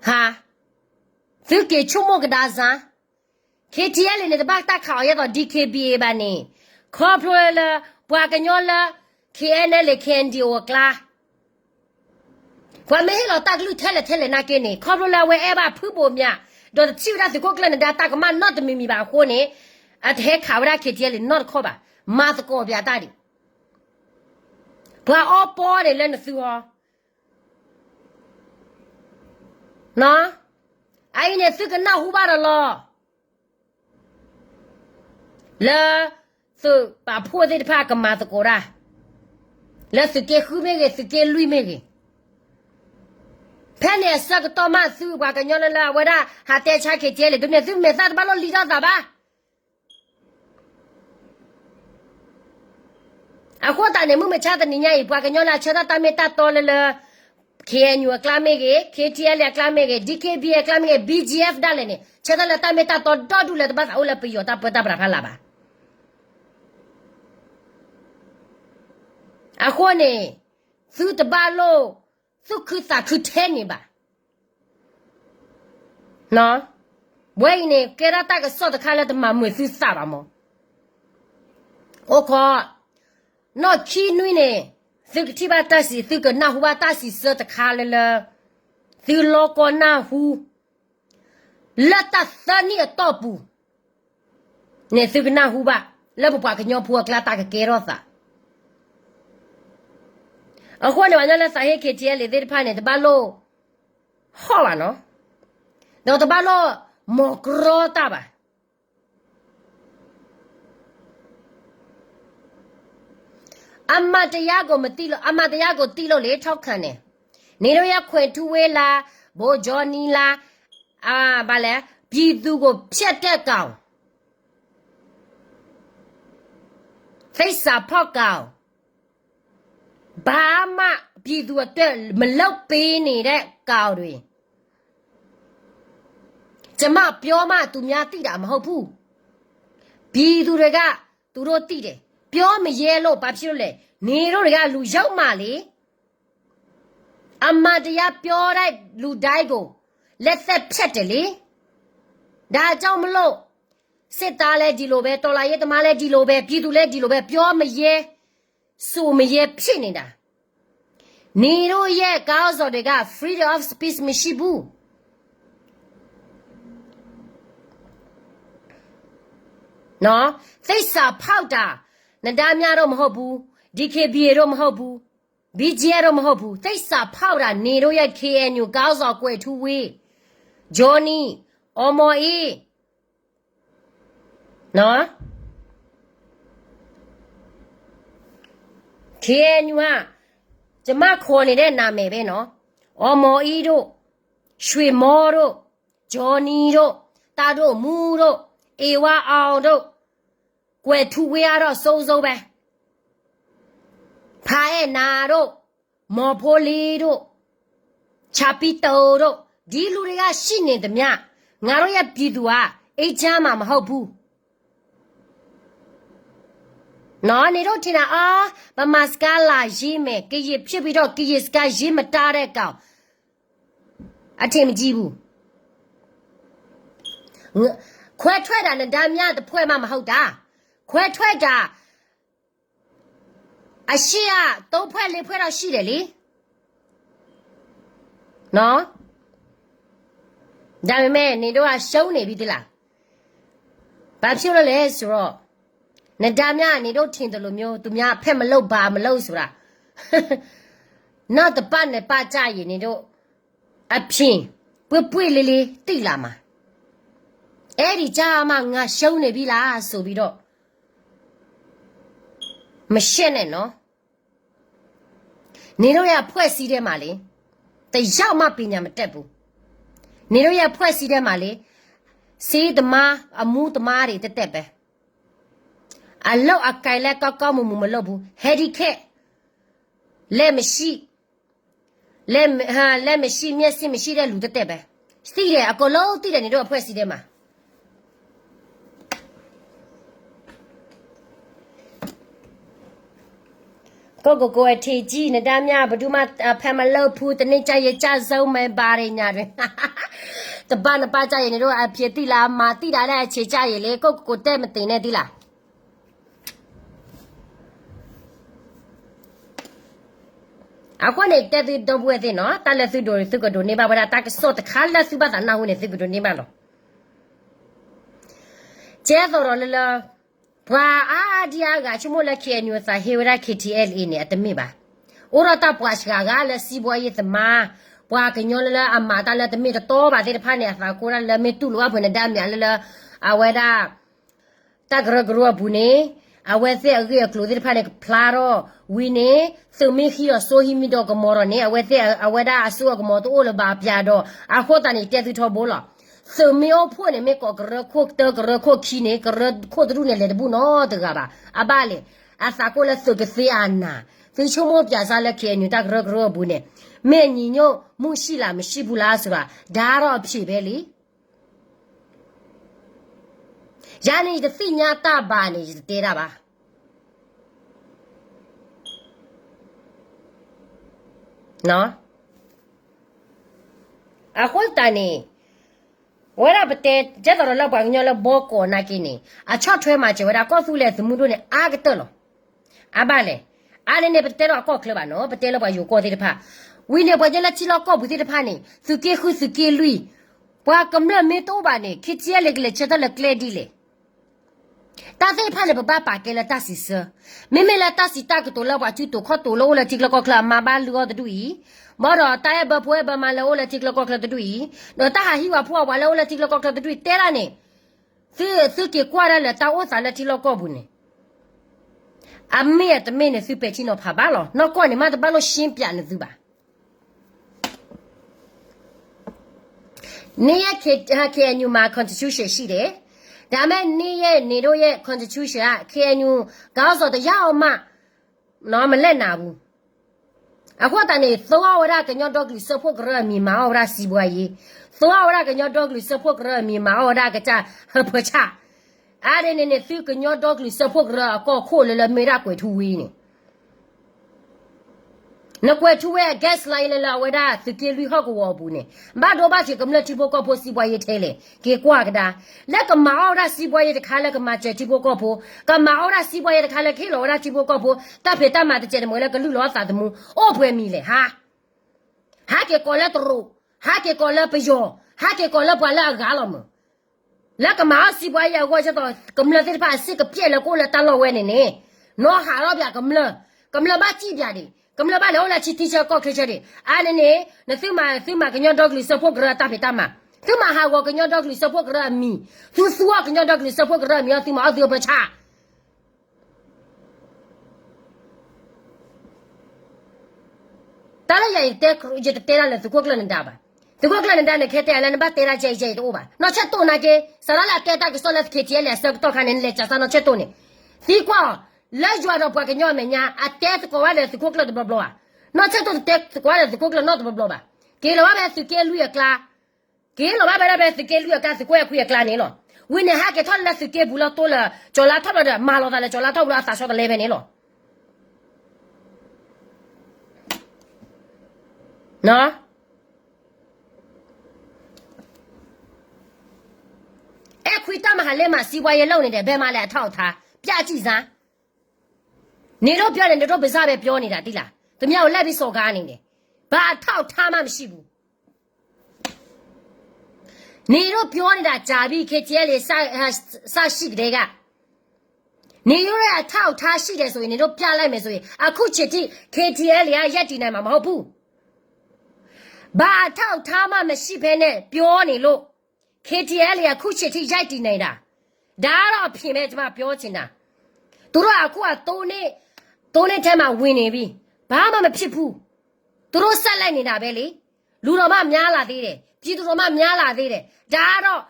ဟါ, သုက့ၤဆိကမိၣ်ကဒါစါ, KTLA န့ၣ် တဘၣ်တၢ်ခးအီၤဒ်သိး DKBA ဘၣ်န့ၣ်, ခီဖျိလၢ ပှၤကညီလၢ KNLA KNDO အကျါ ပှၤမ့ၢ်ဟ့ၣ်လီၤတၢ်ကလုၢ်ထဲလဲၣ်ထဲလဲၣ်နာ်က့န့ၣ် ခီဖျိလၢအဝဲအဲၣ်ဘၣ်ဖုဘိးမၠး, ဒီးတထံၣ်ဝဲဒၣ်သုးခိၣ်ကျၢၢ်နဒါတၢ်ကမၣ်နီတမံၤမံၤဘၣ်အဃိန့ၣ်, အတဟဲခးဝဲဒၣ် KTLA နီတခီဘၣ်, မၤသကိးပၠးတၢ်ဒံး, ပှၤအီပီန့ၣ်လၢနသုဟီ, အအံၤန့ၣ်သုကနၢ်ဟူဘၣ်ဒီးလီၤ လၢ သုးပာ်ဖှိၣ်သ့ၣ်တဖၣ်ကမၤသကိးတၢ်, လၢသုးက့ဃုမ့ၢ်ဂ့ၤ သုးက့လွံၢ်မ့ၢ်ဂ့ၤ, ဖဲန့ၣ်အဆၢကတီၢ်မး သုပှၤကညီလၢလၢအဝဲဒၣ်ဟးတဲဆါ KTLA ဒ်န့ၣ် သုမဲာ်သၣ်တဘၣ်လိၣ်လံထီၣ်သးဘၣ်. အဃိသတးန့ၣ် မုၢ်မဆါတနံၤညါအံၤ ပှၤကညီလၢအဆၢထၢၣ်တၢ်မ့ၢ်တၢ်တီလၢလၢ KNU အကျါမ့ၢ်ဂ့ၤ, KTLA အကျါမ့ၢ်ဂ့ၤ, DKBA အကျါမ့ၢ်ဂ့ၤ, BGF ဒၣ်လဲာ်န့ၣ် ဆၢထၢၣ်လၢတၢ်မ့ၢ်တၢ်တီဒီဒူၣ်လၢတဘၣ်သးအိၣ်လၢပယီၤတၢ်ပၢတၢ်ပြးဖးလၢ်ဘၣ်. အဃိန့ၣ် သုတဘၣ်လိၣ် သူၣ်ခုသးခုထဲန့ၣ်ဘၣ်. ဝဲအံၤန့ၣ် ကဲထီၣ်တၢ်ကစီၣ်တခါလၢတမၤမုာ်သုသးဘၣ်မး. အိၣ်ခိး, နီၢ်ခံနွံန့ၣ် သုကထံၣ်ဘၣ်တၢ်စံး သုကနၢ်ဟူဘၣ်တၢ်စံးဆၢတခါလၢလၢ သုလီၢ်ကီၢ်နၢ်ဟူ လၢတၢ်သၢနံၣ်အတီၢ်ပူၤန့ၣ် သုကနၢ်ဟူဘၣ် လၢပပှၤကညီဖိအကျါတၢ်ကကဲထီၣ်သး. အဃိန့ၣ် ပှၤကညီလၢသးဟ့ KTLA သ့ၣ်တဖၣ်န့ၣ် တဘၣ်လိၣ်ဟီၣ်ဘၣ်နီၤ, ဒီးတဘၣ်လိၣ်မီၤကြီတၢ်ဘၣ်. အမၤတယါကိးမတံၢ်လိာ်, အမၤတယါကိးတံၢ်လိာ်လၢထီၣ်ခါန့ၣ်, န့ၣ်ဒိယဲခွဲးထူဝ့လါ, ဘိကၠီနံလါ, ဘၣ်လဲၣ်, ပြည်သူကိုဖျက်တဲ့ကောင်, သစ္စာဖောက်ကောင်, ဘာမှပြည်သူအတွက်မလုပ်ပေးနေတဲ့ကောင်တွေ, ကျွန်မပြောမှသူများသိတာမဟုတ်ဘူး, ပြည်သူတွေက သူတို့သိတယ်, ပြောမရဲလို့ ဘာဖြစ်လို့လဲ, နင်တို့တွေကလူယုံမာလေ, အမှန်တရားပြောတဲ့လူတိုင်းကို လက်သတ်ဖြတ်တယ်လေ, ဒါကြောင့်မလို့ စစ်သားလည်းဒီလိုပဲ, တော်လှန်ရေးသမားလည်းဒီလိုပဲ, ပြည်သူလည်းဒီလိုပဲ, ပြောမရဲ ဆိုမရဲဖြစ်နေတာ, နင်တို့ရဲ့ခေါင်းဆောင်တွေက freedom of speech မရှိဘူး. နော်, သစ္စာဖောက်တာ, နဒါမြတို့မဟုတ်ဘူး, DKBA တို့မဟုတ်ဘူး, BGF တို့မဟုတ်ဘူး, သစ္စာဖောက်တာ နေတို့ရဲ့ KNU ခေါင်းဆောင်ကွယ်ထူးဝေး, Johnny, အောင်မောင်အေး, နော်, KNU က ကျွန်မခေါ်နေတဲ့နာမည်ပဲနော်, အောင်မောင်အေးတို့, ရွှေမော်တို့, Johnny တို့, တၢ်ဒိၣ်မူတို့, အေဝါအောင်တို့, ကွယ်ထူးဝေးကတော့ စိုးစိုးပဲ, ဖာအဲၣ်နၤတို့, မော်ဖိလီတို့, ချာပီတိုတို့, ဒီလူတွေကရှိနေသမျှ ငါတို့ရဲ့ပြည်သူက အေးချမ်းမှာမဟုတ်ဘူး. နော်, နင်တို့ထင်တာ, အော်, ဗမာစကားလာရေးမယ်, ကရင်ဖြစ်ပြီးတော့ ကရင်စကားရေးမတတ်တဲ့ကောင်, အထင်မကြီးဘူး. ခွဲထွက်တာ နဒါမြတစ်ဖွဲ့မှမဟုတ်တာ, ခွဲထွက်တာ အရှေ့က သုံးဖွဲ့လေးဖွဲ့တော့ရှိတယ်လေ, နော်, ဒါပေမဲ့ နင်တို့ကရှုံးနေပြီသလား. ဘာဖြစ်လို့လဲဆိုတော့ နဒါမြ နင်တို့ထင်သလိုမျိုး သူများဖက်မလုပ်ဘာမလုပ်ဆိုတာ နောက်တစ်ပတ်နှစ်ပတ်ကြာရင် နင်တို့ အဖြေ ပွင့်ပွင့်လင်းလင်း သိလာမှာ. အဲ့ဒီကျမှ ငါရှုံးနေပြီလားဆိုပြီးတော့ မရှဲနဲၣ်နီၤ, နေတို့ရဲ့အဖွဲ့အစည်းထဲမှာလေ, တစ်ယောက်မှပညာမတတ်ဘူး. နေတို့ရဲ့အဖွဲ့အစည်းထဲမှာလေ, ဆေးသမား, အမူးသမားတွေ တတ်တတ်ပဲ. အလုပ်အကိုင်လည်း ကောင်းကောင်းမွန်မွန် မလုပ်ဘူး. Handicap, လက်မရှိ, လက်မ- ဟာ, လက်မရှိ, မျက်စိမရှိတဲ့လူ တတ်တတ်ပဲ. သိတယ်, အကုန်လုံးသိတယ်, နေတို့အဖွဲ့အစည်းထဲမှာ. ကိုယ့်ကိုယ်ကိုယ် အထင်ကြီး, နဒါမြ, ဘယ်သူမှ အဖမ်းမလုပ်ဘူး, တနေ့ကျရင် ကျဆုံးမယ်, ဘာတွေညာတွေ. တပါနပါကျရင် နတို့အဖြစ်သိလား, မသိတာနဲ့ အချိန်ကျရင်လေ, ကိုယ့်ကိုယ်ကိုယ် တဲမတင်နဲ့ သိလား. အဃိန့ၣ် တဲသုဒီပုၢ်ဝဲၢ်သ့ၣ်နီၤ, တၢ်လၢသုဒိးန့ၢ် သုကဒိးန့ၢ်ဘၣ်ဝဲဒၣ် တၢ်ကစီၣ်တခါလၢသုဘၣ်သးနၢ်ဟူန့ၣ် သုကဒိးန့ၢ်ဘၣ်လီၤ. ကဲသိးဒီးလၢလၢ ပှၤအါဒံအါဂၤ ဆိကမိၣ်လၢ KNU အသးဟ့ဝဲဒၣ် KTLA န့ၣ် အတမ့ၢ်ဘၣ်. အိၣ်ဒီးတၢ်ပှၤစှၤဂၤလၢ စီးပွားရေးသမား, ပှၤကညီလၢလၢအမၤတၢ်လၢတမ့ၢ်တတီဘၣ်သ့ၣ်တဖၣ်န့ၣ် အသးကိၢ်ဒၣ်လၢ မ့ၢ်တူၢ်လိာ်ဘၣ်ဖဲနဒါမြလၢလၢ အဝဲဒၣ် တၢ်ကရၢကရိအပူၤန့ၣ်, အဝဲသ့ၣ်အဂ့ၢ်အကျိၤသ့ၣ်တဖၣ်န့ၣ် ကဖျါထီၣ်ဝံၤန့ၣ်, သုးမ့ၢ်ဟံးဒီးစိဟံးမံဒီးကမီၤဒီးန့ၣ်, အဝဲသ့ၣ် အဝဲဒၣ်အစိအကမီၤတအိၣ်လၢၤဘၣ်ပၠးဒီး, အဃိသတးန့ၣ် တဲသုထီဘိလီၤ. သုးမ့ၢ်အိၣ်ဖှိၣ်န့ၣ် မ့ၢ်ကိးကရၢခိၣ်တၢ ကရၢခိၣ်ခံန့ၣ်, ကရၢခိၣ်တဒူၣ်န့ၣ် လဲၤတဘူၣ်နီတဂၤဘၣ်. အဘၣ်လဲၣ်, အသးကိၢ်လၢသုးကသ့အနၤ, သုဆိကမိၣ်ပၠးစၢ်လၢ KNU တၢ်ကရၢကရိအပူၤန့ၣ်, မ့ၢ်ညီညွတ်မှုရှိလား မရှိဘူးလားဆိုတာ ဒါတော့အဖြေပဲလံ. ယၤန့ၣ် ယတသ့ၣ်ညါတၢ်ဘၣ်န့ၣ် ယတတဲတၢ်ဘၣ်. အဃိသတးန့ၣ်, ဝဲဒၣ်ပတဲ ကဲသိးဒီးလၢပှၤကညီလၢဘီကီးနာ်က့န့ၣ်, အဆီၣ်ထွဲမၤစၢၤဝဲဒၣ်ကီၢ်သူလ့ၤသုးမုၢ်ဒိၣ်န့ၣ် အါကတၢၢ်လီၤ. အဘၣ်လဲၣ်, အါန့ၣ်န့ၣ် ပတတဲလၢအကီၢ်ချၢဘၣ်နီၤ, ပတဲလၢပှၤယိၤကီၢ်သ့ၣ်တဖၣ်. ဝံၤန့ၣ် ပှၤကညီလၢထံလီၢ်ကီၢ်ပူၤသ့ၣ်တဖၣ်န့ၣ် သုးက့ဃုသုးက့လွံၢ်, ပှၤကမျၢၢ်မ့ၢ်တအိၣ်ဘၣ်န့ၣ် KTLA ကလဲၤဆၢထၢၣ်လၢကျဲဒ်လဲၣ်. တၢ်သ့ၣ်တဖၣ်န့ၣ် ပဘၣ်ပာ်ကဲလၢတၢ်စံးဆၢ, မ့မ့ၢ်လၢတၢ်စံးတၢ်ကတိၤလၢပှၤစုတိာ်ခီၣ်တိာ်လၢအိၣ်လၢထံချၢကီၢ်ချၢအမါဘၣ်လုၢ်အီၣ်တဒူၣ်အံၤ, ဘၣ်ဒီးတၢ်အဲၣ်ဘၢဖိအဲၣ်ဘၢမါလၢအိၣ်လၢထံချၢကီၢ်ချၢတဒူၣ်အံၤ, ဒီးတၢ်ဟးဟံးဝးဖှီၣ်ဝးလၢအိၣ်လၢထံချၢကီၢ်ချၢတဒူၣ်အံၤ တဲဒၣ်န့ၣ်, သု သုက့ၤကွၢ်ဒၣ်လၢတၢ်အိၣ်သးလၢထံလီၢ်ကီၢ်ပူၤန့ၣ်, အမ့ၢ်အတမ့ၢ်န့ၣ် သုပဲာ်ထံနီၤဖးဘၣ်လီၤ. နီၢ်ကီၢ်န့ၣ် မ့ၢ်တဘၣ်လိၣ်ရှင်းပြန့ၢ်သုဘၣ်. နေရဲ့ K- KNU မှာ constitution ရှိတယ်. ဒါပေမဲ့ နေရဲ့ နေတို့ရဲ့ constitution က KNU ခေါင်းဆောင်တစ်ယောက်မှ နော် မလက်နာဘူး. အဃိသတးန့ၣ် သိအီၣ်ဝဲဒၣ်ကညီဒီကလုာ်စၢဖှိၣ်ကရၢအမံၤ မၤအီၣ်ဝဲဒၣ်စံးဘှါယ့, သိအီၣ်ဝဲဒၣ်ကညီဒီကလုာ်စၢဖှိၣ်ကရၢအမံၤ မၤအီၣ်ဝဲဒၣ်ကစၢ်ဟၢဖၢဆၣ်. အါဒ်န့ၣ်န့ၣ် သုကညီဒီကလုာ်စၢဖှိၣ်ကရၢအကီၢ်ခိၣ်လၢလၢ မ့ၢ်ဒၣ်ကွဲးထူဝ့န့ၣ် နကွဲးထူဝ့အ guideline လၢလၢအဝဲဒၣ်သုးက့လွံၢ်ဟီၣ်ကဝီၤအပူၤန့ၣ် ဘၣ်ဒိဘၣ်ထံးကမျၢၢ်ထံဖိကီၢ်ဖိစံးဘှါယ့ထဲလဲၣ် က့ၤကွၢ်ကဒါ. လၢကမၤအီၣ်ဝဲဒၣ်စံးဘှါယ့တခါလၢကမၤစၢၤထံဖိကီၢ်ဖိ, ကမၤအီၣ်ဝဲဒၣ်စံးဘှါယ့တခါလၢကဟ့ၣ်လီၤဝဲဒၣ်ထံဖိကီၢ်ဖိ တၢ်ဖံးတၢ်မၤတစဲးတမှဲၤလၢကလုၢ်လီၤအသးသမူ အိၣ်ပှဲၤမံၤလဲၣ်ဟါ. ဟးက့ၤကိးလၢတရူး, ဟးက့ၤကိးလၢပယီၤ, ဟးက့ၤကိးလၢပှၤလၢအဂၤလီၤမး. လၢကမၤအီၣ်စံးဘှါယ့အဂီၢ် ကသိးကမျၢၢ်သ့ၣ်တဖၣ်အစ့ၣ်ကပျဲၢ်လၢကအိၣ်လၢတၢ်လီၢ်ဝဲန့ၣ်န့ၣ်, နီၢ်ဟးထီၣ်ပၠးကမျၢၢ်, ကမျၢၢ်ဘၣ်စံၣ်ပၠးဒံး, ကမျၢၢ်ဘၣ်လဲၤအိၣ်လၢထံထံဆၢကီၢ်ချၢဆၢဒံး. အါန့ၣ်န့ၣ် နသုမၤ သုမၤကညီဒီကလုာ်စၢဖှိၣ်ကရၢအတၢ်ဖံးတၢ်မၤ, သုမၤဟးဂီၤကညီဒီကလုာ်စၢဖှိၣ်ကရၢအမံၤ, သုသူအီၣ်ကညီဒီကလုာ်စၢဖှိၣ်ကရၢအမံၤအီၤ သုမၤအီၣ်သုအဖၢဆၣ် တၢ်လၢယၤ ယတတဲဒၣ်လၢသုးခိၣ်ကျၢၢ်နဒါဘၣ်. သုးခိၣ်ကျၢၢ်နဒါန့ၣ် ခဲတဲလၢနဘၣ်တဲဒၣ်ကဲကဲတအိၣ်ဘၣ်. နီၢ်ဆဲၣ်တိၢ်နာ်က့, စးထီၣ်လၢအတဲတၢ်ကစီၣ်လၢ KTLA အဆၢကတီၢ်ခါန့ၣ် နလဲၤစးစၢ်နီၢ်ဆဲၣ်တိၢ်န့ၣ်, သံကွၢ်အီၤ, လၢယွၤဒီးပှၤကညီအမဲာ်ညါ အတဲသကိးဝဲဒီးသုးခိၣ်ကျၢၢ်တဘျီဘျီဧါ. နီၢ်ဆဲၣ်တိၢ်တတဲသကိးဝဲဒီးသုးခိၣ်ကျၢၢ်နီတဘျီဘျီဘၣ်. က့ၤလီၤဘၣ်ဖဲသုးက့လွံၢ်အကျါ က့ၤလီၤဘၣ်ဖဲဒၣ်ဖဲသုးက့လွံၢ်အကျါ သုးက့ခွံအကျါန့ၣ်လီၤ. ဝံၤန့ၣ် ဟးက့ၤထီၣ်လၢသုးက့ပူၤလီၤတိၢ်လၢ ကၠီၤလါထီၣ်ဘျီဒီး မၤလိာ်သးလၢကၠီၤလါထီၣ်ဘျီအသးဆီတလဲဖဲန့ၣ်လီၤ. အဲခွံတၢ်မၤဟးလဲမၤစံးဘှါယဲလီၤန့ၣ်ဒီး ဘဲမၤလဲၣ်အထီၣ်အထါ ပျၢ်စံၣ်စၢ် နေတို့ပြောတယ် နေတို့ပါးစပ်ပဲပြောနေတာ သိလား. သူများကိုလိုက်ပြီးစော်ကားနေတယ်. ဘာအထောက်အထားမှမရှိဘူး. နေတို့ပြောနေတာကြာပြီ KTLA စရှိကတည်းက နေတို့ရဲ့အထောက်အထားရှိတယ်ဆိုရင် နေတို့ပြလိုက်မယ်ဆိုရင် အခုချိန်ထိ KTLA ကရပ်တည်နိုင်မှာမဟုတ်ဘူး. ဘာအထောက်အထားမှမရှိဘဲနဲ့ပြောနေလို့ KTLA အခုချိန်ထိရပ်တည်နိုင်တာ ဒါကတော့အဖြေပဲ ကျွန်မပြောချင်တာ. သူတို့ကအခုအတိုးနေ သိန့ၢ်ထဲမှာ ဝင်နေပြီ, ဘာမှမဖြစ်ဘူး, သူတို့ဆက်လက်နေတာပဲလေ, လူတော်မှများလာသေးတယ်, ပြည်သူတော်မှများလာသေးတယ်, ဒါကတော့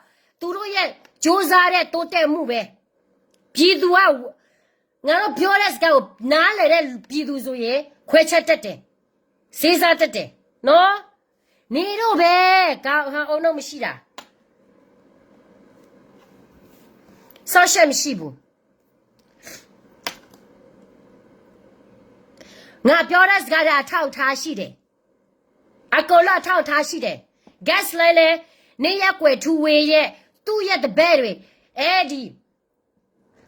သူတို့ရဲ့ ကြိုးစားတဲ့တိုးတက်မှုပဲ, ပြည်သူက ငါတို့ပြောတဲ့စကားကိုနားလည်တဲ့ပြည်သူဆိုရင်ခွဲချက်တတ်တယ်, စေးစားတတ်တယ်နော်, နေတော့ပဲ, ကောင်းအုံနောက်မရှိတာ, စောင့်ရှက်မရှိဘူး. ငါပြောတဲ့စကားတွေအထောက်အထားရှိတယ်, အကုန်လုံးအထောက်အထားရှိတယ်, gas line လဲ, နေရကွယ်ထူဝေရဲ့, သူ့ရဲ့တပည့်တွေ, အဲဒီ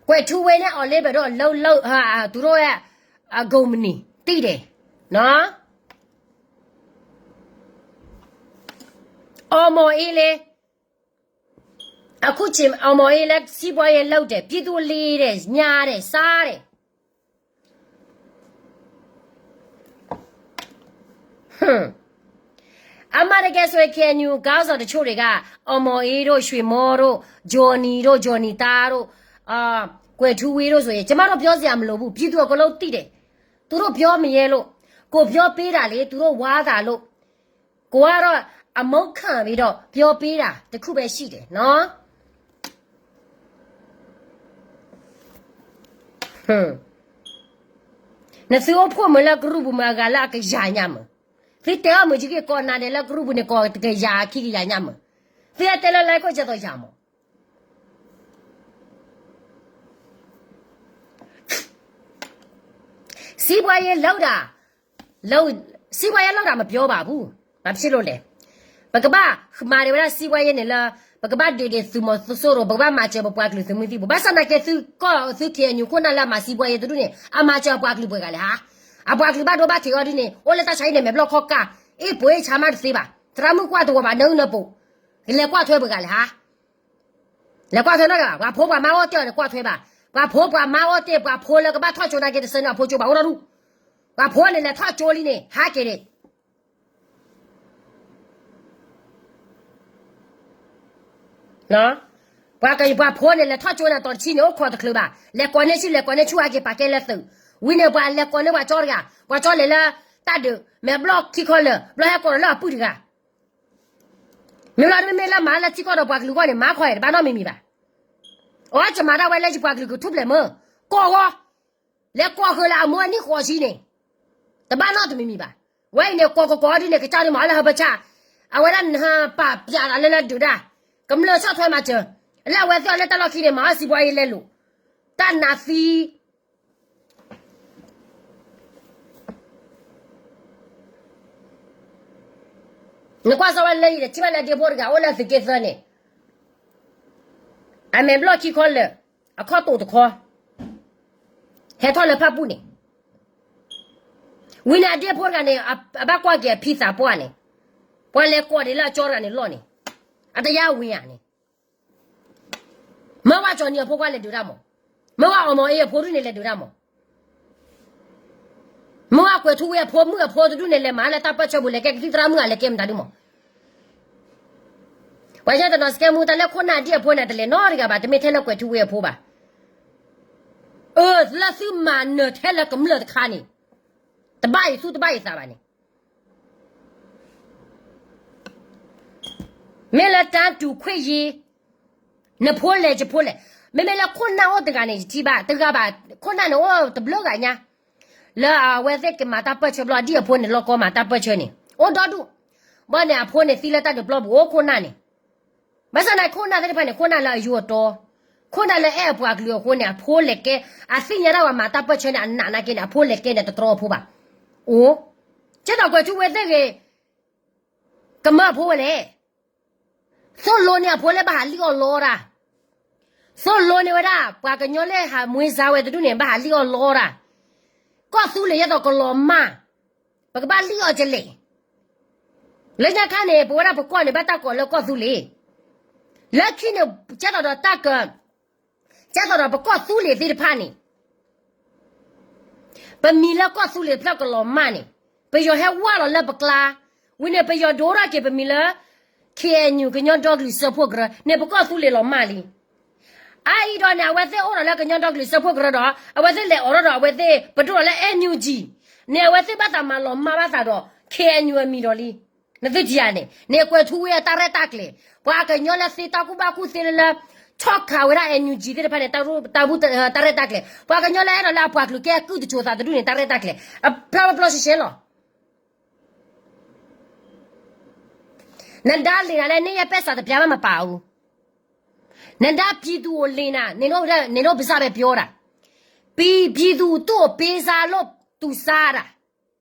ကွယ်ထူဝေနဲ့ အောင်လေးပဲတို့အလုပ်လုပ်ဟာသူတို့ရဲ့အကုမ္ပဏီသိတယ်နော်. အောင်မောင်အေးလဲ, အခုချိန်အောင်မောင်အေးလဲစီးပွားရေးလုပ်တယ်, ပြည်သူလီတယ်, ညာတယ်, စားတယ်. အမှန်တကယ်ဆိုရင် KNU ခေါင်းဆောင်တချို့တွေက အောင်မောင်အေးတို့, ရွှေမောတို့, Johnny တို့, Johnny သားတို့, အာ, ကွယ်ထူဝေတို့ဆိုရင် ကျမတို့ပြောစရာမလိုဘူး, ပြည်သူအကုန်လုံးသိတယ်, သူတို့ပြောမရဲလို့, ကိုပြောပေးတာလေ, သူတို့ဝါသာလို့, ကိုကတော့အမုန်းခံပြီးတော့ပြောပေးတာတစ်ခုပဲရှိတယ်နော်. နသုအိၣ်ဖှိၣ်မုာ်လၢကရူၢ်ပူၤမုာ်အဂၤလၢအကယၤညါမုာ်, သုတဲအီၣ်မုာ်က့ၤကီးနၤဒဲးလၢကရူၢ်ပူၤန့ၣ် ကီးတကယၤခံကယၤညါမုာ်, သုဟဲတဲလၢ like ကဲသိးယၤမုာ်. စီးပွားရေးလုပ်တာ, လုပ်, စီးပွားရေးလုပ်တာမပြောပါဘူး, ဘာဖြစ်လို့လဲ. ပကဘၣ်မၤဒံးဝဲဒၣ်စီးပွားရေးန့ၣ်လၢ ပကဘၣ်ဒုးဒံးသုးမီၤစိရိၤ, ပကဘၣ်မၤစၢၤပပှၤကလုာ်သုးမုၢ်သံၣ်ဘိ, ဘၣ်ဆၣ်သနာ်က့သုကီၢ်သု KNU ခိၣ်နၢ်လၢအမၤစီးပွားရေးတဒူၣ်န့ၣ် အမၤစၢၤအပှၤကလုာ်ပှဲၤဂၤလဲၣ်ဟါ. အပှၤကလုာ်ဘၣ်ဒိဘၣ်ထံးအီၤဒ်န့ၣ် အိၣ်လၢတၢ်ဆါဟံၣ်န့ၣ် မဲာ်ဘျီၣ်ခီၣ်ကၢ်, အ့ၣ်ပှ့ၤဆါမးတသ့ဘၣ်, သရၣ်မုၣ်ကွၢ်တဝီၤဘၣ် နၢအုၣ်နၢပူၤ, လဲၤကွၢ်ထွဲပှဲၤဂၤလဲၣ်ဟါ. လဲၤကွၢ်ထွဲနီတဂၤဘၣ်, ပှၤဖိပှၤမါအိၣ်တ့ၢ်အီၤန့ၣ် ကွၢ်ထွဲဘၣ်, ပှၤဖိပှၤမါအိၣ်တ့ၢ်, ပှၤဖိလၢကဘၣ်ထီၣ်ကၠိနာ်က့တစဲးန့ၣ် အဖိကၠိဘၣ်အိၣ်ဒီဒူၣ်, ပှၤဖိန့ၣ်လဲၤထီၣ်ကၠိလံန့ၣ် ဟးက့ၤန့ၣ် ပှၤကပှၤဖိန့ၣ် လဲၤထီၣ်ကၠိန့ၣ် တီၤတဆံန့ၣ် အိၣ်ခိးတချုးဘၣ်, လဲၤကိးန့ၢ်ဆူၣ် လဲၤကိးန့ၢ်ဆူၣ် ဟဲက့ၤပာ်ကဲလၢသုး, ဝံၤန့ၣ် ပှၤလဲၤကိးန့ၢ်ပှၤကၠီတဂၤ, ပှၤကၠီလဲၤလၢတၢ်ဒုး, မဲာ်ဘျီၣ်ခံခီလၢာ်, ဘျီဟဲကိးဒီးလၢအပုၢ်တဂၤ, မ့ၢ်လီၤတမ့မ့ၢ်လၢမၤလၢထံကီၢ်ဒီးပှၤကလုာ်ဂီၢ်န့ၣ် မၤခီအံၤတဘၣ်နီတမံၤမံၤဘၣ်. အီ ယမၤဒၣ်ဝဲလၢယပှၤကလုာ်ကထူၣ်ဖျဲးမၢ, ကိးဂီၤ, လဲၤကိးဃုာ်လၢအမိၢ်အနံၣ်ဃိးဆံန့ၣ်, တဘၣ်နီတမံၤမံၤဘၣ်. ဝဲအံၤန့ၣ် ကိးကိးကိးဒ်န့ၣ် ကစၢ်ဒုးမၤအီၤလၢဟၢဖၢဆၣ်, အဝဲဒၣ်နဟါပာ်ပျးတၢ်လၢလၢဒုးဒၣ်, ကမျၢၢ်ဆီၣ်ထွဲမၤစၢၤ, လၢအဝဲသ့ၣ်အီၤလၢတၢ်လီၢ်ခံန့ၣ် မၤအီၣ်စံးဘှီအံၤလဲလိာ်, တၢ်နးသံ နကွၢ်စီဝဲလၢယံၤဒီး ထံၣ်ဘၣ်လၢဒ့ဖိတဂၤအိၣ်လၢသုးက့သၢန့ၣ်, အမဲာ်ဘျီၣ်ခံခီလၢာ်, အခီၣ်တိာ်တခီ, ဟဲထီၣ်လၢဖၣ်ပူၣ်န့ၣ်, ဝံၤန့ၣ်အဒ့ဖိတဂၤန့ၣ် အဘၣ်ကွၢ်က့ၤအဖံသးပှၢ်န့ၣ်, ပှၤလဲၤကိးဒံးလၢအကၠီတဂၤန့ၣ်လီၢ်န့ၣ်, အတယါဝံၤဧါန့ၣ် မ့ၢ်ဝဲကၠီနံၤအဖိခွါလဲၤဒုးတၢ်မး, မ့ၢ်ဝဲအီမီၤအ့အဖိဒ်န့ၣ်လဲၤဒုးတၢ်မး, မ့ၢ်ဝဲကွဲၤထူဝ့အဖိမုၣ်အဖိတဒူၣ်န့ၣ် လဲၤမၤလၢတၢ်ပၢၢ်ဆၢပူၤ လဲၤကဲကသံၣ်သရၣ်မုၣ်ဧါ လဲၤကဲမတၤဒုမး, ပှၤယဲတနီၤစကဲမူ တၢ်လၢခိၣ်နၢ်ဒ်အဖိန့ၣ် တလဲၤနီတဂၤဘၣ်, တမ့ၢ်ထဲလၢကွဲၤထူဝ့အဖိဘၣ်, အၢ လၢသုမၤနၢၤထဲလၢကမျၢၢ်တခါန့ၣ်, တဘၣ်ယသူတဘၣ်ယသးဘၣ်န့ၣ် မ့ၢ်လၢတၢ်တူၢ်ခွဲးယံၤ, နဖိလဲၣ်ယဖိလဲၣ်, မ့မ့ၢ်လၢခိၣ်နၢ်အိၣ်တဂၤန့ၣ် ယထံၣ်ဘၣ်တဂၤဘၣ်, ခိၣ်နၢ်န့ၣ်အိၣ်တဘျုးဂၤညါ, လၢအဝဲသ့ၣ်ကမၤတၢ်ပၢၢ်ဆၢဘျီ ဒ်အဖိန့ၣ် လီၢ်ကီမၤတၢ်ပၢၢ်ဆၢန့ၣ် အိၣ်ဒီဒူၣ်, ဘၣ်န့ၣ်အဖိန့ၣ်သံလၢတၢ်ဒုးပျီပူၤ အိၣ်ခိၣ်နၢ်န့ၣ် ဘၣ်ဆၣ်န့ၣ် ခိၣ်နၢ်သ့ၣ်တဖၣ်န့ၣ် ခိၣ်နၢ်လၢအယိအတီ, ခိၣ်နၢ်လၢအဲၣ်အပှၤကလုာ်အဃိန့ၣ် အဖိလဲၤကဲ, အသ့ၣ်ညါတၢ်ဝဲမၤတၢ်ပၢၢ်ဆၢန့ၣ် အနာ်နာ်က့န့ၣ် အဖိလဲၤကဲန့ၣ် တတြီအဖိဘၣ်. အိၣ်, ကဲသိးကွဲၤထူဝ့သ့ၣ်ဂ့ၤ, ကမၢအဖိဝဲလဲၣ်. သိၣ်လိန့ၢ်အဖိလၢဘၣ်ဟးလံၣ်အီၣ်လီတၢ်, သိၣ်လိန့ၢ်ဝဲဒၣ် ပှၤကညီလၢဟးမွေးစားဝဲတဒူၣ်န့ၣ် ဘၣ်ဟးလံၣ်အီၣ်လီတၢ်, ကီၢ်သူလ့ၤယဲသိးကလီၤမၢ်, ပကဘၣ်လံၣ်အီၣ်ကလဲၣ်. လၢညါခါန့ၣ် ပဝဲဒၣ်ပကီၢ်န့ၣ် ဘၣ်တၢ်ကိးလၢကီၢ်သူလ့ၤ, လၢခံန့ၣ် ကဲသိးဒီးတၢ်က, ကဲသိးဒီးပကီၢ်သူလ့ၤသ့ၣ်တဖၣ်န့ၣ် ပမံၤလၢကီၢ်သူလ့ၤတဖျၢၣ်ကလီၤမၢ်န့ၣ်, ပယီၤဟဲဝါလီၤလၢပကျါ, ဝံၤန့ၣ် ပယီၤဒိထီၣ်က့ၤပမံၤလၢ KNU ကညီဒီကလုာ်စၢဖှိၣ်ကရၢန့ၣ် ပကီၢ်သူလ့ၤလီၤမၢ်လံ. အအံၤဒီးန့ၣ် အဝဲသ့ၣ်အိၣ်ဒီးလၢကညီဒီကလုာ်စၢဖှိၣ်ကရၢဒီး အဝဲသ့ၣ်လဲၤအိးထီၣ်ဒီးအဝဲသ့ၣ် ပဒိၣ်ဒီးလၢ NUG န့ၣ် အဝဲသ့ၣ်ဘၣ်သးမၤလီၤမၢ်ဘၣ်သးဒီး KNU အမံၤဒီးလံ. နသုထံၣ်ဧါန့ၣ် န့ၣ်ကွဲးထူဝ့အတၢ်ရဲၣ်တၢ်ကျဲၤ ပှၤကညီလၢသ့တၢ်ကူၣ်ဘၣ်ကူၣ်သ့လၢလၢ ဆီၣ်ခးဝဲဒၣ် NUG သ့ၣ်တဖၣ်န့ၣ် တၢ်ဘူၣ်တၢ်ရဲၣ်တၢ်ကျဲၤ ပှၤကညီလၢအဲၣ်ဒိးလၢအပှၤကလုာ်ကဲကုၢ်တစိၤသးတဒူၣ်န့ၣ် တၢ်ရဲၣ်တၢ်ကျဲၤ အဖျါဖျါရှဲရှဲလီၤ. နဒါလံာ်နၤလၢန့ၣ်ယဲပဲစးတပျါဘၣ်မပာ်အူ နဒါပြည်သူအိၣ်လံနၤ နင်တို့ နင်တို့ပါးစပ်ပဲပြောတာ ပြည်သူသူ့အပေးစားလို့သူစားတာ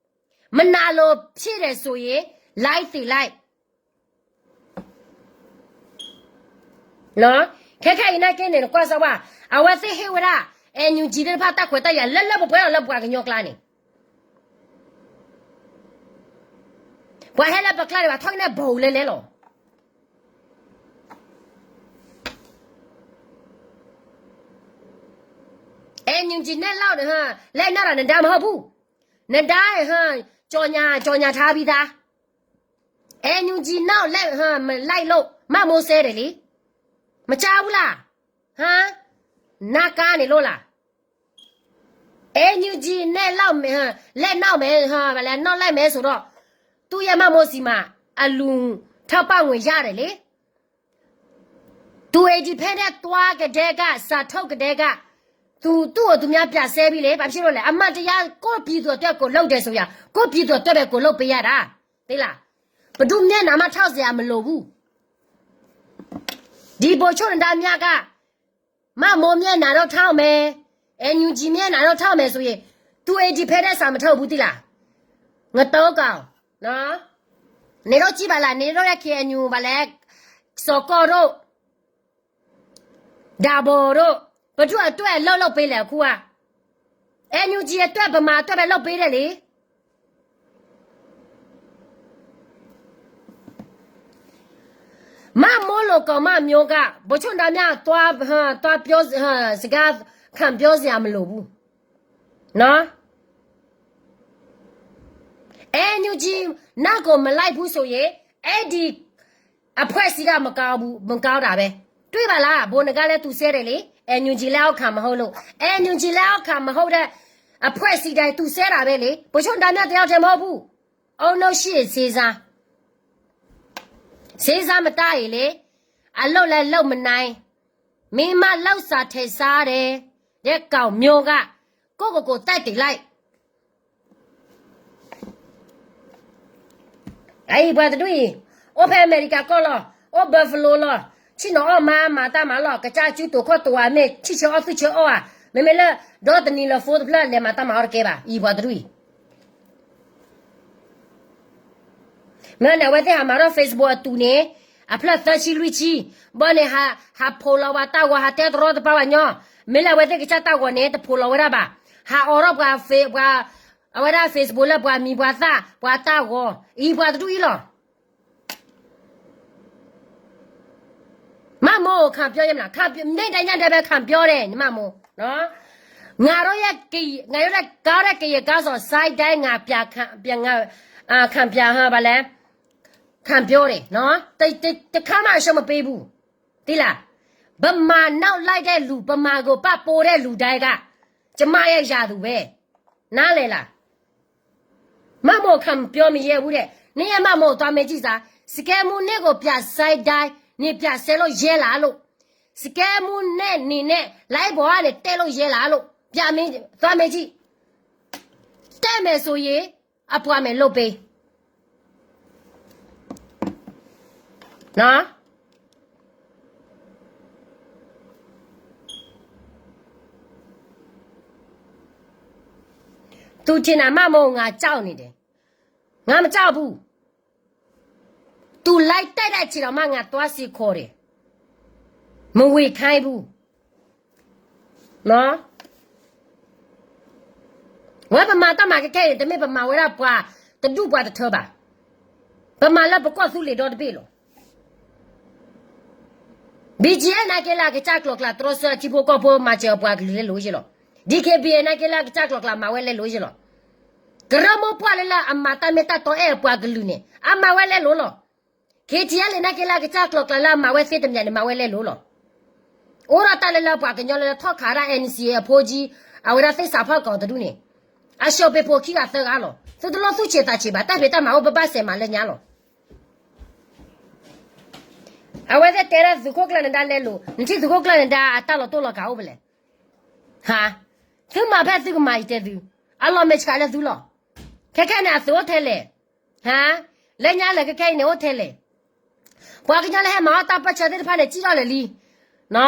မနာလိုဖြစ်တယ်ဆိုရင် လိုက်သေလိုက် ခဲခဲအံၤနာ်က့န့ၣ် နကွၢ်စၢ်ဝဲ အဝဲသ့ၣ်ဟ့ၣ်ဝဲဒၣ် NUG သ့ၣ်တဖၣ်တၢ်ခွဲးတၢ်ယာ် လၢလၢပှဲၤပှဲၤလီၤလၢပှၤကညီကျါန့ၣ် ပှၤဟဲလၢပကျါန့ၣ် ဘၣ်ထီၣ်က့ၤန့ၣ်ဘီၣ်လဲလဲလီၤ. NUG န့ၣ်လီၤ လဲၤနၢ်ဒီးနဒါမဟီၣ်ပူၤ နဒါ ကြော်ညာ ကြော်ညာထားပြီးသား NUG နောက်လိုက် မလိုက်လို့ မမိုးစဲတယ်လေ မကြားဘူးလား ဟမ် နားကါနေလို့လား NUG နဲ့လောက်မယ် လက်နောက်မယ် ဘာလဲ နောက်လိုက်မယ်ဆိုတော့ သူ့ရဲ့မမိုးစီမှာ အလူထောက်ပံ့ငွေရတယ်လေ သူ independent သွားကတည်းက စာထုတ်ကတည်းက သူ သူ့ကိုသူများပြန်ဆဲပြီလေ ဘာဖြစ်လို့လဲ အမှန်တရား ကိုယ့်ပြည်သူအတွက်ကိုယ်လုပ်တယ်ဆိုရင် ကိုယ့်ပြည်သူအတွက်ပဲကိုယ်လုပ်ပေးရတာ သိလား ဘယ်သူမျက်နှာမှထောက်စရာမလိုဘူး ဒီဗိုလ်ချုပ်နဒါမြက မမိုးမျက်နှာတော့ထောက်မယ် NUG မျက်နှာတော့ထောက်မယ်ဆိုရင် သူ independent စာမထုတ်ဘူးသိလား ငတိုးကောင် နင်တို့ကြည့်ပါလား နင်တို့ရဲ့ KNU ဘာလဲ စော်ကီတို့ ဒါဘိုတို့ ဘယ်သူ့အတွက်အလုပ်လုပ်ပေးလဲအခုက NUG အတွက်ဗမာအတွက်ပဲလုပ်ပေးတယ်လေ မမိုးလိုကောင်မမျိုးက ဗိုလ်ချုပ်နဒါမြသွား သွားပြော စကားခံပြောစရာမလိုဘူးနော် NUG နောက်ကိုမလိုက်ဘူးဆိုရင်အဲ့ဒီအဖွဲ့အစည်းကမကောင်းဘူး မကောင်းတာပဲ တွေ့ပါလား ဗိုလ်နဂါလည်းသူဆဲတယ်လေ NUG လက်အောက်ခံမဟုတ်လို့ NUG လက်အောက်ခံမဟုတ်တဲ့အဖွဲ့အစည်းတိုင်းသူဆဲတာပဲလေ ဗိုလ်ချုပ်နဒါမြတယောက်တည်းမဟုတ်ဘူး အောင်လို့ရှိရင်စေစား စေစားမတတ်ရင်လေ အလုပ်လည်းလုပ်မနိုင် မင်းမလောက်စာထဲစားတယ်တဲ့ကောင်မျိုးက ကိုယ့်ကိုယ်ကိုယ်တိုက်တည်လိုက် အံၤပှၤတဒူၣ်အံၤ အိၣ်ဖဲအမဲရကၤကီၢ်လီၤ အိၣ် Buffalo လီၤ ဆ့ၣ်နီၤအီၣ်မါမၤတၢ်မၤလီၤ ကစၢ်ကၠူတိာ်ခီၣ်တိာ်ဧါ မ့ၢ်ဆံၣ်ဆၢအီၣ်သူၣ်ဆၢအီၣ်ဧါ မ့မ့ၢ်လၢ ဒီတနံၤလၢ phone တဖျၢၣ်လဲၤမၤတၢ်မၤအီၣ်တကဲဘၣ် အံၤပှၤတဒူၣ်အံၤ မ့ၢ်န့ၣ် အဝဲသ့ၣ်ဟးမၤထီၣ် Facebook အတုၤန့ၣ် အဖျၢၣ်သၢဆံလွံၢ်ဆံ ဘီန့ၣ် ဟး ဟးဖိးလီၤဝဲတၢ်ဂီၤ ဟးတဲတရီတပါဘၣ်ညီ မ့ၢ်လၢအဝဲသ့ၣ်ကစၢ်တၢ်ဂီၤန့ၣ် တဖိးလီၤဝဲဒၣ်ဘၣ် ဟးအိးထီၣ်ပှၤ ပှၤ အဝဲဒၣ် Facebook လၢပှၤမံၤပှၤသၣ် ပှၤတၢ်ဂီၤ အံၤပှၤတဒူၣ်အံၤလီၤ မမိုးခံပြောရမလား ခံပြော နေ့တိုင်းညတိုင်းပဲခံပြောတယ် မမိုးနော် ငါတို့ရဲ့ကရင် ငါတို့ရဲ့ကောင်းတဲ့ကရင်ကောင်းဆောင် side တိုင်း ငါပြခံ ပြ ငါ အာ ခံပြ ဟော ဘာလဲ ခံပြောတယ်နော် တ တ တစ်ခါမှအရှုံးမပေးဘူး သိလား ဗမာနောက်လိုက်တဲ့လူ ဗမာကိုပံ့ပိုးတဲ့လူတိုင်းက ကျမရဲ့ရန်သူပဲ နားလည်လား မမိုးခံပြောမရဲဘူးတဲ့ နင့်ရဲ့မမိုးသွားမေးကြည့်စမ်း စကဲမူးန့ၣ်ကိုပြဆဲဒိုင်း နင်ပြဆဲလို့ရဲလားလို့ စကဲမူးနဲ့နင်နဲ့ live ပေါ်ကနေ တက်လို့ရဲလားလို့ ပြမေး သွားမေးကြည့် တက်မယ်ဆိုရင် အပွားမယ်လုပ်ပေး နော် သူထင်တာ မမိုး ငါကြောက်နေတယ် ငါမကြောက်ဘူး သူလိုက်တိုက်တဲ့အချိန်တောင်မှ ငါသွားစင်ခေါ်တယ် မဝေခိုင်းဘူး နော် ဝဲပမၤတၢ်မၤခဲခဲအံၤ တမ့ၢ်ပမၤဝဲဒၣ်ပှၤတဒူၣ်ပှၤတထၢဘၣ် ပမၤလၢပကီၢ်သူလ့ၤဒီတဘ့ၣ်လီၤ BGF နာ်က့လၢအကစၢ်ကျိၤကျါ တြီဆၢအထံဖိကီၢ်ဖိ မၤစၢၤအပှၤကလုာ်လဲၤလိၤယ့ၢ်လီၤ DKBA နာ်က့လၢအကစၢ်ကျိၤကျါ မၤဝဲလဲၤလိၤယ့ၢ်လီၤ ကရၢမိၢ်ပှၢ်လၢလၢအမၤတၢ်မ့ၢ်တၢ်တီအဲၣ်အပှၤကလုာ်န့ၣ် အမၤဝဲလဲၤလိၤလီၤ KTLA နာ်က့လၢအကစၢ်ကျိၤကျါလၢအမၤဝဲသ့တမံၤန့ၣ် မၤဝဲလဲၤလိၤလီၤ အိၣ်ဒီးတၢ်လၢလၢပှၤကညီလၢထီၣ်ခးဒၣ် NCA အဖိကၠံ, အဝဲဒၣ်သ့ၣ်စးဖီၣ်ကီးတဒူၣ်န့ၣ်, အရှုံးပေးပို့ခံဂၤသၢဂၤလီၤ. သုတလိၣ်သူၣ်ဆံးသးဆံးဘၣ်, တၢ်ဖံးတၢ်မၤအိၣ် ပဘၣ်စဲးမၤလၢညါလီၤ. အဝဲသ့ၣ်တဲဒၣ်သုးခိၣ်ကျၢၢ်နဒါလဲလိာ်, နထံၣ်သုးခိၣ်ကျၢၢ်နဒါအတၢ်လီၤတိၢ်လီၤကးအိၣ်ဖဲလဲၣ်. ဟါ, သုမၤဖဲသုကမၤအံၤတဲသု, အလီၤမဲာ်ဆှးလၢသုလီၤ. ခဲခဲန့ၣ်အသုးအိၣ်ထဲလဲၣ်. ဟါ, လၢညါလဲၣ် ခဲခဲအံၤန့ၣ်အိၣ်ထဲလဲၣ်. ပှၤကညီလၢဟဲမၤအီၣ်တၢ်ပၢၢ်ဆၢသ့ၣ်တဖၣ်န့ၣ် စံၣ်ထီၣ်လဲၤလံ.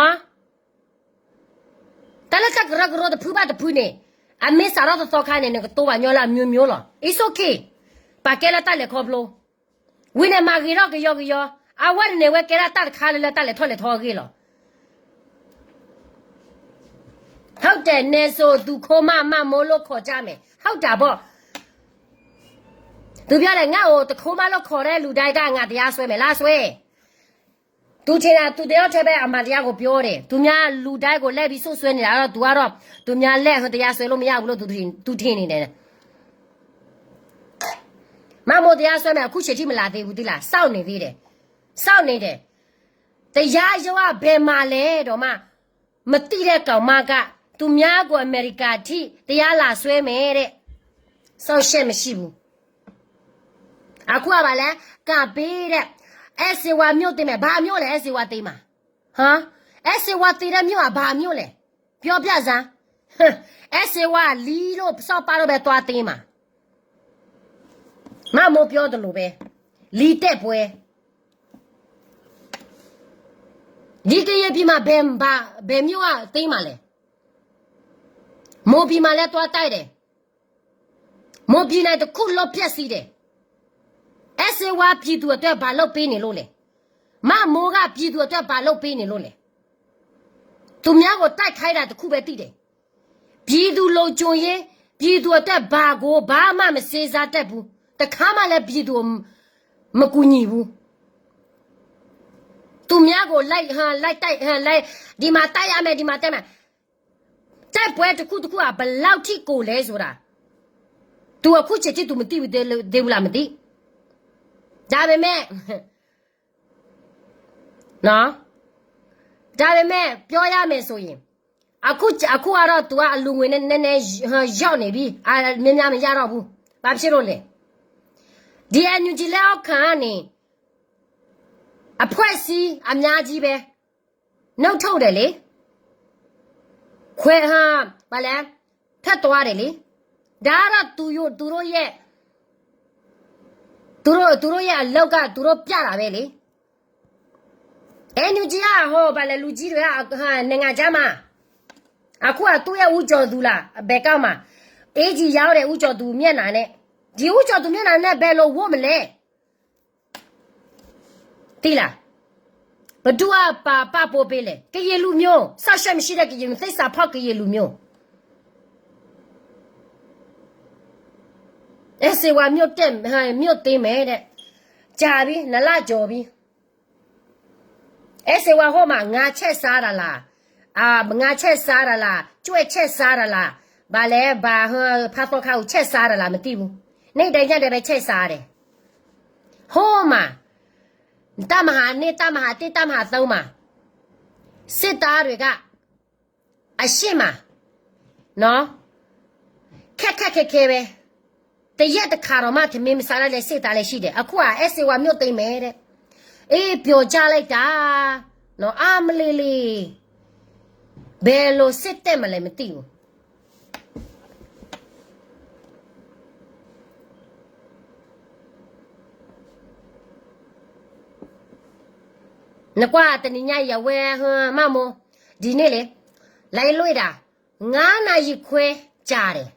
တၢ်လၢတၢ်ကရၢကရိတဖုဘၣ်တဖုန့ၣ်, အမ့ၢ်စးထီၣ်သီသီခါန့ၣ် နကတိၤပှၤကညီလၢအမျိုးမျိုးလီၤ. It's okay. ပာ်ကဲလၢတၢ်လဲၤခီဖျိ ဝံၤန့ၣ်မၤဂ့ၤထီၣ်ကယီကယီ, အဝဲန့ၣ်န့ၣ် ဝဲကဲဒၣ်တၢ်တခါလၢလၢတၢ်လဲၤထီၣ်လဲၤထီအဂ့ၢ်လီၤ. ဟုတ်တယ်, နစိၤသုးခိၣ်မးမးမိၢ်လိၣ်ခိးကၢ်မဲာ်, ဟုတ်တာပေါ့. သူပြောလဲ ငါ့ကိုတခိၣ်မးလို့ခေါ်တဲ့လူတိုင်းက ငါတရားစွဲမယ်, လာစွဲ. သူထင်တာ သူတယောက်တည်းပဲ အမှန်တရားကို ပြောတယ်. သူများလူတိုင်းကို လိုက်ပြီးစွပ်စွဲနေတာတော့ သူကတော့ သူများလက် တရားစွဲလို့မရဘူးလို့ သူထင် သူထင်နေတယ်. မမိုး တရားစွဲမယ် အခုချိန်ထိ မလာသေးဘူး သိလား, စောင့်နေသေးတယ်, စောင့်နေတယ်. တရားရုံးက ဘယ်မှာလဲတော့မှ မသိတဲ့ကောင်မက သူများကို အမေရိကန်ထိ တရားလာစွဲမယ်တဲ့, စောင့်ရှက်မရှိဘူး. အခုက ဘာလဲ, ကပေးတဲ့, အဲၣ်စ့ဝါ မြို့သိမ်းမယ်, ဘာမြို့လဲ, အဲၣ်စ့ဝါ သိမ်းမှာ, ဟမ်, အဲၣ်စ့ဝါ သိမ်းတဲ့မြို့က ဘာမြို့လဲ, ပြောပြစမ်း. အဲၣ်စ့ဝါ လီလို့ စောက်ပါလို့ပဲ သွားသိမ်းမှာ. မမိုး ပြောသလိုပဲ, လီတိုက်ပွဲ. ဒီကရင်ပြည်မှာ ဘယ်, ဘယ်မြို့က သိမ်းမှာလဲ. မွန်ပြည်မှာလည်း သွားတိုက်တယ်. မွန်ပြည်နယ်တစ်ခုလုံး ဖျက်ဆီးတယ်. အဲၣ်စ့ဝါ ပြည်သူအတွက် ဘာလုပ်ပေးနေလို့လဲ. မမိုးက ပြည်သူအတွက် ဘာလုပ်ပေးနေလို့လဲ. သူများကို တိုက်ခိုင်းတာ တစ်ခုပဲ သိတယ်. ပြည်သူ့လုံခြုံရေး, ပြည်သူ့အတွက် ဘာကို ဘာမှ မစူးစမ်းတတ်ဘူး. တစ်ခါမှလည်း ပြည်သူ့ကို မကူညီဘူး. သူများကို လိုက်, ဟမ်, လိုက်တိုက်, ဟမ်, လိုက်, ဒီမှာ တိုက်ရမယ်, ဒီမှာ တိုက်မယ်. တိုက်ပွဲတစ်ခုတစ်ခုက ဘယ်လောက်ထိ ကိုလဲဆိုတာ, သူအခုချိန်ထိ သူမသိဘူးသေးဘူးလား မသိ. ဒါပေမဲ့, နော်, ဒါပေမဲ့ ပြောရမယ်ဆိုရင်, အခု, အခုကတော့ သူက အလူငွေနဲ့ နည်းနည်း ရောက်နေပြီ, အာ, များများမရတော့ဘူး. ဘာဖြစ်လို့လဲ. ဒီ NUG လက်အောက်ခံကနေ အဖွဲ့အစည်း အများကြီးပဲ နုတ်ထုတ်တယ်လေ. ခွဲ, ဟမ်, ဘာလဲ, ထွက်သွားတယ်လေ. ဒါကတော့ သူတို့, သူတို့ရဲ့, သူတို့, သူတို့ရဲ့အလုပ်က သူတို့ပြတာပဲလေ. NUG က ဟို, ဘာလဲ, လူကြီးတွေက နိုင်ငံခြားမှာ, အခုက သူ့ရဲ့ ဦးကျော်သူလား, ဘယ်ကမှ, အေးကြီးရောက်တဲ့ ဦးကျော်သူမျက်နှာနဲ့, ဒီ ဦးကျော်သူမျက်နှာနဲ့ ဘယ်လိုဝတ်မလဲ. သိလား. ဘယ်သူက ပာ်, ပာ်ပိုးပေးလဲ. ကရင်လူမျိုး, စောင့်ရှက်မရှိတဲ့ ကရင်မျိုး, သစ္စာဖောက် ကရင်လူမျိုး. အဲၣ်စ့ဝါ မြို့သိမ်း, ဟမ်, မြို့သိမ်းမယ်တဲ့. ကြာပြီ, နှစ်လကျော်ပြီ. အဲၣ်စ့ဝါ ဟိုမှာ ငါးချက်စားတာလား, အာ, ငါးချက်စားတာလား, ကြွက်ချက်စားတာလား, ဘာလဲ, ဘာ, ဟမ်, ဖါသီခါကို ချက်စားတာလား, မသိဘူး. နေ့တိုင်းညတိုင်းပဲ ချက်စားတယ်. ဟိုမှာ, တပ်မဟာနှစ်, တပ်မဟာတစ်, တပ်မဟာသုံးမှာ, စစ်သားတွေက အရှေ့မှာ, နော်, ခက်ခက်ခဲခဲပဲ, တစ်ရက်တစ်ခါတောင်မှ ထမင်းမစားတတ်တဲ့ စစ်သားလည်းရှိတယ်. အခုက အဲၣ်စ့ဝါ မြို့သိမ်းမယ်တဲ့. အေး, ပျော်ကြလိုက်တာ, နော်, အမလီလီ, ဘယ်လိုစစ်တပ်မှလဲ မသိဘူး. နကွၢ် တနံၤညါအံၤ အဝဲ, ဟမ်, မမိုး, ဒီနေ့လေ, လိုက်လွှင့်တာ, ငါးနာရီခွဲကြာတယ်,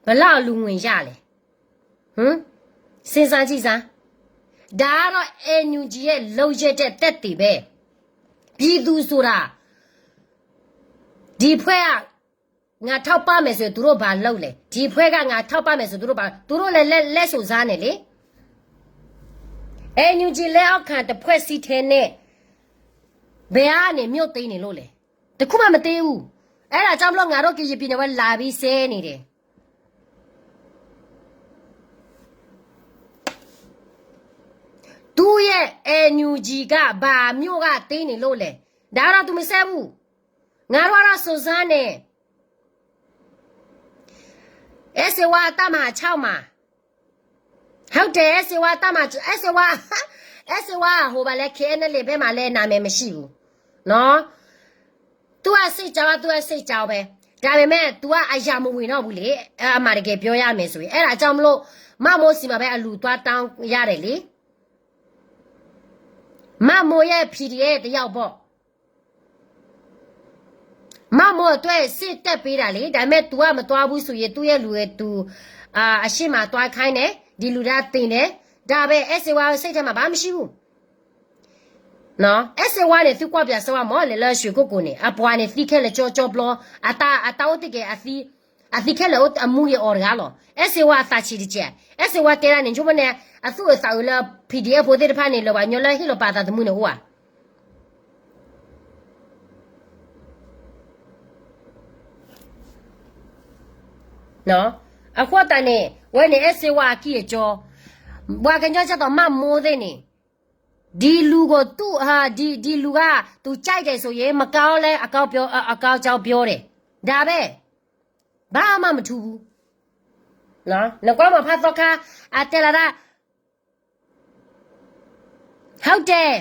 ဘယ်လောက်အလူငွေရလဲ. ဟမ်, စဉ်းစားကြည့်စမ်း. ဒါကတော့ NUG ရဲ့ လုပ်ရပ်တဲ့ သက်သေပဲ. ပြည်သူဆိုတာ, ဒီအဖွဲ့က ငါထောက်ပံ့မယ်ဆိုရင် သူတို့ဘာလုပ်လဲ. ဒီအဖွဲ့က ငါထောက်ပံ့မယ်ဆိုရင် သူတို့ဘာ, သူတို့လည်း လက်, လက်စုပ်စားနေလေ. NUG လက်အောက်ခံ တစ်ဖွဲ့စည်းထဲနဲ့ ဘယ်ကနေ မြို့သိမ်းနေလို့လဲ. တစ်ခုမှ မသိဘူး. အဲဒါကြောင့်မလို့ ငါတို့ ကရင်ပြည်နယ် ဝဲလာပြီး စဲနေတယ်. သူ့ရဲ့ NUG က ဘာမြို့က သိမ်းနေလို့လဲ. ဒါကတော့ သူမစဲဘူး. ငါရၢၢ်ဒီးစိၤစါန့ၣ် အဲၣ်စ့ဝါအတၢ်မၤအဆၣ်မး, ဟဲတဲ အဲၣ်စ့ဝါတၢ်မၤ အဲၣ်စ့ဝါ အဲၣ်စ့ဝါဟိးဘၣ်လၢ ခဲအံၤန့ၣ်လံ ဘဲမးလဲၣ် နမဲာ်မ့ၢ်ဆံးဘူး, သူ့အစိတ်ကြောင်း သူ့အစိတ်ကြောင်းပဲ, ဒါပေမဲ့ သူကအရာမဝင်တော့ဘူးလေ, အမှန်တကယ်ပြောရမယ်ဆိုရင် အဲဒါကြောင့်မလို့ မမိုးဆီမှာပဲ အလူသွားတောင်းရတယ်လေ, မမိုးရဲ့ PDF တစ်ယောက်ပေါ့. မမိုးအတွက် စစ်တပ်ပေးတာလေ, ဒါပေမဲ့ သူကမသွားဘူးဆိုရင် သူ့ရဲ့လူတွေ သူ အရှေ့မှာသွားခိုင်းတယ်, ဒီလူတန်းတင်တယ်, ဒါပဲ အဲၣ်စ့ဝါစိတ်ထဲမှာ ဘာမှမရှိဘူး. အဲၣ်စ့ဝါန့ၣ် သုကွၢ်ပြစဝါမ့ၢ်လဲၣ်လၢ ရွှေကုက္ကိုန့ၣ် အပှၤန့ၣ် သံခဲလၢာ်ကၠီကၠီဘျီ, အတၢ်အိၣ်တ့ၢ်က့ၤ အသံခဲလၢာ်အမူက့ၤအီၤတဂၤလီၤ. အဲၣ်စ့ဝါအသးဆံးတကဲး, အဲၣ်စ့ဝါတဲဒၣ်န့ၣ် ဆိကမိၣ်န့ၣ် အသူၣ်အသးအုးလၢ PDF ဖိသ့ၣ်တဖၣ်န့ၣ် လၢပှၤညီလၢဟ့ၣ်လီၤပာ်သးသမူန့ၣ်အိၣ်ဧါ. အဃိသတးန့ၣ် ဝဲန့ၣ် အဲၣ်စ့ဝါအကံၢ်အစီ, ပှၤကညီကၢ်သိး မမိုးသ့ၣ်န့ၣ်, ဒီလူကသူ့, ဒီ, ဒီလူက သူကြိုက်တယ်ဆိုရင် မကောင်းလည်း အကောင်းပြော, အကောင်းကြောင်းပြောတယ်, ဒါပဲ, ဘာမှမထူးဘူး. နကွၢ်မး ဖးသီခါ အတဲလီၤဒၣ်, ဟုတ်တယ်,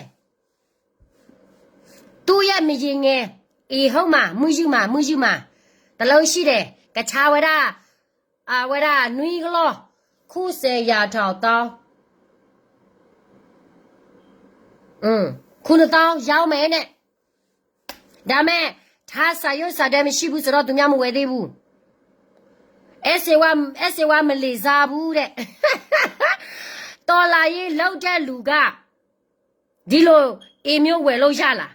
သူ့ရဲ့မရေငယ်, အ့ ဟုတ်မှာ, မုၢ်ယူၢ်မှာ, မုၢ်ယူၢ်မှာ, တစ်လုံးရှိတယ်, ကဆါဝဲဒၣ်, အဝဲဒၣ်နွံကလီၢ်, ခုစဲးယၤထီၣ်တီ, ခုနသီ ရောင်းမယ်နဲ့, ဒါပေမဲ့ ထားစာရွက်စာတမ်းမရှိဘူးဆိုတော့ သူများမဝယ်သေးဘူး. အဲၣ်စ့ဝါ, အဲၣ်စ့ဝါ မလီၤစၢ်ဘူးတဲ့, တော်လှန်ရေးလုပ်တဲ့လူက ဒီလို အ့ မျိုးဝယ်လို့ရလား,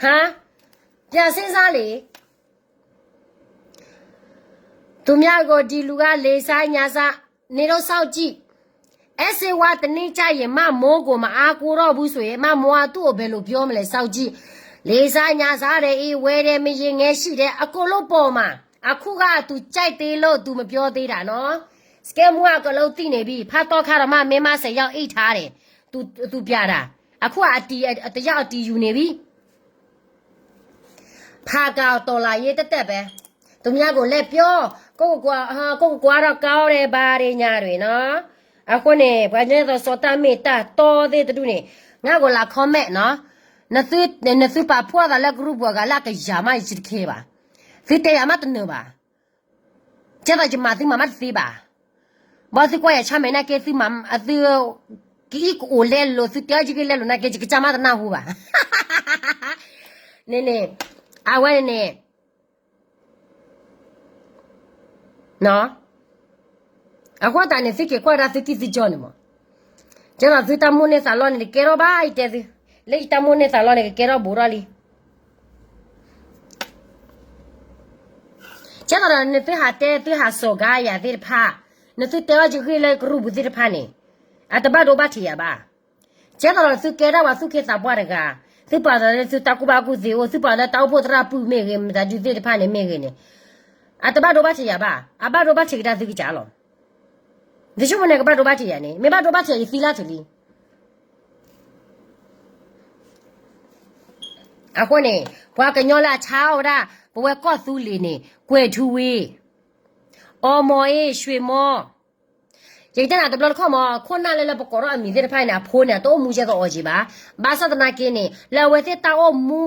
ဟါ, ပြန်စဉ်းစားလေ. သူများကို ဒီလူက လိမ်စား ညာစား, နင်တို့စောင့်ကြည့်, အဲၣ်စ့ဝါ တစ်နေ့ကျရင် မမိုးကို မအားကိုးတော့ဘူးဆိုရင် မမိုးက သူ့ကို ဘယ်လိုပြောမလဲ, စောင့်ကြည့်, လိမ်စား ညာစားတယ်, အ့ ဝယ်တယ်, မရေငယ်ရှိတယ်, အကုန်လုံးပေါ်မှာ, အခုက သူကြိုက်သေးလို့ သူမပြောသေးတာနော်. စကဲမူက အကုန်လုံးသိနေပြီ, ဖးသီခါဒီးမ မင်းမ ဆယ်ယောက်အိတ်ထားတယ်, သူပြတာ, အခုက အတယောက်အတီယူၤနေပြီ. ဖးကီး တော်လှန်ရေး တက်တက်ပဲ, သူများကို လက်ပြော, ကိုယ့်ကိုယ်ကိုယ်, အာ, ကိုယ့်ကိုယ်ကိုယ်ကတော့ ကောင်းတယ် ဘာတွေညာတွေနော်. အဃိန့ၣ် ပှၤကညီသိးစီၤတၢ်မ့ၢ်တၢ်တီသ့ၣ်တဒူၣ်န့ၣ်, ငါ့ကို လာ comment နော်. နသုပာ်ဖှိၣ်သးလၢ group ပူၤအဂၤလၢအကယၤမး ယတခဲဘၣ်, သုတဲယၤမးတနၢၤဘၣ်. ကဲသိးယမၤသုမၤမးတသ့ဘၣ်. ဘၣ်သုကွၢ်ယၤဆၢမဲာ်နာ်က့ သု, သုကအံၣ်ကအိၣ်လဲလိာ် သုတဲအီၤယဂ့ၢ်လဲလိာ်နာ်က့ ယကစၢ်မးတနၢ်ဟူဘၣ်. န့ၣ်န့ၣ်, အဝဲန့ၣ်န့ၣ် အဃိသတးန့ၣ် သုက့ၤကွၢ်ဒၣ်သုကံၢ်သုကၠီန့ၣ်မး, ကဲသိးသုတၢ်မိၣ်န့ၢ်သးလီန့ၣ် တကဲထီၣ်ဘၣ် ယတဲသု, လၢယတၢ်မိၣ်န့ၢ်သးလီန့ၣ် ကကဲထီၣ်ဘူးထီၣ်လံ. ကဲသိးဒီး နသုဟးတဲ သုဟးစိာ်ကါယၤသ့ၣ်တဖၣ်, နသုတဲအီၤယဂ့ၢ်လၢ group ပူၤသ့ၣ်တဖၣ်န့ၣ်, အတဘၣ်ဒိဘၣ်ထံးယၤဘၣ်. ကဲသိးဒီး သုကဲဒၣ်ပှၤသူၣ်က့သးပှၢ်တဂၤ, သုပာ်သးလၢသုတၢ်ကူၣ်ဘၣ်ကူၣ်သ့အိၣ်, သုပာ်သးလၢတၢ်အိၣ်ဖှိၣ်သရၣ်ပုၢ်မ့ၢ်ဂ့ၤ, မတၤဒုသ့ၣ်တဖၣ်န့ၣ်မ့ၢ်ဂ့ၤန့ၣ်, အတဘၣ်ဒိဘၣ်ထံးယၤဘၣ်, အဘၣ်ဒိဘၣ်ထံးကဒါသုကစၢ်လီၤ. သုဆိကမိၣ်န့ၣ် ကဘၣ်ဒိဘၣ်ထံးယၤန့ၣ်, မ့ၢ်ဘၣ်ဒိဘၣ်ထံးယၤ ယသံလၢထံးလံ. အဃိန့ၣ် ပှၤကညီလၢအဆါအီၣ်ဝဲဒၣ် ပဝဲကီၢ်သူလ့ၤန့ၣ် ကွဲၤထူဝ့ၣ်, အီမီၤအ့ၣ်, ရွှေမီၤ, ယကတဲနၤတဘျီတခီၣ်မး, ခိၣ်နၢ်လၢလၢပကိးထီၣ်အမံၤသ့ၣ်တဖၣ်န့ၣ် အဖိန့ၣ် တအိၣ်မူကဲသိးအီၤက့ၤဘၣ်. ဘၣ်ဆၣ်သနာ်က့န့ၣ် လၢအဝဲသ့ၣ်တၢ်အိၣ်မူ,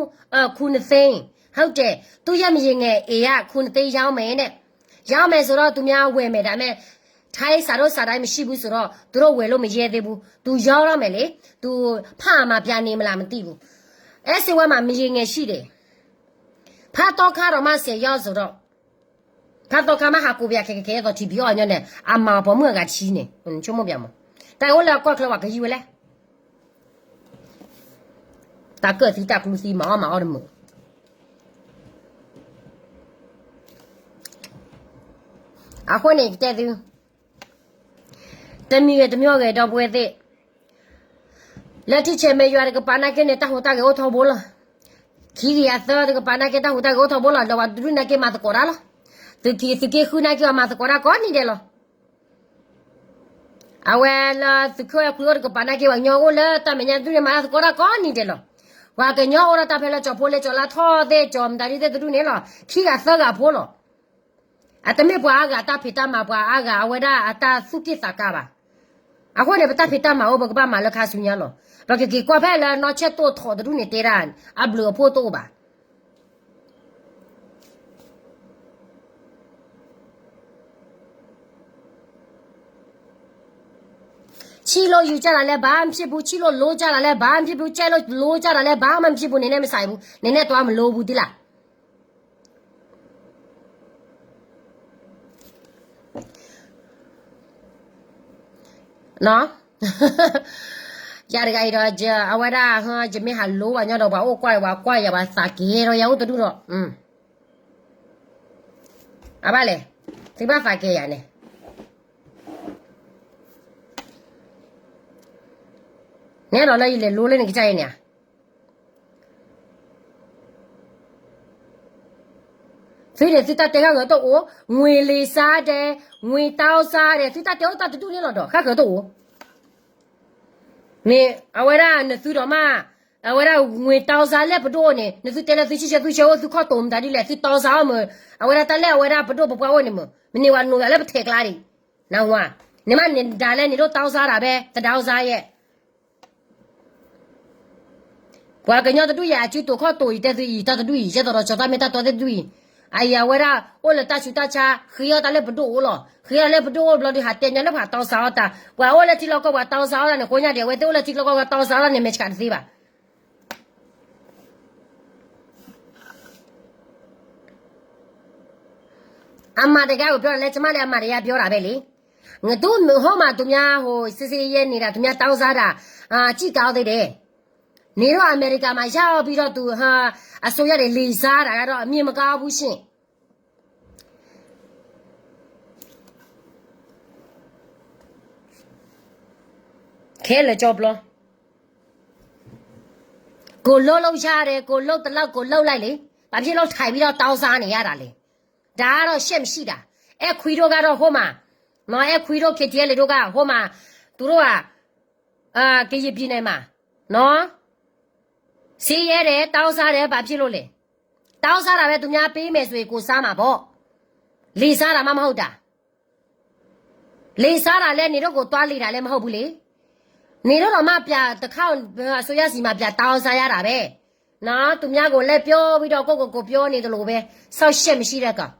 ခူနသ့, ဟုတ်တယ်, သူ့ရဲ့မရေငယ်အိမ်က ခုနှစ်သိန်းရောင်းမယ်တဲ့, ရောင်းမယ်ဆိုတော့ သူများဝယ်မယ်, ဒါပေမဲ့ ထိုင်းစာချုပ်စာတမ်းမရှိဘူးဆိုတော့ သူတို့ဝယ်လို့မရသေးဘူး, သူရောင်းတော့မယ်လေ, သူဖတ်မှာပြန်နေမလားမသိဘူး. အဲၣ်စ့ဝါမှာ မရေငယ်ရှိတယ်, ဖးသီခါဒီးမ ဆယ်ယောက်ဆိုတော့, ဖးသီခါမ့ၢ်ဟးကိးပယၤ ခဲကဲကဲသိးထံၣ်ဖံးအီၣ်ညီန့ၣ် အမၤပိာ်မုၣ်အဂၤတဆံန့ၣ်, ဆိကမိၣ်ပျဲမး, တၢ်အိၣ်လၢအကီၢ်ချၢဝဲကယံာ်ဝဲလဲၣ်, တၢ်ကၢၣ်သံတၢ်ကျူသံ မၤအီၣ်မၤအီၣ်တမုာ်. အဃိန့ၣ် ယတဲသု, တမံၤဂ့ၤတမံၤဂ့ၤ ဒီပုၢ်ဝဲၢ်သ့ၣ်, လၢထံဆဲးမဲးယွၤတကပၤနာ်က့န့ၣ် တၢ်ဟူးတၢ်ဂဲၤအိၣ်ထီဘိလီၤ. ခံကယၤသၢတကပၤနာ်က့ တၢ်ဟူးတၢ်ဂဲၤအိၣ်ထီဘိလီၤ. လၢပှၤတဒူၣ်နာ်က့ မၤသကိးတၢ်လီၤ. သုးက့, သုးက့ဃုနာ်က့ မၤသကိးတၢ်ကိးနံၤဒဲးလီၤ. အဝဲလၢသုးခိၣ်အဲၣ်ခွံအိၣ်တကပၤနာ်က့ ပှၤကညီအိၣ်လၢတၢ်မဲာ်ညါဒူၣ်န့ၣ် မၤသကိးတၢ်ကိးနံၤဒဲးလီၤ. ပှၤကညီအိၣ်ဒၣ်တၢ်ဖဲလၢကၠီၤဖိလ့ကၠီၤလါထီၣ်သ့ၣ်ကၠီၤမတၤဒုသ့ၣ်တဒူၣ်န့ၣ်လီၤ. ခံဂၤသၢဂၤဖိလီၤ. အတမ့ၢ်ပှၤအါဂၤတၢ်ဖံးတၢ်မၤ ပှၤအါဂၤအဝဲဒၣ်အတၢ်သူၣ်က့ၣ်သးကါဘၣ်. အဃိန့ၣ် ပတၢ်ဖံးတၢ်မၤအိၣ် ပကဘၣ်မၤလၢခါဆူညါလီၤ. ပကက့ၤကွၢ်ဖဲလၢနီၢ်ဆဲၣ်တိၣ်ထီးတဒူၣ်န့ၣ်တဲဒၣ် အဘျုးအဖှိၣ်တအိၣ်ဘၣ်. ချိလိယုကၢ်လၢလဲဘၣ်မ့ၢ်ဖံးဘူး, ချိလိလိကၢ်လၢလဲဘၣ်မ့ၢ်ဖံးဘူး, ကဲလိလိကၢ်လၢလဲဘၣ်မ့ၢ်ဖံးဘူး နနဲမစးဘူး, နနဲတွၤမလိဘူးဒ်လဲၣ်. ယၤတဂၤအံၤဒီး အဝဲဒၣ် ယမ့ၢ်ဟးလိပှၤညီဒီး ပှၤအိၣ်ကွၢ်ယၤ ပှၤကွၢ်ယၤ ပှၤသးက့ၤဒီးယၤအိၣ်တဒူၣ်ဒီး အဘၣ်လဲၣ်, သုဘၣ်သးက့ၤယၤန့ၣ်, နဲဒီးလၢယလဲၤလိလၢနကစၢ်အံၤန့ၣ်ဧါ. သုန့ၣ်သုတၢ်တဲဃၣ်ဃၢၤတအိၣ်, ငွေလံာ်စါဒဲး, ငွေတောင်းစားဒဲး, သုတၢ်တဲအိၣ်တၢ်တဒူၣ်န့ၣ်လီၤဒီး ဃၣ်ဃၢၤတအိၣ်. မ့ၢ်အဝဲဒၣ်နသုဒီးမး, အဝဲဒၣ် ငွေတောင်းစား လၢပဒိၣ်န့ၣ် နသုတဲလၢသုဆံၣ်ဆၢသုဆၢအိၣ် သုခီၣ်တိာ်မတၤဒ်လဲၣ် သုတောင်းစားအီၤမ့ၢ်, အဝဲဒၣ်တၢ်လၢအဝဲဒၣ်ပဒိၣ်ပပှၢ်အိၣ်န့ၣ်မ့ၢ် မ့ၢ်န့ၢ်ဝဲနိးယၤလၢပထဲးကျါဒံး, နဝၤ, န့ၣ်မးန့ၣ်ဒၣ်လဲၣ်န့ၣ်ဒိၣ် တောင်းစား ဒၣ်ဖဲ သဒါအိၣ်စါ ယဲၢ် ပှၤကညီတဒူၣ်အံၤ အစုတိာ်ခီၣ်တိာ်အံၤ တဲသုအံၤ တၢ်တဒူၣ်အံၤ ကဲသိးဒီးကၠီၤတၢ်မ့ၢ်တၢ်တီသ့ၣ်တဒူၣ်အံၤ, အအံၤအဝဲဒၣ် အိၣ်လၢတၢ်ဆူးတၢ်ဆါ ဃ့အီၣ်တၢ်လၢပဒိၣ်အိၣ်လီၤ. ဃ့အီၣ်တၢ်လၢပဒိၣ်အိၣ်ဘျီဒီး ဟးတဲညါလၢပှၤတောင်းစားအီၣ်တၢ်, ပှၤအိၣ်လၢထံလီၢ်ကီၢ်ပှၤတောင်းစားအီၣ်တၢ်န့ၣ် ကိးညါဒံး အဝဲသ့ၣ်အိၣ်လၢထံလီၢ်ကီၢ်ပှၤတောင်းစားအီၣ်တၢ်န့ၣ် မဲာ်ဆှးတသ့ဘၣ်. အမၤတဂၤအိၣ် ပြောတာလဲ ကျမလည်း အမၤတဂၤ ပြောတာပဲလေ. ငါတို့ ဟိုမှာ သူများ ဟို စစ်ဆင်ရေး နေတာ သူများ တောင်းစားတာ အာ ကြည့်ကောင်းသေးတယ်. နေတော့ အမေရိကန်မှာ ရောက်ပြီးတော့ သူ ဟာ အစိုးရတွေ လီဆါတာကတော့ အမြင်မကောင်းဘူးရှင့်. ခဲလၢာ်ကၠီပျီ ကိုယ်လုပ်လို့ရတယ်, ကိုယ်လုပ်သလောက် ကိုယ်လုပ်လိုက်လေ. ဘာဖြစ်လို့ ထိုင်ပြီးတော့ တောင်းစားနေရတာလဲ. ဒါကတော့ ရှက်မရှိတာ. အဲခွံတို့ကတော့ ဟိုမှာ နော်, အဲခွံတို့ KTLA တို့က ဟိုမှာ သူတို့က အာ ကရင်ပြည်နယ်မှာ နော်, ဆင်းရဲတယ်, တောင်းစားတယ်, ဘာဖြစ်လို့လဲ. တောင်းစားတာပဲ သူများပေးမယ်ဆိုရင် ကိုယ်စားမှာပေါ့. လီဆါတာမှ မဟုတ်တာ. လီဆါတာလဲ နေတို့ကို သွားလီတာလဲ မဟုတ်ဘူးလေ. နေတို့တော့မှ ပြန်တစ်ခေါက် အစိုးရဆီမှာ ပြန်တောင်းစားရတာပဲ. နော်, သူများကို လိုက်ပြောပြီးတော့ ကိုယ့်ကိုယ်ကို ပြောနေသလိုပဲ. စောင့်ရှက်မရှိတဲ့ကောင်.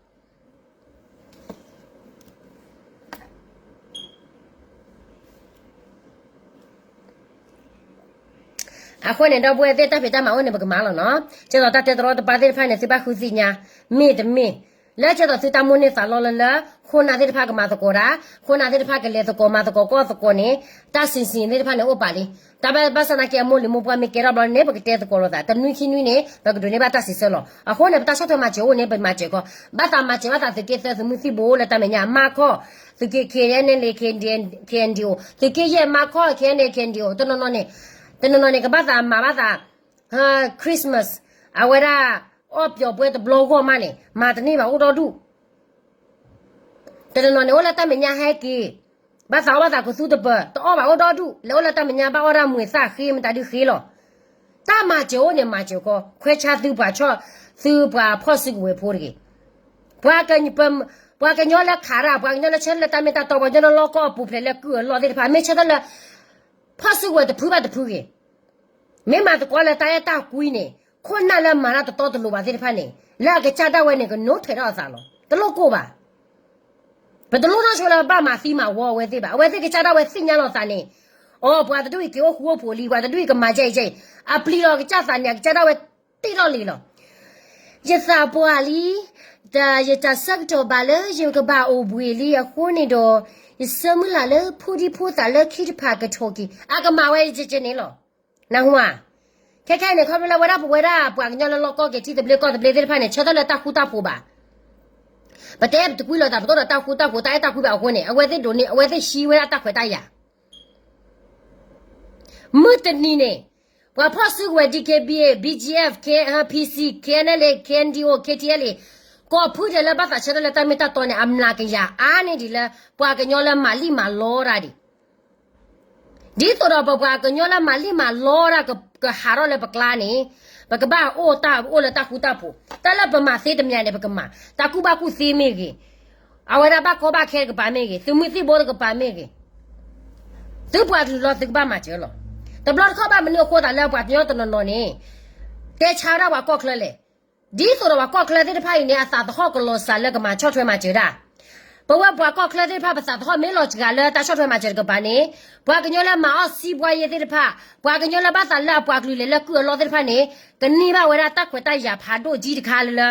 အဃိန့ၣ် ဒီပုၢ်ဝဲၢ်သ့ၣ် တၢ်ဖံးတၢ်မၤအိၣ်န့ၣ် ပကမၤလီၤနီၤ. ကဲသိးတၢ်တဲတရီတပါသ့ၣ်တဖၣ်န့ၣ် သုဘၣ်ဃုသ့ၣ်ညါ, မ့ၢ်တမ့ၢ် လၢကဲသိးသုတၢ်မိၣ်န့ၢ်သးလီလၢလၢ ခိၣ်နၢ်သ့ၣ်တဖၣ်ကမၤသကိးတၢ်, ခိၣ်နၢ်သ့ၣ်တဖၣ်ကလဲၤသကိး မၤသကိးကီၢ်သကိးန့ၣ် တၢ်စံးစံးသ့ၣ်တဖၣ်န့ၣ် အိၣ်ပာ်လံ. တၢ်ဘၣ်ဆၣ်သနာ်က့ အမိၢ်လံၤမိၢ်ပှၢ်မ့ၢ်ကဲထီၣ်ဘျီန့ၣ် ပကတဲသကိးလိာ်သး တနွံခံနွံန့ၣ် ပကဒိးန့ၢ်ဘၣ်တၢ်စံးဆၢလီၤ. အဃိန့ၣ် ပတၢ်ဆီၣ်ထွဲမၤစၢၤအိၣ်န့ၣ် ပမၤစၢၤကီး, ဘၣ်သးမၤစၢၤဘၣ်သးသုးက့သၢ သုးမုၢ်သံၣ်ဘိလၢတၢ်မဲာ်ညါ မၤခီၣ်, သုးက့ KNLA KNDO, သုးက့ယဲၢ် မၤခီၣ် KNLA KNDO တနီၤနီၤန့ၣ်, တနီၤနီၤန့ၣ် ကဘၣ်သးမၤဘၣ်သး Christmas အဝဲဒၣ် အီၣ်ပျီၤပွဲတဘျီဂီၢ်မးန့ၣ် မၤတန့ၢ်ဘၣ် အိၣ်ဒီဒူၣ်. တနီၤနီၤန့ၣ် အိၣ်လၢတၢ်မဲာ်ညါဟဲက့ၤ, ဘၣ်သးအီၣ်ဘၣ်သးကသူတပၢၤ တအီၣ်ဘၣ် အိၣ်ဒီဒူၣ်, လဲၤအိၣ်လၢတၢ်မဲာ်ညါ ဘၣ်အီၣ်ဒၣ်မူၤသၣ်ဃ့ မတၤဒုဃ့လီၤ. တၢ်မၤစၢၤအိၣ်န့ၣ် မၤစၢၤကီး, ခွဲးဆါသုပှၤဆီၣ်, သုပှၤဖီၣ်စုကဝဲၤဖိတဂ့ၤ. ပှၤကညီလၢခးရၣ်, ပှၤကညီလၢဆၢထၢၣ်လၢတၢ်မ့ၢ်တၢ်တီ, ပှၤကညီလၢလီၢ်ကီၢ်အပူၤဖျဲးလၢကုၢ်အလီၢ်သ့ၣ်တဖၣ် မ့ၢ်ဆၢထၢၣ်လၢ ဖီၣ်စုကဝဲၤတဖုဘၣ်တဖုဂ့ၤ, မ့ၢ်မၤသကိးလၢတၢ်အဲၣ်တၢ်ကွံန့ၣ်, ခိၣ်နၢ်လၢမၤတၢ်တတီတလိၤဘၣ်သ့ၣ်တဖၣ်န့ၣ်, လၢအကစၢ်ဒၣ်ဝဲန့ၣ် ကနိးထွဲးထီၣ်အသးလီၤ. တလိၣ်ကိၢ်ဘၣ်. ပတလိၣ်နီၢ်ဆိလၢဘၣ်မၤသံမၤဝီအဝဲသ့ၣ်ဘၣ်. အဝဲသ့ၣ်ကစၢ်ဒၣ်ဝဲသ့ၣ်ညါလီၤသးန့ၣ်, အိ ပှၤတဒူၣ်အံၤက့ၤအိၣ်ဃူအိၣ်ဖိးလံ, ပှၤတဒူၣ်အံၤကမၤဒ်အံၤဒ်အံၤ, အပျံၤလီၤကစၢ်သးန့ၣ် အကစၢ်ဒၣ်ဝဲတ့ၢ်ထီၣ်လံလီၤ. ယသးပှၢ်လံ, ယတၢ်ဆၢကတီၢ်ဘၣ်လၢယကဘၣ်အိၣ်ဘှံးလံအဃိန့ၣ်ဒီး, ယဆၢမုၢ်လၢ်လၢဖိဒံဖိသၣ်လၢခံတဖၣ်ကထီၣ်က့ၤ, အကမၤဝဲယကကန့ၣ်လီၤ. နၢ်ဟူဧါ. ခဲခဲအံၤန့ၣ် ခီဖျိလၢဝဲဒၣ်ပဝဲဒၣ်ပှၤကညီလၢလီၢ်ကီၢ်က့ၤထံသဘျ့ကီၢ်သဘျ့သ့ၣ်တဖၣ်န့ၣ် ဆၢထၢၣ်လၢတၢ်ဃူတၢ်ဖိးဘၣ်. ပတဲပတကွံလိာ်သး ပတအိၣ်ဒီးတၢ်ဃူတၢ်ဖိး တၢ်အဲၣ်တၢ်ကွံဘၣ်အဃိန့ၣ် အဝဲသ့ၣ်ဒိးန့ၢ် အဝဲသ့ၣ်ဟံးဝဲဒၣ်တၢ်ခွဲးတၢ်ယာ် မုၢ်တနံၤန့ၣ် ပှၤဖီၣ်စုကဝဲၤ DKBA, BGF, PC, KNLA, KNDO, KTLA ကိးဖုဒဲးလၢဘၣ်သးဆၢထၢၣ်လၢတၢ်မ့ၢ်တၢ်တီန့ၣ် အမျးကယၤအါန့ၢ်ဒံးလၢ ပှၤကညီလၢမၤလံၣ်မၤလီတၢ်ဒံး ဒ်သိးဒီးပပှၤကညီလၢမၤလံၣ်မၤလီတၢ်ကဟးထီၣ်လၢပကျါန့ၣ်, ပကဘၣ်အိၣ်တၢ်အိၣ်လၢတၢ်ဃူတၢ်ဖိး, တၢ်လၢပမၤသ့တမံၤန့ၣ် ပကမၤ, တၢ်ကူၣ်ဘၣ်ကူၣ်သ့မ့ၢ်ဂ့ၤ, အဝဲဒၣ်ဘၣ်ကီဘၣ်ခဲတကပၤမ့ၢ်ဂ့ၤ, သုးမုၢ်သံၣ်ဘိတကပၤမ့ၢ်ဂ့ၤ, သုပှၤကလုာ်လီၤသုကဘၣ်မၤစၢၤလီၤ. တဘျီတခီၣ်ဘၣ်မနုၤအဃိသးလၢပှၤကညီတနီၤနီၤန့ၣ် တဲဆါဝဲဒၣ်ပှၤကီၢ်ချၢလဲၣ်. ဒ်သိးဒီးပှၤကီၢ်ချၢသ့ၣ်တဖၣ်အံၤန့ၣ် အသးသဟီၣ်ကလီၤစှၤလၢကမၤဆီၣ်ထွဲမၤစၢၤတၢ်, ပဝဲပှၤကီၢ်ချၢသ့ၣ်တဖၣ် ပသးသဟီၣ်မ့ၢ်လီၤစှၤလၢတၢ်ဆီၣ်ထွဲမၤစၢၤတကပၤန့ၣ်, ပှၤကညီလၢမၤအီၣ်စံးဘှါယဲသ့ၣ်တဖၣ်, ပှၤကညီလၢဘၣ်သးလၢအပှၤကလုာ်လဲၤလၢကုၢ်အလီၢ်သ့ၣ်တဖၣ်န့ၣ် ကန့ၢ်ဘၣ်ဝဲဒၣ်တၢ်ခွဲးတၢ်ယာ်ဖးဒိၣ်ကံတခါလၢလၢ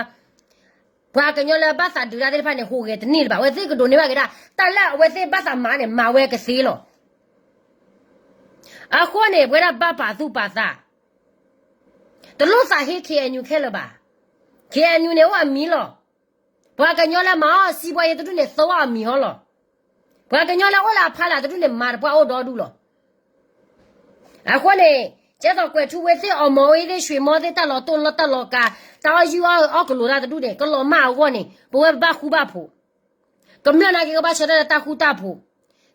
ပှၤကညီလၢဘၣ်သးဒုးတၢ်သ့ၣ်တဖၣ်န့ၣ် ဟူးဂဲၤတန့ၢ်လၢၤဘၣ်. အဝဲသ့ၣ်ကဒိးန့ၢ်ဘၣ်က့ၤဒၣ် တၢ်လၢအဝဲသ့ၣ်ဘၣ်သးမၤန့ၣ် မၤဝဲကသ့လီၤ. အဃိန့ၣ် ပဝဲဒၣ်ဘၣ်ပာ်သူၣ်ပာ်သး, တလိၣ်သးဟ့ K N U ခဲလၢာ်ဘၣ်. K N U န့ၣ်အိၣ်အမံၤလီၤ. ပှၤကညီလၢမၤအီၣ်စံးဘှါယဲတဒူၣ်န့ၣ် သဝဲအမံၤဟီလီၤ. ပှၤကညီလၢအိၣ်လၢအဖီလာ်တဒူၣ်န့ၣ် မၤတပှၢ်အိၣ်ဒီဒူၣ်လီၤ. အဃိန့ၣ် ကဲသိးကွဲးထူဝ့သ့ၣ် အီမီၤဝ့သ့ၣ် ရွှေမောသ့ၣ် တၢ်လီၤတိၢ်လီၢ်တၢ်လီၤကး တၢ်အီၣ်ယုၢ်အီၣ်ကလိၤတၢ်တဒူၣ်န့ၣ် ကလီၤမၢ်အဂီၢ်န့ၣ် ပဝဲပဘၣ်ဃူဘၣ်ဖိး, ကမျၢၢ်နာ်က့ကဘၣ်ဆၢထၢၣ်လၢတၢ်ဃူတၢ်ဖိး,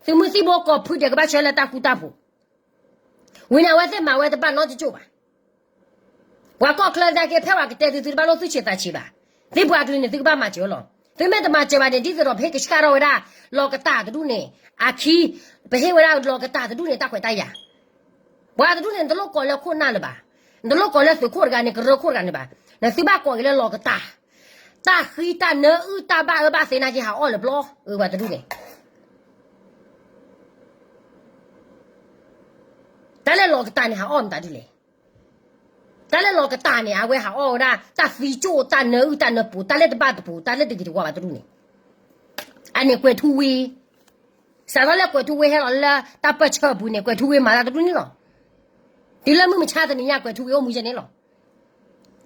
သုးမုၢ်သံၣ်ဘိကိးဖုဒဲးကဘၣ်ဆၢထၢၣ်လၢတၢ်ဃူတၢ်ဖိး, ဝံၤန့ၣ်အဝဲသ့ၣ်မၤဝဲတဘၣ်နီတကၠိၢ်ဘၣ်. ပှၤကီၢ်ချၢနာ်က့ ဖဲပှၤကတဲသု သုတဘၣ်လိၣ်သုဆဲးသးဆဲးဘၣ်. သုပှၤကလုာ်န့ၣ် သုကဘၣ်မၤစၢၤလီၤ. သုမ့ၢ်တမၤစၢၤဘၣ်န့ၣ် ဒ်သိးဒီးပဟ့ၣ်ကဆှၣ်ထီၣ်ဝဲဒၣ် လီၤကတၢ်တဒူၣ်န့ၣ် အခံ, ပဟ့ၣ်ဝဲဒၣ်လီၤကတၢ်တဒူၣ်န့ၣ် တၢ်ခွဲးတၢ်ယာ် ပှၤတဒူၣ်န့ၣ် နတလိၣ်ကိးလၢခိၣ်နၢ်လၢၤဘၣ်, နတလိၣ်ကိးလၢသုးခိၣ်တဂၤန့ၣ် ကရၢခိၣ်တဂၤန့ၣ်ဘၣ်, နသုဘၣ်ကိးက့ၤလၢလီၤကတၢ်, တၢ်ဃံတၢ်နၢအုၣ် တၢ်ဘၣ်အၢဘၣ်သီနာ်က့ ဟးအီၣ်လၢၤဘျီ, အၢ ပှၤတဒူၣ်န့ၣ် တၢ်လၢလီၤကတၢ်န့ၣ် ဟးအီၣ်မတၤဒ်လဲၣ်. တၢ်လၢလီၤကတၢ်န့ၣ် အဝဲဟးအီၣ်ဝဲဒၣ် တၢ်သံကၠိၣ် တၢ်နၢအုၣ် တၢ်နၢပူၤ တၢ်လၢတဘၣ်တပူၤ တၢ်လၢတဂ့ၤတဝါဘၣ်တဒူၣ်န့ၣ်, အန့ၣ်ကွဲးထူဝ့, စးထီၣ်လၢကွဲးထူဝ့ဟဲလီၤလၢတၢ်ပၢၢ်ဆၢအပူၤန့ၣ် ကွဲးထူဝ့မၤတၢ်တဒူၣ်န့ၣ်လီၤ. တုၤလၢမုၢ်မဆါတနံၤညါ ကွဲးထူဝ့အိၣ်မူယဲန့ၣ်လီၤ.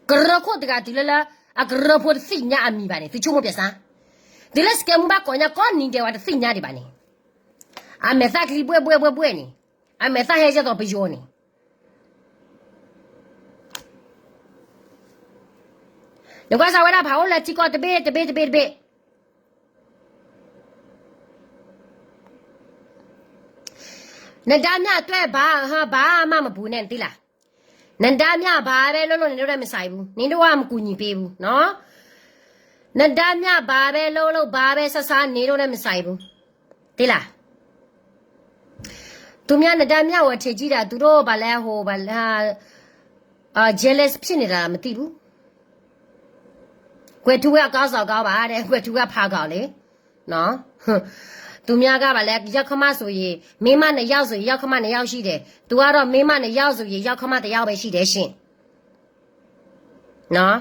ကရၢခိၣ်တဂၤတုၤလၢလၢ အကရၢဖိတသ့ၣ်ညါအမံၤဘၣ်န့ၣ် သုဆိကမိၣ်ပျဲစါ, တုၤလၢစကဲမူဘၣ်ကိးညါကိးနံၤဒဲးဝဲတသ့ၣ်ညါဒံးဘၣ်န့ၣ်, အမဲာ်သၣ်ချံဘှဲၣ်ဘှဲၣ်ဘှဲၣ်ဘှဲၣ်န့ၣ်, အမဲာ်သၣ်ဟဲကဲသိးပယီၤန့ၣ် နကွၢ်စၢ်ဝဲဒၣ်ဖးအိၣ်လၢထံကီၢ်တဘ့ၣ်တဘ့ၣ်တဘ့ၣ်တဘ့ၣ်, နဒါမျၢ်တွဲၣ်ဘါ ဘါမးမပူၤန့ၣ် နသ့လၢ်, နဒါမျၢ်ဘါဘဲလိၣ်လိၣ်န့ၣ် ဒိၣ်ဒဲမုၢ်ဆါအံၤပူၤ န့ၣ်ဒိၣ်ဝဲမကူညီပေးပူၤ, နဒါမျၢ်ဘါဘဲလိၣ်လိၣ် ဘါဘဲဆါဆါ န့ၣ်ဒိၣ်ဒဲမုၢ်ဆါအံၤပူၤ, သ့လၢ် သူများနဒါမျှဝေ ထေကြီးတာ သူတို့ဘာလဲဟိုဘာလဲ jealous ဖြစ်နေတာမသိဘူး. ကွဲးထူဝ့အကောင်းစော်ကောင်းပါတဲ့ ကွဲးထူဝ့အဖာကောင်လေ. နော် သူများကဘာလဲ ရောက်ခမဆိုရင် မင်းမနှစ်ယောက်ဆိုရင် ရောက်ခမနှစ်ယောက်ရှိတယ်. သူကတော့ မင်းမနှစ်ယောက်ဆိုရင် ရောက်ခမတစ်ယောက်ပဲရှိတယ်ရှင်. နော်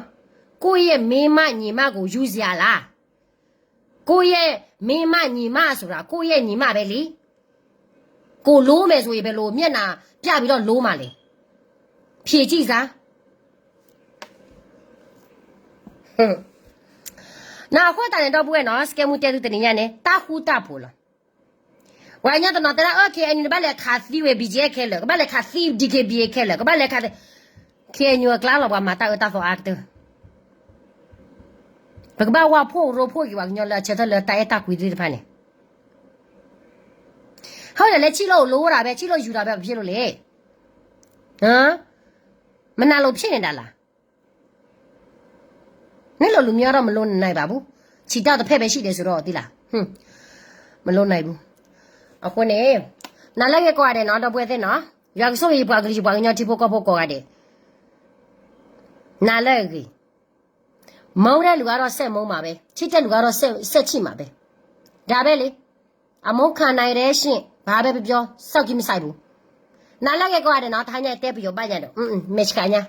ကိုယ့်ရဲ့မင်းမညီမကိုယူစရာလား. ကိုယ့်ရဲ့မင်းမညီမဆိုတာ ကိုယ့်ရဲ့ညီမပဲလေ. ကိုလိုမယ်ဆိုရင် ဘယ်လိုမျက်နှာပြပြီးတော့လိုမှာလဲ. ဖြေကြည့်စမ်း. နအဃိသတးန့ၣ် ဒီပုၢ်ဝဲၢ်နီၤ စကဲမူတဲသုတနံၤညါန့ၣ် တၢ်ဃူတၢ်ဖိးလီၤ. ပှၤကညီတနီၤတဲဒၣ် အၢ KNU န့ၣ်ဘၣ်လဲၤခးသံဝဲ BGF ခဲလၢာ်, ကဘၣ်လဲၤခးသံ DKBA ခဲလၢာ်, ကဘၣ်လဲၤခးသံ KNU အကျါလီၤ ပှၤမၤတၢ်အၢတၢ်သီအါကတၢၢ်. ပကဘၣ်ဝၢ်ဖှိၣ်ရိဖှိၣ်က့ၤ ပှၤကညီလၢအဆၢထၢၣ်လၢတၢ်အဲၣ်တၢ်ကွံသ့ၣ်တဖၣ်န့ၣ် ဟုတ်တယ်လေ ချိတ်လို့ လိုတာပဲ ချိတ်လို့ ယူတာပဲ ဘာဖြစ်လို့လဲ မနာလို့ ဖြစ်နေတာလား. နလိုလူမျိုးတော့ မလိုနိုင်ပါဘူး. ချီတောက်တစ်ဖက်ပဲရှိတယ်ဆိုတော့ သိလား. မလိုနိုင်ဘူး. အဃိန့ၣ် နားလည်က့ၤကိးဂၤဒဲးနီၤ ဒီပုၢ်ဝဲၢ်သ့ၣ်နီၤ, ယွၤကဆိၣ်ဂ့ၤပှၤကလုာ် ပှၤကညီထံဖိကီၢ်ဖိကိးဂၤဒဲး. နားလည်က့ၤ မုန်းတဲ့လူကတော့ ဆက်မုန်းမှာပဲ, ချစ်တဲ့လူကတော့ ဆက်, ဆက်ချစ်မှာပဲ. ဒါပဲလေ. အမုန်းခံနိုင်တယ်ရှင်, ဘာပဲပြောပြော, စောင့်ကြည့်မဆိုင်ဘူး. နားလည်က့ၤကိးဂၤဒဲးနီၤ, တဟါညါတဲပယီၤဘၣ်ညါဒီး, မဲဆှးညါ.